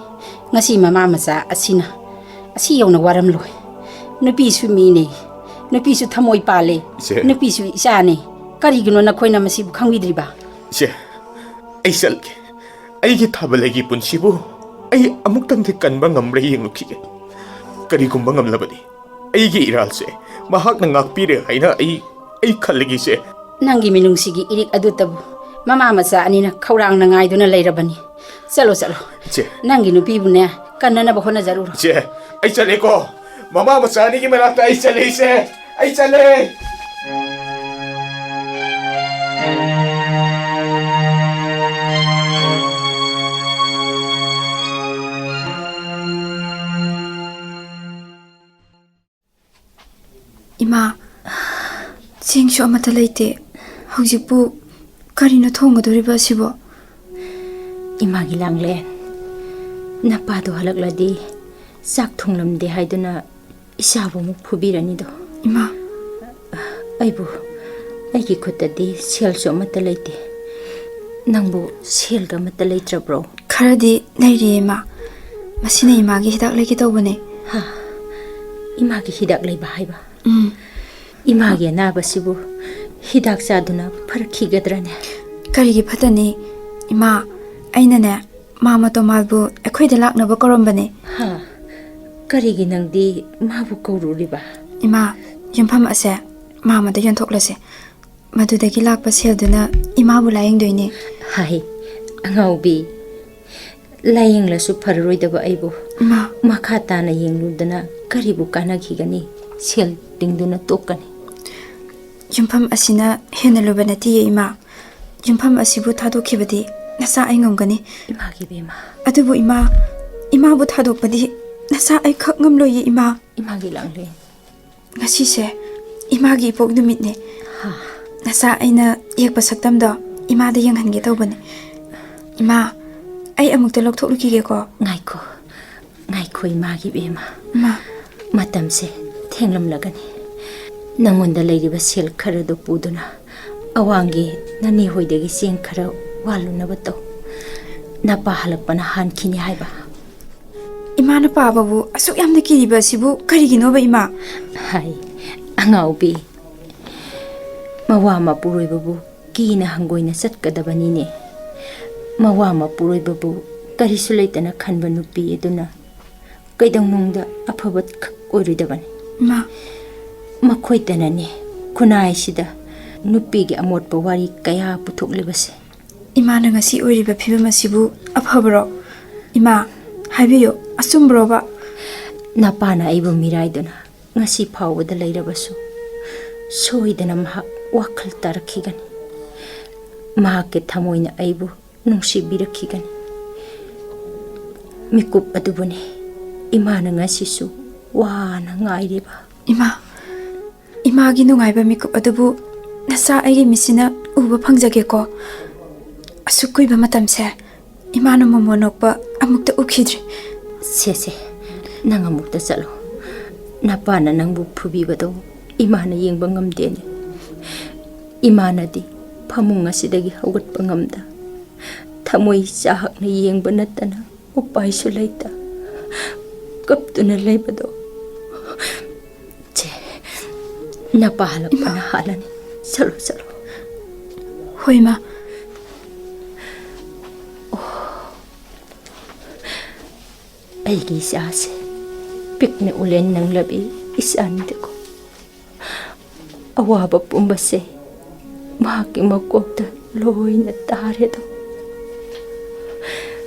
ꯉꯁꯤ ꯃꯃꯥ ꯃꯆꯥ ꯑꯁꯤꯅ ꯑꯁꯤ ꯌꯧꯅ ꯋꯥꯔꯝꯂꯣꯏ꯫ ꯅꯨꯄꯤꯁꯨ ꯃꯤꯅꯤ, ꯅꯨꯄꯤꯁꯨ ꯊꯃꯣꯏ ꯄꯥꯜꯂꯤ, ꯏꯆꯦ꯫ ꯅꯨꯄꯤꯁꯨ ꯏꯆꯥꯅꯤ꯫ ꯀꯔꯤꯒꯤꯅꯣ ꯅꯈꯣꯏꯅ ꯃꯁꯤꯕꯨ ꯈꯪꯕꯤꯗ꯭ꯔꯤꯕ? ꯏꯆꯦ, ꯑꯩ ꯆꯠꯂꯒꯦ꯫ ꯑꯩꯒꯤ ꯊꯥꯕꯜꯂꯩꯒꯤ ꯄꯨꯟꯁꯤꯕꯨ ꯑꯩ ꯑꯃꯨꯛꯇꯪꯗꯤ ꯀꯟꯕ ꯉꯝꯕ꯭ꯔꯥ ꯌꯦꯡꯂꯨꯈꯤꯒꯦ꯫ ꯀꯔꯤꯒꯨꯝꯕ ꯉꯝꯂꯕꯗꯤ, ꯑꯩꯒꯤ ꯏꯔꯥꯜꯁꯦ ꯃꯍꯥꯛꯅ ꯉꯥꯛꯄꯤꯔꯦ ꯍꯥꯏꯅ ꯑꯩ, ꯑꯩ ꯈꯜꯂꯒꯦ, ꯏꯆꯦ꯫ ꯅꯪꯒꯤ ꯃꯤꯅꯨꯡꯁꯤꯒꯤ ꯏꯔꯤꯛ ꯑꯗꯨꯇꯕꯨ ꯃꯃꯥ ꯃꯆꯥ ꯑꯅꯤꯅ ꯈꯧꯔꯥꯡꯅ ꯉꯥꯏꯗꯨꯅ ꯂꯩꯔꯕꯅꯤ꯫ ꯆꯠꯂꯣ, ꯆꯠꯂꯣ꯫ ꯏꯆꯦ꯫ ꯅꯪꯒꯤ ꯅꯨꯄꯤꯕꯨꯅꯦ, ꯀꯟꯅꯅꯕ ꯍꯣꯠꯅꯖꯔꯨꯔꯣ꯫ ꯏꯆꯦ, ꯑꯩ ꯆꯠꯂꯦꯀꯣ꯫ ꯃꯃꯥ ꯃꯆꯥ ꯑꯅꯤꯒꯤ ꯃꯅꯥꯛꯇ ꯑꯩ ꯆꯠꯂꯦ, ꯏꯆꯦ꯫ ꯑꯩ ꯆꯠꯂꯦ꯫ ꯏꯃꯥ, ꯆꯦꯡꯁꯨ ꯑꯃꯠꯇ ꯂꯩꯇꯦ꯫ ꯍꯧꯖꯤꯛꯄꯨ ꯀꯔꯤꯅꯣ ꯊꯣꯡꯒꯗꯧꯔꯤꯕ ꯑꯁꯤꯕꯣ? ꯏꯃꯥꯒꯤ ꯂꯥꯡꯂꯦꯟ, ꯅꯄꯥꯗꯣ ꯍꯜꯂꯛꯂꯗꯤ ꯆꯥꯛ ꯊꯣꯡꯂꯝꯗꯦ ꯍꯥꯏꯗꯨꯅ ꯏꯆꯥꯕꯨ ꯑꯃꯨꯛ ꯐꯨꯕꯤꯔꯅꯤꯗꯣ꯫ ꯏꯃꯥ꯫ ꯑꯩꯕꯨ, ꯑꯩꯒꯤ ꯈꯨꯠꯇꯗꯤ ꯁꯦꯜꯁꯨ ꯑꯃꯠꯇ ꯂꯩꯇꯦ꯫ ꯅꯪꯕꯨ ꯁꯦꯜꯒ ꯑꯃꯠꯇ ꯂꯩꯇ꯭ꯔꯕ꯭ꯔꯣ? ꯈꯔꯗꯤ ꯂꯩꯔꯤꯌꯦ, ꯏꯃꯥ꯫ ꯃꯁꯤꯅ ꯏꯃꯥꯒꯤ ꯍꯤꯗꯥꯛ ꯂꯩꯒꯦ ꯇꯧꯕꯅꯦ꯫ ꯍꯥ? ꯏꯃꯥꯒꯤ ꯍꯤꯗꯥꯛ ꯂꯩꯕ ꯍꯥꯏꯕ? ꯎꯝ꯫ ꯏꯃꯥꯒꯤ ꯑꯅꯥꯕꯁꯤꯕꯨ ꯍꯤꯗꯥꯛ ꯆꯥꯗꯨꯅ ꯐꯔꯛꯈꯤꯒꯗ꯭ꯔꯅꯦ? ꯀꯔꯤꯒꯤ ꯐꯠꯇꯅꯤ, ꯏꯃꯥ? ꯑꯩꯅꯅꯦ, ꯃꯥꯃ ꯇꯣꯃꯥꯜꯕꯨ ꯑꯩꯈꯣꯏꯗ ꯂꯥꯛꯅꯕ ꯀꯧꯔꯝꯕꯅꯦ꯫ ꯍꯥ? ꯀꯔꯤꯒꯤ ꯅꯪꯗꯤ ꯃꯥꯕꯨ ꯀꯧꯔꯨꯔꯤꯕ? ꯏꯃꯥ, ꯌꯨꯝꯐꯝ ꯑꯁꯦ ꯃꯥꯃꯗ ꯌꯣꯟꯊꯣꯛꯂꯁꯦ꯫ ꯃꯗꯨꯗꯒꯤ ꯂꯥꯛꯄ ꯁꯦꯜꯗꯨꯅ ꯏꯃꯥꯕꯨ ꯂꯥꯌꯦꯡꯗꯣꯏꯅꯦ꯫ ꯍꯥꯏ, ꯑꯉꯥꯎꯕꯤ, ꯂꯥꯌꯦꯡꯂꯁꯨ ꯐꯔꯔꯣꯏꯗꯕ ꯑꯩꯕꯨ ꯏꯃꯥ꯫ ꯃꯈꯥ ꯇꯥꯅ ꯌꯦꯡꯂꯨꯗꯅ ꯀꯔꯤꯕꯨ ꯀꯥꯟꯅꯈꯤꯒꯅꯤ? ꯁꯦꯜ ꯇꯤꯡꯗꯨꯅ ꯇꯣꯛꯀꯅꯤ꯫ ꯌꯨꯝꯐꯝ ꯑꯁꯤꯅ ꯍꯦꯟꯅ ꯂꯨꯕ ꯅꯠꯇꯤꯌꯦ, ꯏꯃꯥ꯫ ꯌꯨꯝꯐꯝ ꯑꯁꯤꯕꯨ ꯊꯥꯗꯣꯛꯈꯤꯕꯗꯤ ꯅꯆꯥ ꯑꯩ ꯉꯝꯒꯅꯤ꯫ ꯏꯃꯥꯒꯤ ꯏꯕꯦꯝꯃ꯫ ꯑꯗꯨꯕꯨ ꯏꯃꯥ, ꯏꯃꯥꯕꯨ ꯊꯥꯗꯣꯛꯄꯗꯤ ꯅꯆꯥ ꯑꯩ ꯈꯛ ꯉꯝꯂꯣꯏꯌꯦ ꯏꯃꯥ꯫ ꯏꯃꯥꯒꯤ ꯂꯥꯡꯂꯦꯟ꯫ ꯉꯁꯤꯁꯦ ꯏꯃꯥꯒꯤ ꯏꯄꯣꯛ ꯅꯨꯃꯤꯠꯅꯦ꯫ ꯍꯥ꯫ ꯅꯆꯥ ꯑꯩꯅ ꯌꯦꯛꯄ ꯁꯛꯇꯝꯗꯣ ꯏꯃꯥꯗ ꯌꯦꯡꯍꯟꯒꯦ ꯇꯧꯕꯅꯦ꯫ ꯏꯃꯥ, ꯑꯩ ꯑꯃꯨꯛꯇ ꯂꯧꯊꯣꯛꯂꯨꯈꯤꯒꯦꯀꯣ꯫ ꯉꯥꯏꯈꯣ, ꯉꯥꯏꯈꯣ ꯏꯃꯥꯒꯤ ꯏꯕꯦꯝꯃ꯫ ꯏꯃꯥ꯫ ꯃꯇꯝꯁꯦ ꯊꯦꯡꯂꯝꯂꯒꯅꯤ꯫ ꯅꯉꯣꯟꯗ ꯂꯩꯔꯤꯕ ꯁꯦꯜ ꯈꯔꯗꯨ ꯄꯨꯗꯨꯅ ꯑꯋꯥꯡꯒꯤ ꯅꯅꯦ ꯍꯣꯏꯗꯒꯤ ꯆꯦꯡ ꯈꯔ ꯋꯥꯜꯂꯨꯅꯕ ꯇꯧ꯫ ꯅꯄꯥ ꯍꯜꯂꯛꯄꯅ ꯍꯥꯟꯈꯤꯅꯤ ꯍꯥꯏꯕ꯫ ꯏꯃꯥꯅ ꯄꯥꯕꯕꯨ ꯑꯁꯨꯛ ꯌꯥꯝꯅ ꯀꯤꯔꯤꯕ ꯑꯁꯤꯕꯨ ꯀꯔꯤꯒꯤꯅꯣꯕ ꯏꯃꯥ? ꯍꯥꯏ, ꯑꯉꯥꯎꯕꯤ꯫ ꯃꯋꯥ ꯃꯄꯨꯔꯣꯏꯕꯕꯨ ꯀꯤꯅ ꯍꯪꯒꯣꯏꯅ ꯆꯠꯀꯗꯕꯅꯤꯅꯦ꯫ ꯃꯋꯥ ꯃꯄꯨꯔꯣꯏꯕꯕꯨ ꯀꯔꯤꯁꯨ ꯂꯩꯇꯅ ꯈꯟꯕ ꯅꯨꯄꯤ ꯑꯗꯨꯅ ꯀꯩꯗꯧꯅꯨꯡꯗ ꯑꯐꯕ ꯈꯛ ꯑꯣꯏꯔꯣꯏꯗꯕꯅꯤ꯫ ꯏꯃꯥ꯫ ꯃꯈꯣꯏꯇꯅꯅꯦ ꯈꯨꯟꯅꯥꯏꯁꯤꯗ ꯅꯨꯄꯤꯒꯤ ꯑꯃꯣꯠꯄ ꯋꯥꯔꯤ ꯀꯌꯥ ꯄꯨꯊꯣꯛꯂꯤꯕꯁꯦ꯫ ꯏꯃꯥꯅ ꯉꯁꯤ ꯑꯣꯏꯔꯤꯕ ꯐꯤꯕꯝ ꯑꯁꯤꯕꯨ ꯑꯐꯕꯔꯣ? ꯏꯃꯥ, ꯍꯥꯏꯕꯤꯌꯨ, ꯑꯆꯨꯝꯕ꯭ꯔꯣꯕ? ꯅꯄꯥꯅ ꯑꯩꯕꯨ ꯃꯤꯔꯥꯏꯗꯨꯅ ꯉꯁꯤ ꯐꯥꯎꯕꯗ ꯂꯩꯔꯕꯁꯨ, ꯁꯣꯏꯗꯅ ꯃꯍꯥꯛ ꯋꯥꯈꯜ ꯇꯥꯔꯛꯈꯤꯒꯅꯤ꯫ ꯃꯍꯥꯛꯀꯤ ꯊꯃꯣꯏꯅ ꯑꯩꯕꯨ ꯅꯨꯡꯁꯤꯕꯤꯔꯛꯈꯤꯒꯅꯤ꯫ ꯃꯤꯀꯨꯞ ꯑꯗꯨꯕꯨꯅꯤ ꯏꯃꯥꯅ ꯉꯁꯤꯁꯨ ꯋꯥꯅ ꯉꯥꯏꯔꯤꯕ꯫ ꯏꯃꯥ, ꯏꯃꯥꯒꯤ ꯅꯨꯡꯉꯥꯏꯕ ꯃꯤꯀꯨꯞ ꯑꯗꯨꯕꯨ ꯅꯆꯥ ꯑꯩꯒꯤ ꯃꯤꯠꯁꯤꯅ ꯎꯕ ꯐꯪꯖꯒꯦꯀꯣ꯫ ꯑꯁꯨꯛ ꯀꯨꯏꯕ ꯃꯇꯝꯁꯦ ꯏꯃꯥꯅ ꯃꯣꯃꯣ ꯅꯣꯛꯄ ꯑꯃꯨꯛꯇ ꯎꯈꯤꯗ꯭ꯔꯤ꯫ ꯁꯦ, ꯁꯦ, ꯅꯪ ꯑꯃꯨꯛꯇ ꯆꯠꯂꯣ꯫ ꯅꯄꯥꯅ ꯅꯪꯕꯨ ꯐꯨꯕꯤꯕꯗꯣ ꯏꯃꯥꯅ ꯌꯦꯡꯕ ꯉꯝꯗꯦꯅꯦ꯫ ꯏꯃꯥꯅꯗꯤ ꯐꯃꯨꯡ ꯑꯁꯤꯗꯒꯤ ꯍꯧꯒꯠꯄ ꯉꯝꯗ, ꯊꯃꯣꯏ ꯆꯥꯍꯛꯅ ꯌꯦꯡꯕ ꯅꯠꯇꯅ ꯎꯄꯥꯏꯁꯨ ꯂꯩꯇ ꯀꯞꯇꯨꯅ ꯂꯩꯕꯗꯣ꯫ ꯆꯦ, ꯅꯄꯥ ꯍꯜꯂꯛꯄꯅ ꯍꯥꯜꯂꯅꯤ꯫ ꯆꯠꯂꯣ, ꯆꯠꯂꯣ꯫ ꯍꯣꯏ, ꯏꯃꯥ꯫ ꯑꯩꯒꯤ ꯏꯆꯥꯁꯦ ꯄꯤꯛꯅ ꯎꯂꯦꯟ ꯅꯪꯂꯕꯤ ꯏꯆꯥꯅꯤꯗꯀꯣ꯫ ꯑꯋꯥꯕ ꯄꯨꯝꯕꯁꯦ ꯃꯍꯥꯛꯀꯤ ꯃꯀꯣꯛꯇ ꯂꯣꯏꯅ ꯇꯥꯔꯦꯗꯣ꯫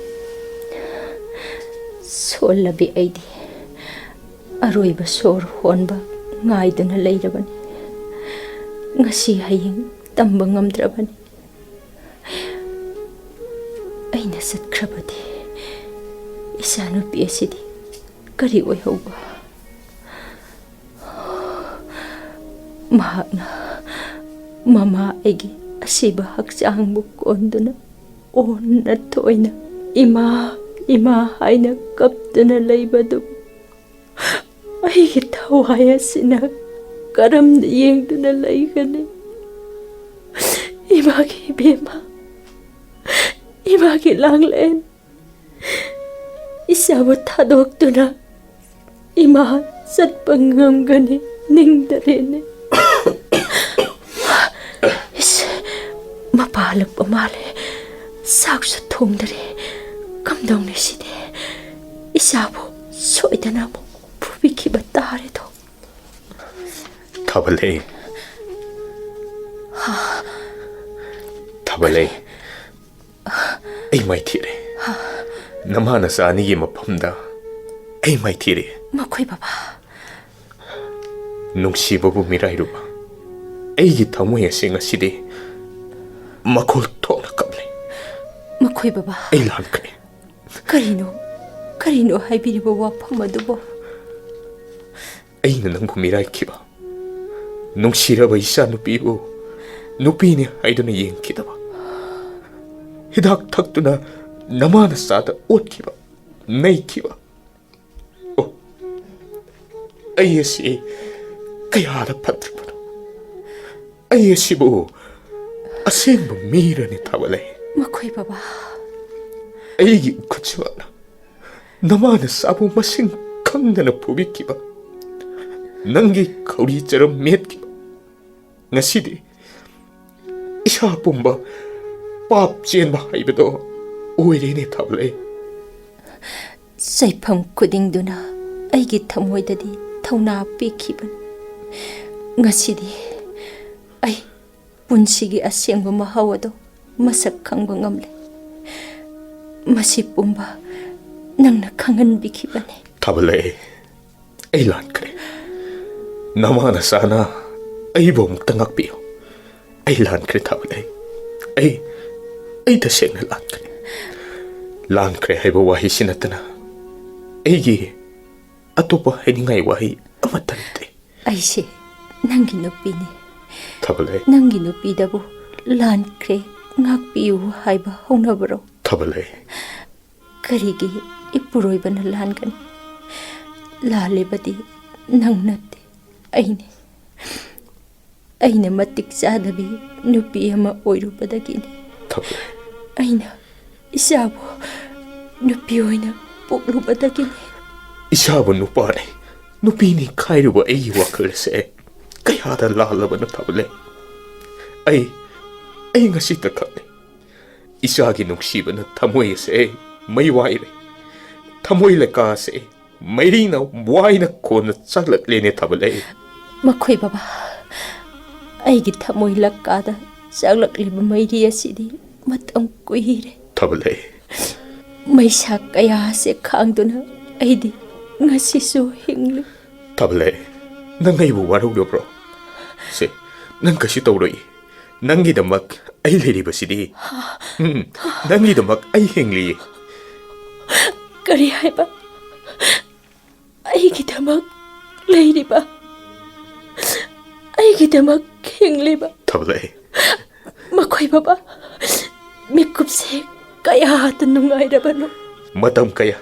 ꯁꯣꯜꯂꯕꯤ ꯑꯩꯗꯤ ꯑꯔꯣꯏꯕ ꯁꯣꯔ ꯍꯣꯟꯕ ꯉꯥꯏꯗꯨꯅ ꯂꯩꯔꯕꯅꯤ꯫ ꯉꯁꯤ ꯍꯌꯦꯡ ꯇꯝꯕ ꯉꯝꯗ꯭ꯔꯕꯅꯤ꯫ ꯆꯠꯈ꯭ꯔꯕꯗꯤ ꯏꯆꯥꯅꯨꯄꯤ ꯑꯁꯤꯗꯤ ꯀꯔꯤ ꯑꯣꯏꯍꯧꯕ? ꯃꯍꯥꯛꯅ ꯃꯃꯥ ꯑꯩꯒꯤ ꯑꯁꯤꯕ ꯍꯛꯆꯥꯡꯕꯨ ꯀꯣꯟꯗꯨꯅ ꯑꯣꯟꯅ ꯊꯣꯏꯅ "ꯏꯃꯥ, ꯏꯃꯥ" ꯍꯥꯏꯅ ꯀꯞꯇꯨꯅ ꯂꯩꯕꯗꯨ ꯑꯩꯒꯤ ꯊꯋꯥꯏ ꯑꯁꯤꯅ ꯀꯔꯝꯅ ꯌꯦꯡꯗꯨꯅ ꯂꯩꯒꯅꯤ? ꯏꯃꯥꯒꯤ ꯏꯕꯦꯝꯃ, ꯏꯃꯥꯒꯤ ꯂꯥꯡꯂꯦꯟ, ꯏꯆꯥꯕꯨ ꯊꯥꯗꯣꯛꯇꯨꯅ ꯏꯃꯥ ꯆꯠꯄ ꯉꯝꯒꯅꯤ ꯅꯤꯡꯗꯔꯦꯅꯦ꯫ ꯏꯁ, ꯃꯄꯥ ꯍꯜꯂꯛꯄ ꯃꯥꯜꯂꯦ꯫ ꯆꯥꯛꯁꯨ ꯊꯣꯡꯗꯔꯦ꯫ ꯀꯝꯗꯧꯅꯤ ꯁꯤꯗꯤ? ꯏꯆꯥꯕꯨ ꯁꯣꯏꯗꯅ ꯑꯃꯨꯛ ꯐꯨꯕꯤꯈꯤꯕ ꯇꯥꯔꯦꯗꯣ꯫ ꯊꯥꯕꯜꯂꯩ꯫ ꯊꯥꯕꯜꯂꯩ꯫ ꯑꯩ ꯃꯥꯏꯊꯤꯔꯦ꯫ ꯅꯃꯥ ꯅꯆꯥ ꯑꯅꯤꯒꯤ ꯃꯐꯝꯗ ꯑꯩ ꯃꯥꯏꯊꯤꯔꯦ꯫ ꯃꯈꯣꯏ ꯕꯕꯥ꯫ ꯅꯨꯡꯁꯤꯕꯕꯨ ꯃꯤꯔꯥꯏꯔꯨꯕ ꯑꯩꯒꯤ ꯊꯃꯣꯏ ꯑꯁꯤ ꯉꯁꯤꯗꯤ ꯃꯈꯣꯜ ꯊꯣꯛꯅ ꯀꯞꯂꯦ꯫ ꯃꯈꯣꯏ ꯕꯕꯥ꯫ ꯑꯩ ꯂꯥꯟꯈ꯭ꯔꯦ꯫ ꯀꯔꯤꯅꯣ? ꯀꯔꯤꯅꯣ ꯍꯥꯏꯕꯤꯔꯤꯕ ꯋꯥꯐꯝ ꯑꯗꯨꯕꯨ? ꯑꯩꯅ ꯅꯪꯕꯨ ꯃꯤꯔꯥꯏꯈꯤꯕ, ꯅꯨꯡꯁꯤꯔꯕ ꯏꯆꯥ ꯅꯨꯄꯤꯕꯨ ꯅꯨꯄꯤꯅꯤ ꯍꯥꯏꯗꯨꯅ ꯌꯦꯡꯈꯤꯗꯕ, ꯍꯤꯗꯥꯛ ꯊꯛꯇꯨꯅ ꯅꯃꯥ ꯅꯆꯥꯗ ꯑꯣꯠꯈꯤꯕ, ꯅꯩꯈꯤꯕ꯫ ꯑꯣ, ꯑꯩ ꯑꯁꯤ ꯀꯌꯥꯗ ꯐꯠꯇ꯭ꯔꯕꯅꯣ! ꯑꯩ ꯑꯁꯤꯕꯨ ꯑꯁꯦꯡꯕ ꯃꯤꯔꯅꯦ, ꯊꯥꯕꯜꯂꯩ? ꯃꯈꯣꯏ ꯕꯕꯥ꯫ ꯑꯩꯒꯤ ꯈꯨꯠꯁꯤꯃꯛꯅ ꯅꯃꯥ ꯅꯆꯥꯕꯨ ꯃꯁꯤꯡ ꯈꯪꯗꯅ ꯐꯨꯕꯤꯈꯤꯕ, ꯅꯪꯒꯤ ꯈꯧꯔꯤ ꯆꯔꯝ ꯃꯦꯠꯈꯤꯕ, ꯉꯁꯤꯗꯤ ꯏꯁꯥ ꯄꯨꯝꯕ ꯄꯥꯞ ꯆꯦꯟꯕ ꯍꯥꯏꯕꯗꯣ ꯑꯣꯏꯔꯦꯅꯦ, ꯊꯥꯕꯜꯂꯩ꯫ ꯆꯩꯐꯝ ꯈꯨꯗꯤꯡꯗꯨꯅ ꯑꯩꯒꯤ ꯊꯃꯣꯏꯗꯗꯤ ꯊꯧꯅꯥ ꯄꯤꯈꯤꯕꯅꯤ꯫ ꯉꯁꯤꯗꯤ ꯑꯩ ꯄꯨꯟꯁꯤꯒꯤ ꯑꯁꯦꯡꯕ ꯃꯍꯥꯎ ꯑꯗꯨ ꯃꯁꯛ ꯈꯪꯕ ꯉꯝꯂꯦ꯫ ꯃꯁꯤ ꯄꯨꯝꯕ ꯅꯪꯅ ꯈꯪꯍꯟꯕꯤꯈꯤꯕꯅꯤ꯫ ꯊꯥꯕꯜꯂꯩ, ꯑꯩ ꯂꯥꯟꯈ꯭ꯔꯦ꯫ ꯅꯃꯥ ꯅꯆꯥꯅ ꯑꯩꯕꯨ ꯑꯃꯨꯛꯇ ꯉꯥꯛꯄꯤꯌꯨ꯫ ꯑꯩ ꯂꯥꯟꯈ꯭ꯔꯦ, ꯊꯥꯕꯜꯂꯩ꯫ ꯑꯩ, ꯑꯩ ꯇꯁꯦꯡꯅ ꯂꯥꯟꯈ꯭ꯔꯦ꯫ ꯂꯥꯟꯈ꯭ꯔꯦ ꯍꯥꯏꯕ ꯋꯥꯍꯩꯁꯤ ꯅꯠꯇꯅ ꯑꯩꯒꯤ ꯑꯇꯣꯞꯄ ꯍꯥꯏꯅꯤꯡꯉꯥꯏ ꯋꯥꯍꯩ ꯑꯃꯠꯇ ꯂꯩꯇꯦ꯫ ꯑꯩꯁꯦ ꯅꯪꯒꯤ ꯅꯨꯄꯤꯅꯤ꯫ ꯊꯕꯂꯩ꯫ ꯅꯪꯒꯤ ꯅꯨꯄꯤꯗꯕꯨ ꯂꯥꯟꯈ꯭ꯔꯦ, ꯉꯥꯛꯄꯤꯌꯨ ꯍꯥꯏꯕ ꯍꯧꯅꯕ꯭ꯔꯣ? ꯊꯕꯂꯩ꯫ ꯀꯔꯤꯒꯤ ꯏꯄꯨꯔꯣꯏꯕꯅ ꯂꯥꯟꯒꯅꯤ? ꯂꯥꯜꯂꯤꯕꯗꯤ ꯅꯪ ꯅꯠꯇꯦ, ꯑꯩꯅꯤ꯫ ꯑꯩꯅ ꯃꯇꯤꯛ ꯆꯥꯗꯕꯤ ꯅꯨꯄꯤ ꯑꯃ ꯑꯣꯏꯔꯨꯕꯗꯒꯤꯅꯤ꯫ ꯊꯕꯂꯩ꯫ ꯑꯩꯅ ꯏꯆꯥꯕꯨ ꯅꯨꯄꯤ ꯑꯣꯏꯅ ꯄꯣꯛꯂꯨꯕꯗꯒꯤꯅꯤ꯫ ꯏꯆꯥꯕꯨ ꯅꯨꯄꯥꯅꯤ, ꯅꯨꯄꯤꯅꯤ ꯈꯥꯏꯔꯨꯕ ꯑꯩꯒꯤ ꯋꯥꯈꯜ ꯑꯁꯦ ꯀꯌꯥꯗ ꯂꯥꯜꯂꯕꯅꯣ ꯊꯕꯂꯩ꯫ ꯑꯩ, ꯑꯩ ꯉꯁꯤꯇ ꯈꯛꯅꯤ ꯏꯆꯥꯒꯤ ꯅꯨꯡꯁꯤꯕꯅ ꯊꯃꯣꯏ ꯑꯁꯦ ꯃꯩ ꯋꯥꯏꯔꯦ꯫ ꯊꯃꯣꯏ ꯂꯩꯀꯥ ꯑꯁꯦ ꯃꯩꯔꯤꯅ ꯋꯥꯏꯅ ꯀꯣꯟꯅ ꯆꯥꯛꯂꯛꯂꯦꯅꯦ ꯊꯕꯂꯩ꯫ ꯃꯈꯣꯏ ꯕꯕꯥ, ꯑꯩꯒꯤ ꯊꯃꯣꯏ ꯂꯩꯀꯥꯗ ꯆꯥꯛꯂꯛꯂꯤꯕ ꯃꯩꯔꯤ ꯑꯁꯤꯗꯤ ꯃꯇꯝ ꯀꯨꯏꯔꯦ꯫ ꯊꯕꯂꯩ꯫ ꯃꯩꯁꯥ ꯀꯌꯥ ꯑꯁꯦ ꯈꯥꯡꯗꯨꯅ ꯑꯩꯗꯤ ꯉꯁꯤꯁꯨ ꯍꯤꯡꯂꯤ꯫ ꯊꯕꯂꯩ, ꯅꯪ ꯑꯩꯕꯨ ꯋꯥꯔꯧꯔꯕ꯭ꯔꯣ? ꯁꯦ, ꯅꯪ ꯀꯩꯁꯨ ꯇꯧꯔꯣꯏ꯫ ꯅꯪꯒꯤꯗꯃꯛ ꯑꯩ ꯂꯩꯔꯤꯕꯁꯤꯗꯤ꯫ ꯎꯝ, ꯅꯪꯒꯤꯗꯃꯛ ꯑꯩ ꯍꯤꯡꯂꯤ꯫ ꯀꯔꯤ ꯍꯥꯏꯕ? ꯑꯩꯒꯤꯗꯃꯛ ꯂꯩꯔꯤꯕ? ꯑꯩꯒꯤꯗꯃꯛ ꯍꯤꯡꯂꯤꯕ? ꯊꯕꯂꯩ꯫ ꯃꯈꯣꯏ ꯕꯕꯥ, ꯃꯤꯀꯨꯞꯁꯦ ꯀꯌꯥꯗ ꯅꯨꯡꯉꯥꯏꯔꯕꯅꯣ꯫ ꯃꯇꯝ ꯀꯌꯥ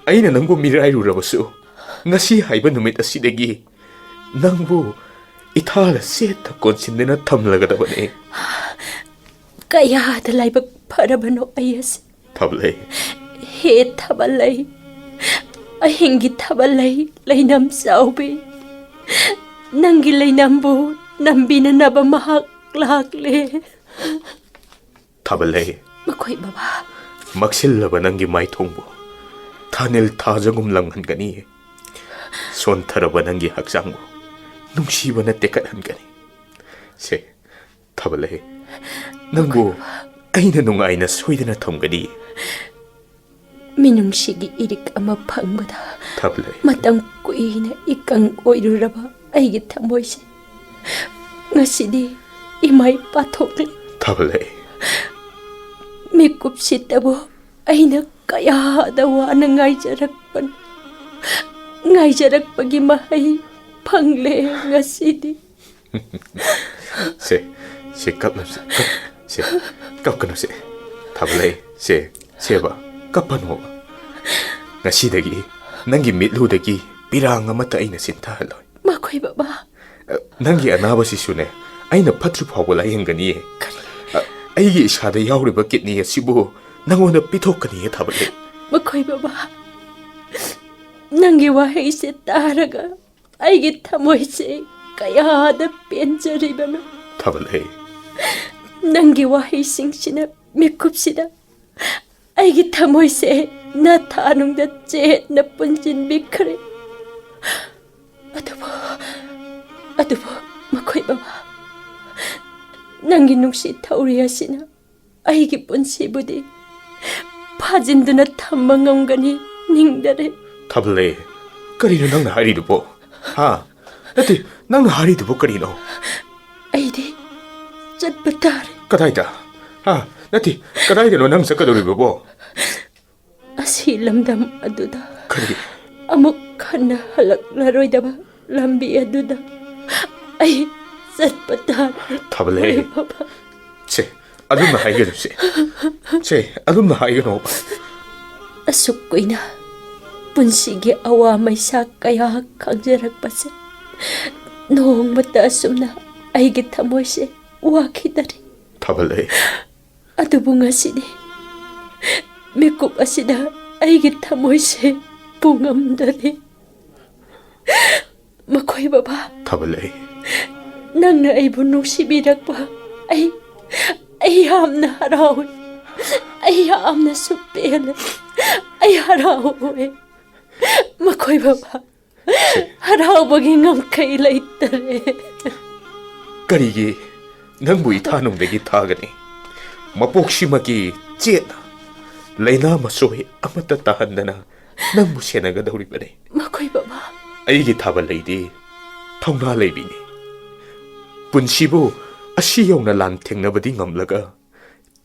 ꯑꯩꯅ ꯅꯪꯕꯨ ꯃꯤꯔꯥꯏꯔꯨꯔꯕꯁꯨ, ꯉꯁꯤ ꯍꯥꯏꯕ ꯅꯨꯃꯤꯠ ꯑꯁꯤꯗꯒꯤ ꯅꯪꯕꯨ ꯏꯊꯥꯗ ꯆꯦꯠꯇ ꯀꯣꯟꯁꯤꯟꯗꯨꯅ ꯊꯝꯂꯒꯗꯕꯅꯤ꯫ ꯀꯌꯥꯗ ꯂꯥꯏꯕꯛ ꯐꯔꯕꯅꯣ ꯑꯩ ꯑꯁꯤ꯫ ꯊꯕꯂꯩ꯫ ꯍꯦ ꯊꯕꯂꯩ, ꯑꯍꯤꯡꯒꯤ ꯊꯕꯂꯩ, ꯂꯩꯅꯝ ꯆꯥꯎꯕꯤ, ꯅꯪꯒꯤ ꯂꯩꯅꯝꯕꯨ ꯅꯝꯕꯤꯅꯅꯕ ꯃꯍꯥꯛ ꯂꯥꯛꯂꯦ꯫ ꯊꯕꯂꯩ꯫ ꯃꯈꯣꯏ ꯕꯕꯥ꯫ ꯃꯛꯁꯤꯜꯂꯕ ꯅꯪꯒꯤ ꯃꯥꯏꯊꯣꯡꯕꯨ ꯊꯥꯅꯤꯜ ꯊꯥꯖꯒꯨꯝ ꯂꯪꯍꯟꯒꯅꯤ꯫ ꯁꯣꯟꯊꯔꯕ ꯅꯪꯒꯤ ꯍꯛꯆꯥꯡꯕꯨ ꯅꯨꯡꯁꯤꯕꯅ ꯇꯦꯛꯈꯠꯍꯟꯒꯅꯤ꯫ ꯁꯦ, ꯊꯕꯂꯩ, ꯅꯪꯕꯨ ꯑꯩꯅ ꯅꯨꯡꯉꯥꯏꯅ ꯁꯣꯏꯗꯅ ꯊꯝꯒꯅꯤ꯫ ꯃꯤꯅꯨꯡꯁꯤꯒꯤ ꯏꯔꯤꯛ ꯑꯃ ꯐꯪꯕꯗ ꯊꯕꯂꯩ꯫ ꯃꯇꯝ ꯀꯨꯏꯅ ꯏꯀꯪ ꯑꯣꯏꯔꯨꯔꯕ ꯑꯩꯒꯤ ꯊꯃꯣꯏꯁꯦ ꯉꯁꯤꯗꯤ ꯏꯃꯥꯏ ꯄꯥꯊꯣꯛꯂꯦ꯫ ꯊꯕꯂꯩ꯫ ꯃꯤꯀꯨꯞꯁꯤꯇꯕꯨ ꯑꯩꯅ ꯀꯌꯥꯗ ꯋꯥꯅ ꯉꯥꯏꯖꯔꯛꯄꯅꯣ, ꯉꯥꯏꯖꯔꯛꯄꯒꯤ ꯃꯍꯩ ꯐꯪꯂꯦ ꯉꯁꯤꯗꯤ꯫ ꯁꯦ, ꯁꯦ, ꯀꯞꯂꯝꯁꯦ, ꯀꯞ-, ꯁꯦ, ꯀꯞꯀꯅꯨꯁꯦ꯫ ꯊꯥꯕꯂꯩ, ꯁꯦ, ꯁꯦꯕ, ꯀꯞꯄꯅꯣꯕ꯫ ꯉꯁꯤꯗꯒꯤ ꯅꯪꯒꯤ ꯃꯤꯠꯂꯨꯗꯒꯤ ꯄꯤꯔꯥꯡ ꯑꯃꯠꯇ ꯑꯩꯅ ꯆꯤꯟꯊꯍꯜꯂꯣꯏ꯫ ꯃꯈꯣꯏ ꯕꯕꯥ꯫ ꯑ, ꯅꯪꯒꯤ ꯑꯅꯥꯕꯁꯤꯁꯨꯅꯦ, ꯑꯩꯅ ꯐꯠꯇ꯭ꯔꯤ ꯐꯥꯎꯕ ꯂꯥꯌꯦꯡꯒꯅꯤꯌꯦ꯫ ꯀꯔꯤ? ꯑ, ꯑꯩꯒꯤ ꯏꯁꯥꯗ ꯌꯥꯎꯔꯤꯕ ꯀꯤꯗꯅꯤ ꯑꯁꯤꯕꯨ ꯅꯪꯉꯣꯟꯗ ꯄꯤꯊꯣꯛꯀꯅꯤꯌꯦ, ꯊꯥꯕꯂꯩ꯫ ꯃꯈꯣꯏ ꯕꯕꯥ, ꯅꯪꯒꯤ ꯋꯥꯍꯩꯁꯦ ꯇꯥꯔꯒ ꯑꯩꯒꯤ ꯊꯃꯣꯏꯁꯦ ꯀꯌꯥꯗ ꯄꯦꯟꯖꯔꯤꯕꯅꯣ꯫ ꯊꯥꯕꯂꯩ꯫ ꯅꯪꯒꯤ ꯋꯥꯍꯩꯁꯤꯡꯁꯤꯅ ꯃꯤꯀꯨꯞꯁꯤꯗ ꯑꯩꯒꯤ ꯊꯃꯣꯏꯁꯦ ꯅꯊꯥꯅꯨꯡꯗ ꯆꯦꯠꯅ ꯄꯨꯟꯁꯤꯟꯕꯤꯈ꯭ꯔꯦ꯫ ꯑꯗꯨꯕꯨ, ꯑꯗꯨꯕꯨ ꯃꯈꯣꯏ ꯕꯕꯥ, ꯅꯪꯒꯤ ꯅꯨꯡꯁꯤ ꯊꯧꯔꯤ ꯑꯁꯤꯅ ꯑꯩꯒꯤ ꯄꯨꯟꯁꯤꯕꯨꯗꯤ ꯐꯥꯖꯤꯟꯗꯨꯅ ꯊꯝꯕ ꯉꯝꯒꯅꯤ ꯅꯤꯡꯗꯔꯦ꯫ ꯊꯥꯕꯂꯩ, ꯀꯔꯤꯅꯣ ꯅꯪꯅ ꯍꯥꯏꯔꯤꯗꯨꯕꯣ? ꯍꯥ? ꯅꯠꯇꯦ, ꯅꯪꯅ ꯍꯥꯏꯔꯤꯗꯨꯕꯨ ꯀꯔꯤꯅꯣ? ꯑꯩꯗꯤ ꯆꯠꯄ ꯇꯥꯔꯦ꯫ ꯀꯗꯥꯏꯗ? ꯍꯥ? ꯅꯠꯇꯦ, ꯀꯗꯥꯏꯗꯅꯣ ꯅꯪ ꯆꯠꯀꯗꯧꯔꯤꯕꯕꯣ? ꯑꯁꯤ ꯂꯝꯗꯝ ꯑꯗꯨꯗ ꯀꯔꯤ? ꯑꯃꯨꯛ ꯍꯟꯅ ꯍꯜꯂꯛꯂꯔꯣꯏꯗꯕ ꯂꯝꯕꯤ ꯑꯗꯨꯗ ꯑꯩ ꯆꯠꯄ ꯇꯥꯔꯦ꯫ ꯊꯥꯕꯂꯩ꯫ ꯃꯈꯣꯏ ꯕꯕꯥ꯫ ꯁꯦ, ꯑꯗꯨꯝꯅ ꯍꯥꯏꯒꯅꯨ, ꯁꯦ꯫ ꯁꯦ, ꯑꯗꯨꯝꯅ ꯍꯥꯏꯒꯅꯣꯕ꯫ ꯑꯁꯨꯛ ꯀꯨꯏꯅ ꯄꯨꯟꯁꯤꯒꯤ ꯑꯋꯥ ꯃꯩꯁꯥ ꯀꯌꯥ ꯈꯪꯖꯔꯛꯄꯁꯦ, ꯅꯣꯡꯃꯇ ꯑꯁꯨꯝꯅ ꯑꯩꯒꯤ ꯊꯃꯣꯏꯁꯦ ꯋꯥꯈꯤꯗꯔꯦ꯫ ꯊꯥꯕꯂꯩ꯫ ꯑꯗꯨꯕꯨ ꯉꯁꯤꯗꯤ ꯃꯤꯀꯨꯞ ꯑꯁꯤꯗ ꯑꯩꯒꯤ ꯊꯃꯣꯏꯁꯦ ꯄꯨꯉꯝꯗꯔꯦ꯫ ꯃꯈꯣꯏ ꯕꯕꯥ꯫ ꯊꯥꯕꯂꯩ꯫ ꯅꯪꯅ ꯑꯩꯕꯨ ꯅꯨꯡꯁꯤꯕꯤꯔꯛꯄ ꯑꯩ, ꯑꯩ ꯌꯥꯝꯅ ꯍꯔꯥꯎꯏ꯫ ꯑꯩ ꯌꯥꯝꯅꯁꯨ ꯄꯦꯜꯂꯦ꯫ ꯑꯩ ꯍꯔꯥꯎꯋꯦ꯫ ꯃꯈꯣꯏ ꯕꯕꯥ꯫ ꯍꯔꯥꯎꯕꯒꯤ ꯉꯝꯈꯩ ꯂꯩꯇꯔꯦ꯫ ꯀꯔꯤꯒꯤ ꯅꯪꯕꯨ ꯏꯊꯥꯅꯨꯡꯗꯒꯤ ꯊꯥꯒꯅꯤ? ꯃꯄꯣꯛꯁꯤꯃꯒꯤ ꯆꯦꯠꯅ ꯂꯥꯏꯅꯥ ꯃꯁꯣꯏ ꯑꯃꯠꯇ ꯇꯥꯍꯟꯗꯅ ꯅꯪꯕꯨ ꯁꯦꯟꯅꯒꯗꯧꯔꯤꯕꯅꯤ꯫ ꯃꯈꯣꯏ ꯕꯕꯥ꯫ ꯑꯩꯒꯤ ꯊꯥꯕꯂꯩꯗꯤ ꯊꯧꯅꯥ ꯂꯩꯕꯤꯅꯤ꯫ ꯄꯨꯟꯁꯤꯕꯨ ꯑꯁꯤ ꯌꯧꯅ ꯂꯥꯟ ꯊꯦꯡꯅꯕꯗꯤ ꯉꯝꯂꯒ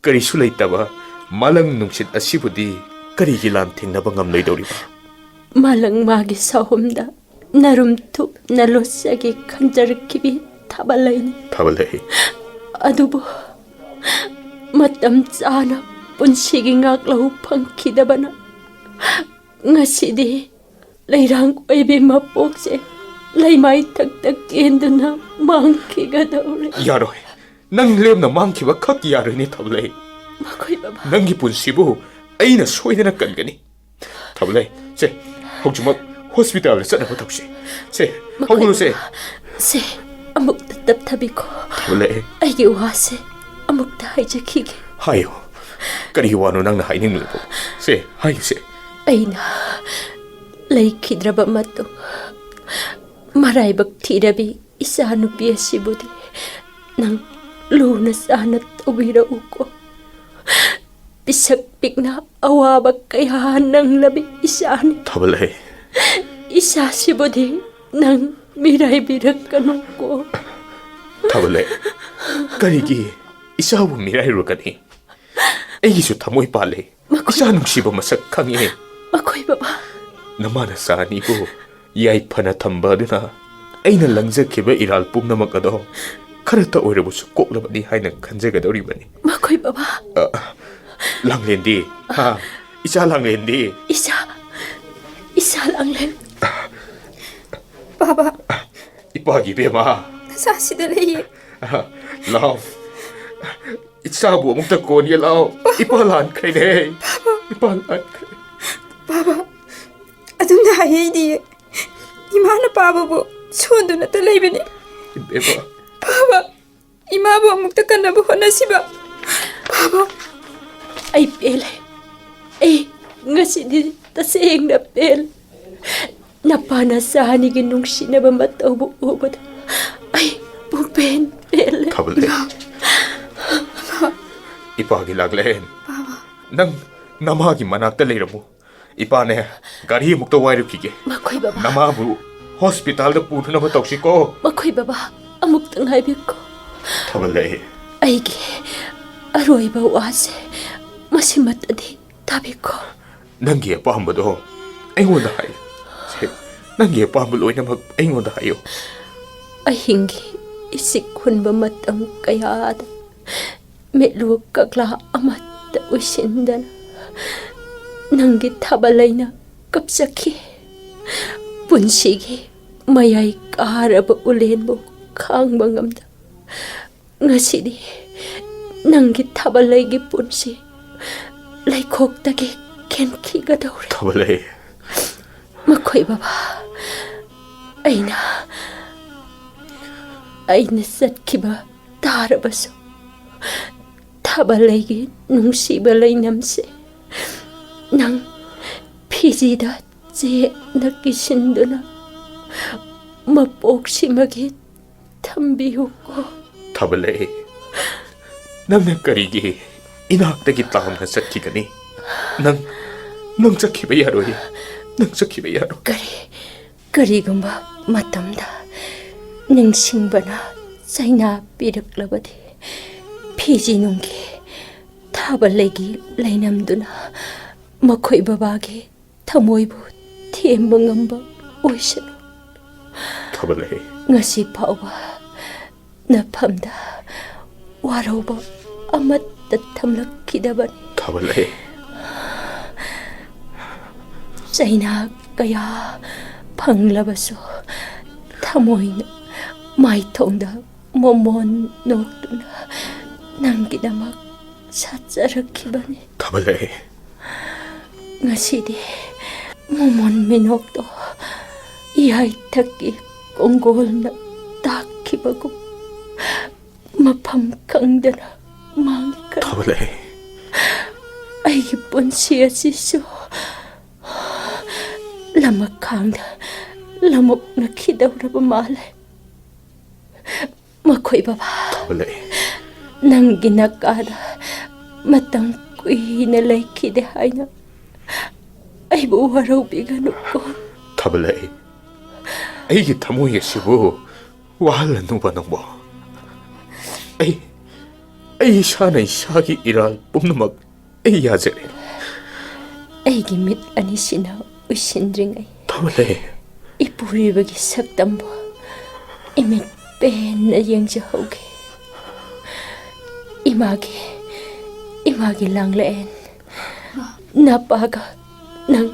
ꯀꯔꯤꯁꯨ ꯂꯩꯇꯕ ꯃꯥꯂꯪ ꯅꯨꯡꯁꯤꯠ ꯑꯁꯤꯕꯨꯗꯤ ꯀꯔꯤꯒꯤ ꯂꯥꯟ ꯊꯦꯡꯅꯕ ꯉꯝꯂꯣꯏꯗꯧꯔꯤꯕ? ꯃꯥꯂꯪ ꯃꯥꯒꯤ ꯁꯥꯍꯨꯝꯗ ꯅꯔꯨꯝ ꯊꯨꯞꯅ ꯂꯣꯠꯆꯒꯦ ꯈꯟꯖꯔꯛꯈꯤꯕꯤ ꯊꯥꯕꯜꯂꯩꯅꯤ꯫ ꯊꯥꯕꯜꯂꯩ꯫ ꯑꯗꯨꯕꯨ ꯃꯇꯝ ꯆꯥꯅ ꯄꯨꯟꯁꯤꯒꯤ ꯉꯥꯛꯂꯧ ꯐꯪꯈꯤꯗꯕꯅ ꯉꯁꯤꯗꯤ ꯂꯩꯔꯥꯡ ꯑꯣꯏꯕꯤ ꯃꯄꯣꯛꯁꯦ ꯂꯩꯃꯥꯏ ꯊꯛꯇ ꯀꯦꯟꯗꯨꯅ ꯃꯥꯡꯈꯤꯒꯗꯧꯔꯦ꯫ ꯌꯥꯔꯣꯏ꯫ ꯅꯪ ꯂꯦꯝꯅ ꯃꯥꯡꯈꯤꯕ ꯈꯛ ꯌꯥꯔꯣꯏꯅꯦ ꯊꯥꯕꯜꯂꯩ꯫ ꯃꯈꯣꯏ ꯕꯕꯥ꯫ ꯅꯪꯒꯤ ꯄꯨꯟꯁꯤꯕꯨ ꯑꯩꯅ ꯁꯣꯏꯗꯅ ꯀꯟꯒꯅꯤ꯫ ꯊꯥꯕꯜꯂꯩ, ꯁꯦ, ꯍꯧꯖꯤꯛꯃꯛ ꯍꯣꯁꯄꯤꯇꯥꯜꯗ ꯆꯠꯅꯕ ꯇꯧꯁꯤ꯫ ꯁꯦ, ꯃꯈꯣꯏ ꯍꯧꯒꯠꯂꯨꯁꯦ꯫ ꯕꯕꯥ꯫ ꯁꯦ, ꯑꯃꯨꯛꯇ ꯇꯞꯊꯕꯤꯈꯣ꯫ ꯊꯥꯕꯜꯂꯩ꯫ ꯑꯩꯒꯤ ꯋꯥꯁꯦ ꯑꯃꯨꯛꯇ ꯍꯥꯏꯖꯈꯤꯒꯦ꯫ ꯍꯥꯏꯌꯨ꯫ ꯀꯔꯤ ꯋꯥꯅꯣ ꯅꯪꯅ ꯍꯥꯏꯅꯤꯡꯂꯤꯕꯣ? ꯁꯦ, ꯍꯥꯏꯌꯨꯁꯦ꯫ ꯑꯩꯅ ꯂꯩꯈꯤꯗ꯭ꯔꯕ ꯃꯇꯨꯡ ꯃꯔꯥꯏꯕꯛ ꯊꯤꯔꯕꯤ ꯏꯆꯥꯅꯨꯄꯤ ꯑꯁꯤꯕꯨꯗꯤ ꯅꯪ ꯂꯨꯅ ꯆꯥꯅ ꯇꯧꯕꯤꯔꯛꯎꯀꯣ꯫ ꯄꯤꯁꯛ ꯄꯤꯛꯅ ꯑꯋꯥꯕ ꯀꯌꯥ ꯅꯪꯂꯕꯤ ꯏꯆꯥꯅꯤ꯫ ꯊꯥꯕꯜꯂꯩ꯫ ꯏꯆꯥꯁꯤꯕꯨꯗꯤ ꯅꯪ ꯃꯤꯔꯥꯏꯕꯤꯔꯛꯀꯅꯨꯀꯣ꯫ ꯊꯥꯕꯜꯂꯩ꯫ ꯀꯔꯤꯒꯤ ꯏꯆꯥꯕꯨ ꯃꯤꯔꯥꯏꯔꯨꯔꯒꯅꯤ? ꯑꯩꯒꯤꯁꯨ ꯊꯃꯣꯏ ꯄꯥꯜꯂꯦ꯫ ꯃꯈꯣꯏ ꯏꯆꯥ ꯅꯨꯡꯁꯤꯕ ꯃꯁꯛ ꯈꯪꯉꯦ꯫ ꯃꯈꯣꯏ ꯕꯕꯥ꯫ ꯅꯃꯥ ꯅꯆꯥ ꯑꯅꯤꯕꯨ ꯌꯥꯏꯐꯅ ꯊꯝꯕ ꯑꯗꯨꯅ ꯑꯩꯅ ꯂꯪꯖꯈꯤꯕ ꯏꯔꯥꯜ ꯄꯨꯝꯅꯃꯛ ꯑꯗꯣ ꯈꯔꯇ ꯑꯣꯏꯔꯕꯁꯨ ꯀꯣꯛꯂꯕꯅꯤ ꯍꯥꯏꯅ ꯈꯟꯖꯒꯗꯧꯔꯤꯕꯅꯤ꯫ ꯃꯈꯣꯏ ꯕꯕꯥ꯫ ꯑ, ꯂꯥꯡꯂꯦꯟꯗꯤ? ꯍꯥ? ꯏꯆꯥ ꯂꯥꯡꯂꯦꯟꯗꯤ? ꯏꯆꯥ, ꯏꯆꯥ ꯂꯥꯡꯂꯦꯟ꯫ ꯕꯥꯕꯥ꯫ ꯏꯄꯥꯒꯤ ꯏꯕꯦꯝꯃ꯫ ꯅꯁꯥꯁꯤꯗ ꯂꯩꯌꯦ꯫ ꯑ, ꯂꯥꯎ꯫ ꯏꯆꯥꯕꯨ ꯑꯃꯨꯛꯇ ꯀꯣꯟꯒꯦ ꯂꯥꯎ꯫ ꯏꯄꯥ ꯂꯥꯟꯈ꯭ꯔꯦꯅꯦ꯫ ꯏꯄꯥ ꯂꯥꯟꯈ꯭ꯔꯦ꯫ ꯕꯥꯕꯥ, ꯑꯗꯨꯝꯅ ꯍꯥꯏꯍꯩꯗꯤꯌꯦ꯫ ꯏꯃꯥꯅ ꯄꯥꯕꯕꯨ ꯁꯣꯟꯗꯨꯅꯇ ꯂꯩꯕꯅꯤ꯫ ꯏꯕꯦꯝꯃ꯫ ꯕꯥꯕꯥ, ꯏꯃꯥꯕꯨ ꯑꯃꯨꯛꯇ ꯀꯟꯅꯕ ꯍꯣꯠꯅꯁꯤꯕ꯫ ꯕꯥꯕꯥ꯫ ꯑꯩ ꯄꯦꯜꯂꯦ꯫ ꯑꯩ ꯉꯁꯤꯗꯤ ꯇꯁꯦꯡꯅ ꯄꯦꯜꯂꯦ꯫ ꯅꯄꯥ ꯅꯆꯥ ꯑꯅꯤꯒꯤ ꯅꯨꯡꯁꯤꯅꯕ ꯃꯇꯧꯕꯨ ꯎꯕꯗ ꯑꯩ ꯄꯨꯡꯄꯦꯟ ꯄꯦꯜꯂꯦ꯫ ꯊꯥꯕꯜꯂꯩ꯫ ꯏꯄꯥꯒꯤ ꯂꯥꯡꯂꯦꯟ꯫ ꯕꯥꯕꯥ꯫ ꯅꯪ ꯅꯃꯥꯒꯤ ꯃꯅꯥꯛꯇ ꯂꯩꯔꯝꯃꯨ꯫ ꯏꯄꯥꯅꯦ, ꯒꯥꯔꯤ ꯑꯃꯨꯛꯇ ꯋꯥꯏꯔꯨꯈꯤꯒꯦ꯫ ꯃꯈꯣꯏ ꯕꯕꯥ꯫ ꯅꯃꯥꯕꯨ ꯍꯣꯁꯄꯤꯇꯥꯜꯗ ꯄꯨꯅꯅꯕ ꯇꯧꯁꯤꯀꯣ꯫ ꯃꯈꯣꯏ ꯕꯕꯥ, ꯑꯃꯨꯛꯇ ꯉꯥꯏꯕꯤꯌꯨꯀꯣ꯫ ꯊꯥꯕꯜꯂꯩ꯫ ꯑꯩꯒꯤ ꯑꯔꯣꯏꯕ ꯋꯥꯁꯦ ꯃꯁꯤꯃꯇꯗꯤ ꯇꯥꯕꯤꯈꯣ꯫ ꯅꯪꯒꯤ ꯑꯄꯥꯝꯕꯗꯣ ꯑꯩꯉꯣꯟꯗ ꯍꯥꯏꯌꯨ꯫ ꯁꯦ, ꯅꯪꯒꯤ ꯑꯄꯥꯝꯕ ꯂꯣꯏꯅꯃꯛ ꯑꯩꯉꯣꯟꯗ ꯍꯥꯏꯌꯨ꯫ ꯑꯍꯤꯡꯒꯤ ꯏꯁꯤꯛ ꯍꯨꯟꯕ ꯃꯇꯝ ꯀꯌꯥꯗ ꯃꯤꯠꯂꯨ ꯀꯛꯂꯥ ꯑꯃꯠꯇ ꯎꯏꯁꯤꯟꯗꯅ ꯅꯪꯒꯤ ꯊꯥꯕꯜ ꯂꯩꯅ ꯀꯞꯆꯈꯤ꯫ ꯄꯨꯟꯁꯤꯒꯤ ꯃꯌꯥꯏ ꯀꯥꯔꯕ ꯎꯂꯦꯟꯕꯨ ꯈꯥꯡꯕ ꯉꯝꯗ ꯉꯁꯤꯗꯤ ꯅꯪꯒꯤ ꯊꯥꯕꯜ ꯂꯩꯒꯤ ꯄꯨꯟꯁꯤ ꯂꯩꯈꯣꯛꯇꯒꯤ ꯀꯦꯟꯈꯤꯒꯗꯧꯔꯦ꯫ ꯊꯥꯕꯜ ꯂꯩ꯫ ꯃꯈꯣꯏ ꯕꯕꯥ, ꯑꯩꯅ, ꯑꯩꯅ ꯆꯠꯈꯤꯕ ꯇꯥꯔꯕꯁꯨ, ꯊꯥꯕꯜ ꯂꯩꯒꯤ ꯅꯨꯡꯁꯤꯕ ꯂꯩꯅꯝꯁꯦ ꯅꯪ ꯐꯤꯖꯤꯗ ꯆꯦꯠꯅ ꯀꯤꯁꯤꯟꯗꯨꯅ ꯃꯄꯣꯛꯁꯤꯃꯒꯤ ꯊꯝꯕꯤꯌꯨꯀꯣ꯫ ꯊꯥꯕꯜ ꯂꯩ, ꯅꯪꯅ ꯀꯔꯤꯒꯤ ꯏꯅꯥꯛꯇꯒꯤ ꯇꯥꯝꯅ ꯆꯠꯈꯤꯒꯅꯤ? ꯅꯪ, ꯅꯪ ꯆꯠꯈꯤꯕ ꯌꯥꯔꯣꯏ꯫ ꯅꯪ ꯆꯠꯈꯤꯕ ꯌꯥꯔꯣꯏ꯫ ꯀꯔꯤ, ꯀꯔꯤꯒꯨꯝꯕ ꯃꯇꯝꯗ ꯅꯤꯡꯁꯤꯡꯕꯅ ꯆꯩꯅꯥ ꯄꯤꯔꯛꯂꯕꯗꯤ, ꯐꯤꯖꯤ ꯅꯨꯡꯒꯤ ꯊꯥꯕꯜ ꯂꯩꯒꯤ ꯂꯩꯅꯝꯗꯨꯅ ꯃꯈꯣꯏ ꯕꯕꯥꯒꯤ ꯊꯃꯣꯏꯕꯨ ꯊꯦꯝꯕ ꯉꯝꯕ ꯑꯣꯏꯁꯅꯨ꯫ ꯊꯥꯕꯜ ꯂꯩ꯫ ꯉꯁꯤ ꯐꯥꯎꯕ ꯅꯐꯝꯗ ꯋꯥꯔꯧꯕ ꯑꯃꯠꯇ ꯊꯝꯂꯛꯈꯤꯗꯕꯅꯤ꯫ ꯊꯥꯕꯜ ꯂꯩ꯫ ꯆꯩꯅꯥ ꯀꯌꯥ ꯐꯪꯂꯕꯁꯨ ꯊꯃꯣꯏꯅ ꯃꯥꯏꯊꯣꯡꯗ ꯃꯣꯃꯣꯟ ꯅꯣꯛꯇꯨꯅ ꯅꯪꯒꯤꯗꯃꯛ ꯁꯥꯠꯆꯔꯛꯈꯤꯕꯅꯤ꯫ ꯊꯥꯕꯜ ꯂꯩ꯫ ꯉꯁꯤꯗꯤ ꯃꯣꯃꯣꯟ ꯃꯤꯅꯣꯛꯇꯣ ꯏꯌꯥꯏꯊꯛꯀꯤ ꯀꯣꯡꯒꯣꯜꯅ ꯇꯥꯛꯈꯤꯕꯒꯨꯝ ꯃꯐꯝ ꯈꯪꯗꯅ ꯃꯥꯡꯈ꯭ꯔꯦ꯫ ꯊꯥꯕꯜ ꯂꯩ꯫ ꯑꯩꯒꯤ ꯄꯨꯟꯁꯤ ꯑꯁꯤꯁꯨ ꯂꯃꯈꯥꯡꯗ ꯂꯃꯨꯛꯅꯈꯤꯗꯧꯔꯕ ꯃꯥꯜꯂꯦ꯫ ꯃꯈꯣꯏ ꯕꯕꯥ, ꯊꯥꯕꯜ ꯂꯩ꯫ ꯅꯪꯒꯤ ꯅꯀꯥꯗ ꯃꯇꯝ ꯀꯨꯏꯅ ꯂꯩꯈꯤꯗꯦ ꯍꯥꯏꯅ ꯑꯩꯕꯨ ꯋꯥꯔꯧꯕꯤꯒꯅꯨꯀꯣ꯫ ꯊꯥꯕꯜ ꯂꯩ꯫ ꯑꯩꯒꯤ ꯊꯃꯣꯏ ꯑꯁꯤꯕꯨ ꯋꯥꯍꯜꯂꯅꯨꯕ ꯅꯪꯕꯣ꯫ ꯑꯩ, ꯑꯩ ꯏꯁꯥꯅ ꯏꯁꯥꯒꯤ ꯏꯔꯥꯜ ꯄꯨꯝꯅꯃꯛ ꯑꯩ ꯌꯥꯖꯔꯦ꯫ ꯑꯩꯒꯤ ꯃꯤꯠ ꯑꯅꯤꯁꯤꯅ ꯎꯏꯁꯤꯟꯗ꯭ꯔꯤꯉꯩ ꯊꯥꯃꯂꯩ꯫ ꯏꯄꯨꯔꯣꯏꯕꯒꯤ ꯁꯛꯇꯝꯕꯨ ꯏꯃꯤꯠ ꯄꯦꯟꯅ ꯌꯦꯡꯖꯍꯧꯒꯦ꯫ ꯏꯃꯥꯒꯤ, ꯏꯃꯥꯒꯤ ꯂꯥꯡꯂꯦꯟ꯫ ꯅꯄꯥꯒ ꯅꯪ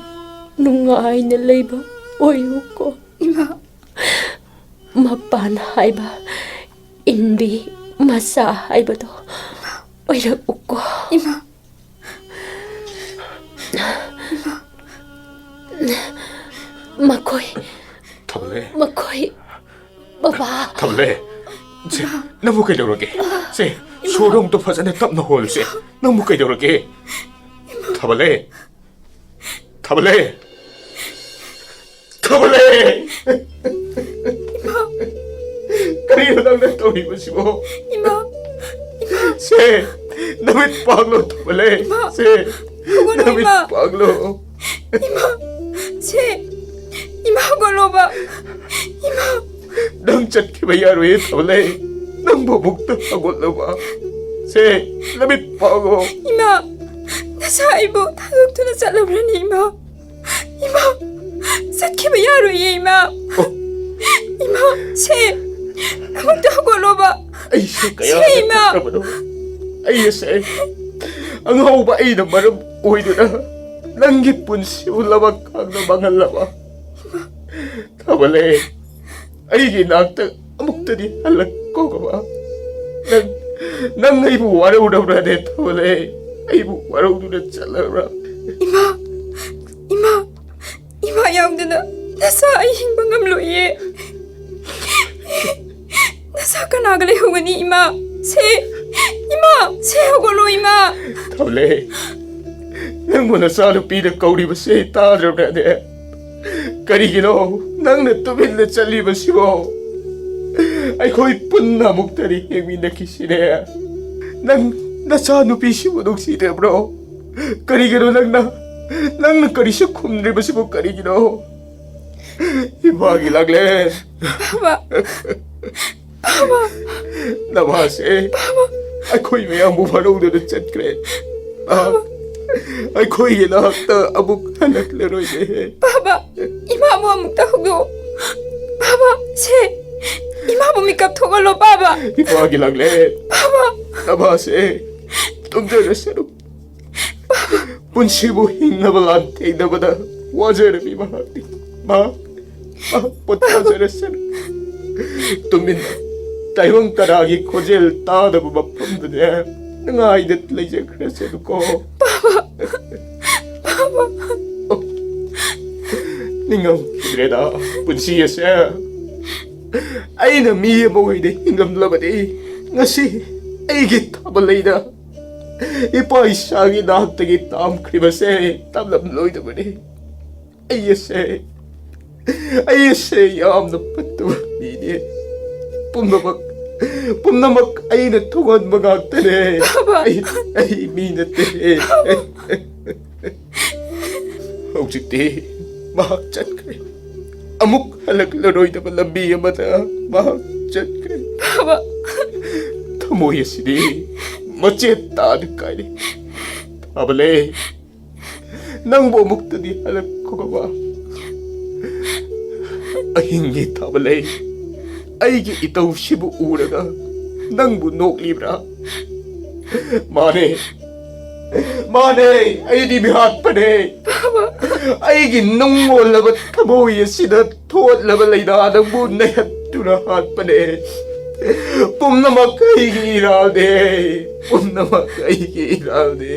ꯅꯨꯡꯉꯥꯏꯅ ꯂꯩꯕ ꯑꯣꯏꯌꯨꯀꯣ꯫ ꯏꯃꯥ꯫ ꯃꯄꯥꯟ ꯍꯥꯏꯕ ꯏꯟꯕꯤ ꯃꯆꯥ ꯍꯥꯏꯕꯗꯣ ꯑꯣꯏꯔꯛꯎꯀꯣ꯫ ꯏꯃꯥ꯫ ꯃꯈꯣꯏ ꯊꯝꯂꯦ꯫ ꯃꯈꯣꯏ ꯕꯕꯥ꯫ ꯊꯝꯂꯦ꯫ ꯁꯦ, ꯅꯪꯕꯨ ꯀꯩꯗꯧꯔꯒꯦ? ꯁꯦ, ꯁꯣꯔꯗꯣ ꯑꯝꯇ ꯐꯖꯅ ꯇꯞꯅ ꯍꯣꯜꯂꯨꯁꯦ꯫ ꯅꯪꯕꯨ ꯀꯩꯗꯧꯔꯒꯦ? ꯊꯝꯂꯦ꯫ ꯊꯝꯂꯦ꯫ ꯊꯝꯂꯦ꯫ ꯀꯔꯤꯅꯣ ꯅꯪꯅ ꯇꯧꯔꯤꯕꯁꯤꯕꯣ? ꯏꯃꯥ꯫ ꯁꯦ, ꯅꯃꯤꯠ ꯄꯥꯡꯂꯣ, ꯊꯝꯂꯦ꯫ ꯏꯃꯥ꯫ ꯁꯦ, ꯍꯧꯒꯠꯂꯣ, ꯅꯃꯤꯠ ꯏꯃꯥ꯫ ꯄꯥꯡꯂꯣ꯫ ꯏꯃꯥ꯫ ꯁꯦ꯫ ꯏꯃꯥ, ꯍꯧꯒꯠꯂꯣꯕ꯫ ꯏꯃꯥ꯫ ꯅꯪ ꯆꯠꯈꯤꯕ ꯌꯥꯔꯣꯏꯌꯦ, ꯊꯝꯂꯦ꯫ ꯅꯪꯕꯨ ꯑꯃꯨꯛꯇ ꯍꯧꯒꯠꯂꯣꯕ꯫ ꯁꯦ, ꯅꯃꯤꯠ ꯄꯥꯡꯂꯣ꯫ ꯏꯃꯥ꯫ ꯅꯁꯥ ꯑꯩꯕꯨ ꯊꯥꯗꯣꯛꯇꯨꯅ ꯆꯠꯂꯕ꯭ꯔꯅꯦ, ꯏꯃꯥ? ꯏꯃꯥ꯫ ꯆꯠꯈꯤꯕ ꯌꯥꯔꯣꯏꯌꯦ, ꯏꯃꯥ꯫ ꯑꯣ꯫ ꯏꯃꯥ꯫ ꯁꯦ꯫ ꯑꯃꯨꯛꯇ ꯍꯧꯒꯠꯂꯣꯕ꯫ ꯑꯩꯁꯦ ꯀꯌꯥꯗ ꯁꯦ, ꯏꯃꯥ꯫ ꯐꯠꯇꯕꯅꯣ꯫ ꯑꯩ ꯑꯁꯦ ꯑꯉꯥꯎꯕ ꯑꯩꯅ ꯃꯔꯝ ꯑꯣꯏꯗꯨꯅ ꯅꯪꯒꯤ ꯄꯨꯟꯁꯤꯕꯨ ꯂꯃꯛ ꯈꯥꯡꯅ ꯃꯥꯡꯍꯜꯂꯕ꯫ ꯊꯥꯃꯂꯩ, ꯑꯩꯒꯤ ꯅꯥꯛꯇ ꯑꯃꯨꯛꯇꯗꯤ ꯍꯜꯂꯛꯀꯣ, ꯕꯕꯥ꯫ ꯅꯪ, ꯅꯪ ꯑꯩꯕꯨ ꯋꯥꯔꯧꯔꯕ꯭ꯔꯅꯦ, ꯊꯥꯃꯂꯩ? ꯑꯩꯕꯨ ꯋꯥꯔꯧꯗꯨꯅ ꯆꯠꯂꯕ꯭ꯔꯥ? ꯏꯃꯥ, ꯏꯃꯥ, ꯏꯃꯥ ꯌꯥꯎꯗꯅ ꯅꯁꯥ ꯑꯩ ꯍꯤꯡꯕ ꯉꯝꯂꯣꯏꯌꯦ꯫ ꯅꯁꯥ ꯀꯅꯥꯒ ꯂꯩꯍꯧꯒꯅꯤ, ꯏꯃꯥ? ꯁꯦ, ꯏꯃꯥ, ꯁꯦ, ꯍꯧꯒꯠꯂꯣ, ꯏꯃꯥ꯫ ꯊꯥꯃꯂꯩ, ꯅꯪꯕꯨ ꯅꯆꯥꯅꯨꯄꯤꯅ ꯀꯧꯔꯤꯕꯁꯦ ꯇꯥꯗ꯭ꯔꯕ꯭ꯔꯅꯦ? ꯀꯔꯤꯒꯤꯅꯣ ꯅꯪꯅ ꯇꯨꯃꯤꯟꯅ ꯆꯠꯂꯤꯕꯁꯤꯕꯣ? ꯑꯩꯈꯣꯏ ꯄꯨꯟꯅ ꯑꯃꯨꯛꯇꯗꯤ ꯌꯦꯡꯃꯤꯟꯅꯈꯤꯁꯤꯅꯦ꯫ ꯅꯪ ꯅꯆꯥꯅꯨꯄꯤꯁꯤꯕꯨ ꯅꯨꯡꯁꯤꯗꯕ꯭ꯔꯣ? ꯀꯔꯤꯒꯤꯅꯣ ꯅꯪꯅ, ꯅꯪꯅ ꯀꯔꯤꯁꯨ ꯈꯨꯝꯗ꯭ꯔꯤꯕꯁꯤꯕꯨ ꯀꯔꯤꯒꯤꯅꯣ? ꯏꯃꯥꯒꯤ ꯂꯥꯡꯂꯦꯟ꯫ ꯕꯥꯕꯥ꯫ ꯕꯥꯕꯥ꯫ ꯅꯃꯥꯁꯦ ꯕꯥꯕꯥ꯫ ꯑꯩꯈꯣꯏ ꯃꯌꯥꯝꯕꯨ ꯋꯥꯔꯧꯗꯨꯅ ꯆꯠꯈ꯭ꯔꯦ꯫ ꯑ, ꯑꯩꯈꯣꯏꯒꯤ ꯅꯥꯛꯇ ꯑꯃꯨꯛ ꯍꯜꯂꯛꯂꯔꯣꯏꯅꯦ꯫ ꯕꯥꯕꯥ, ꯏꯃꯥꯕꯨ ꯑꯃꯨꯛꯇ ꯍꯧꯗꯣꯛꯑꯣ꯫ ꯕꯥꯕꯥ, ꯁꯦ, ꯏꯃꯥꯕꯨ ꯃꯤꯀꯞ ꯊꯣꯛꯍꯜꯂꯣ, ꯕꯥꯕꯥ꯫ ꯏꯄꯥꯒꯤ ꯂꯥꯡꯂꯦꯟ꯫ ꯕꯥꯕꯥ꯫ ꯅꯃꯥꯁꯦ ꯇꯨꯝꯖꯔꯁꯅꯨ꯫ ꯄꯨꯟꯁꯤꯕꯨ ꯍꯤꯡꯅꯕ ꯂꯥꯟꯊꯦꯡꯅꯕꯗ ꯋꯥꯖꯔꯕꯤ ꯃꯍꯥꯛꯅꯤ꯫ ꯃꯍꯥꯛ ꯄꯣꯊꯥꯖꯔꯁꯅꯨ꯫ ꯇꯨꯃꯤꯟꯅ ꯇꯥꯏꯕꯪ ꯀꯅꯥꯒꯤ ꯈꯣꯟꯖꯦꯜ ꯇꯥꯗꯕ ꯃꯐꯝꯗꯅꯦ ꯅꯨꯡꯉꯥꯏꯅ ꯂꯩꯖꯈ꯭ꯔꯁꯅꯨꯀꯣ꯫ ꯅꯤꯡꯉꯝꯈꯤꯗ꯭ꯔꯦꯗ ꯄꯨꯟꯁꯤ ꯑꯁꯦ꯫ ꯑꯩꯅ ꯃꯤ ꯑꯃ ꯑꯣꯏꯅ ꯍꯤꯡꯉꯝꯂꯕꯗꯤ ꯉꯁꯤ ꯑꯩꯒꯤ ꯊꯥꯕꯜ ꯂꯩꯗ ꯏꯄꯥ ꯏꯁꯥꯒꯤ ꯅꯥꯛꯇꯒꯤ ꯇꯥꯝꯈ꯭ꯔꯤꯕꯁꯦ ꯇꯥꯝꯂꯝꯂꯣꯏꯗꯕꯅꯤ꯫ ꯑꯩ ꯑꯁꯦ, ꯑꯩ ꯑꯁꯦ ꯌꯥꯝꯅ ꯐꯠꯇꯕ ꯃꯤꯅꯦ꯫ ꯄꯨꯝꯅꯃꯛ, ꯄꯨꯝꯅꯃꯛ ꯑꯩꯅ ꯊꯣꯡꯍꯟꯕ ꯉꯥꯛꯇꯅꯦ꯫ ꯕꯥꯕꯥ꯫ ꯑꯩ, ꯑꯩ ꯃꯤ ꯅꯠꯇꯦ꯫ ꯍꯧꯖꯤꯛꯇꯤ ꯃꯍꯥꯛ ꯆꯠꯈ꯭ꯔꯦ꯫ ꯑꯃꯨꯛ ꯍꯜꯂꯛꯂꯔꯣꯏꯗꯕ ꯂꯝꯕꯤ ꯑꯃꯗ ꯃꯍꯥꯛ ꯆꯠꯈ꯭ꯔꯦ꯫ ꯕꯥꯕꯥ꯫ ꯊꯃꯣꯏ ꯑꯁꯤꯗꯤ ꯃꯆꯦꯠ ꯇꯥꯅ ꯀꯥꯏꯔꯦ꯫ ꯊꯥꯕꯂꯦ, ꯅꯪꯕꯨ ꯑꯃꯨꯛꯇꯗꯤ ꯍꯜꯂꯛꯈꯣ ꯕꯕꯥ꯫ ꯑꯍꯤꯡꯒꯤ ꯊꯥꯕꯂꯦ, ꯑꯩꯒꯤ ꯏꯇꯧꯁꯤꯕꯨ ꯎꯔꯒ ꯅꯪꯕꯨ ꯅꯣꯛꯂꯤꯕ꯭ꯔꯥ? ꯃꯥꯅꯦ, ꯃꯥꯅꯦ, ꯑꯩꯗꯤ ꯃꯤꯍꯥꯠꯄꯅꯦ꯫ ꯑꯩꯒꯤ ꯅꯨꯡ ꯑꯣꯜꯂꯕ ꯊꯃꯣꯏ ꯑꯁꯤꯗ ꯊꯣꯠꯂꯕ ꯂꯩꯅꯥ ꯅꯪꯕꯨ ꯅꯩꯍꯠꯇꯨꯅ ꯍꯥꯠꯄꯅꯦ꯫ ꯄꯨꯝꯅꯃꯛ ꯑꯩꯒꯤ ꯏꯔꯥꯜꯅꯦ꯫ ꯄꯨꯝꯅꯃꯛ ꯑꯩꯒꯤ ꯏꯔꯥꯜꯅꯦ꯫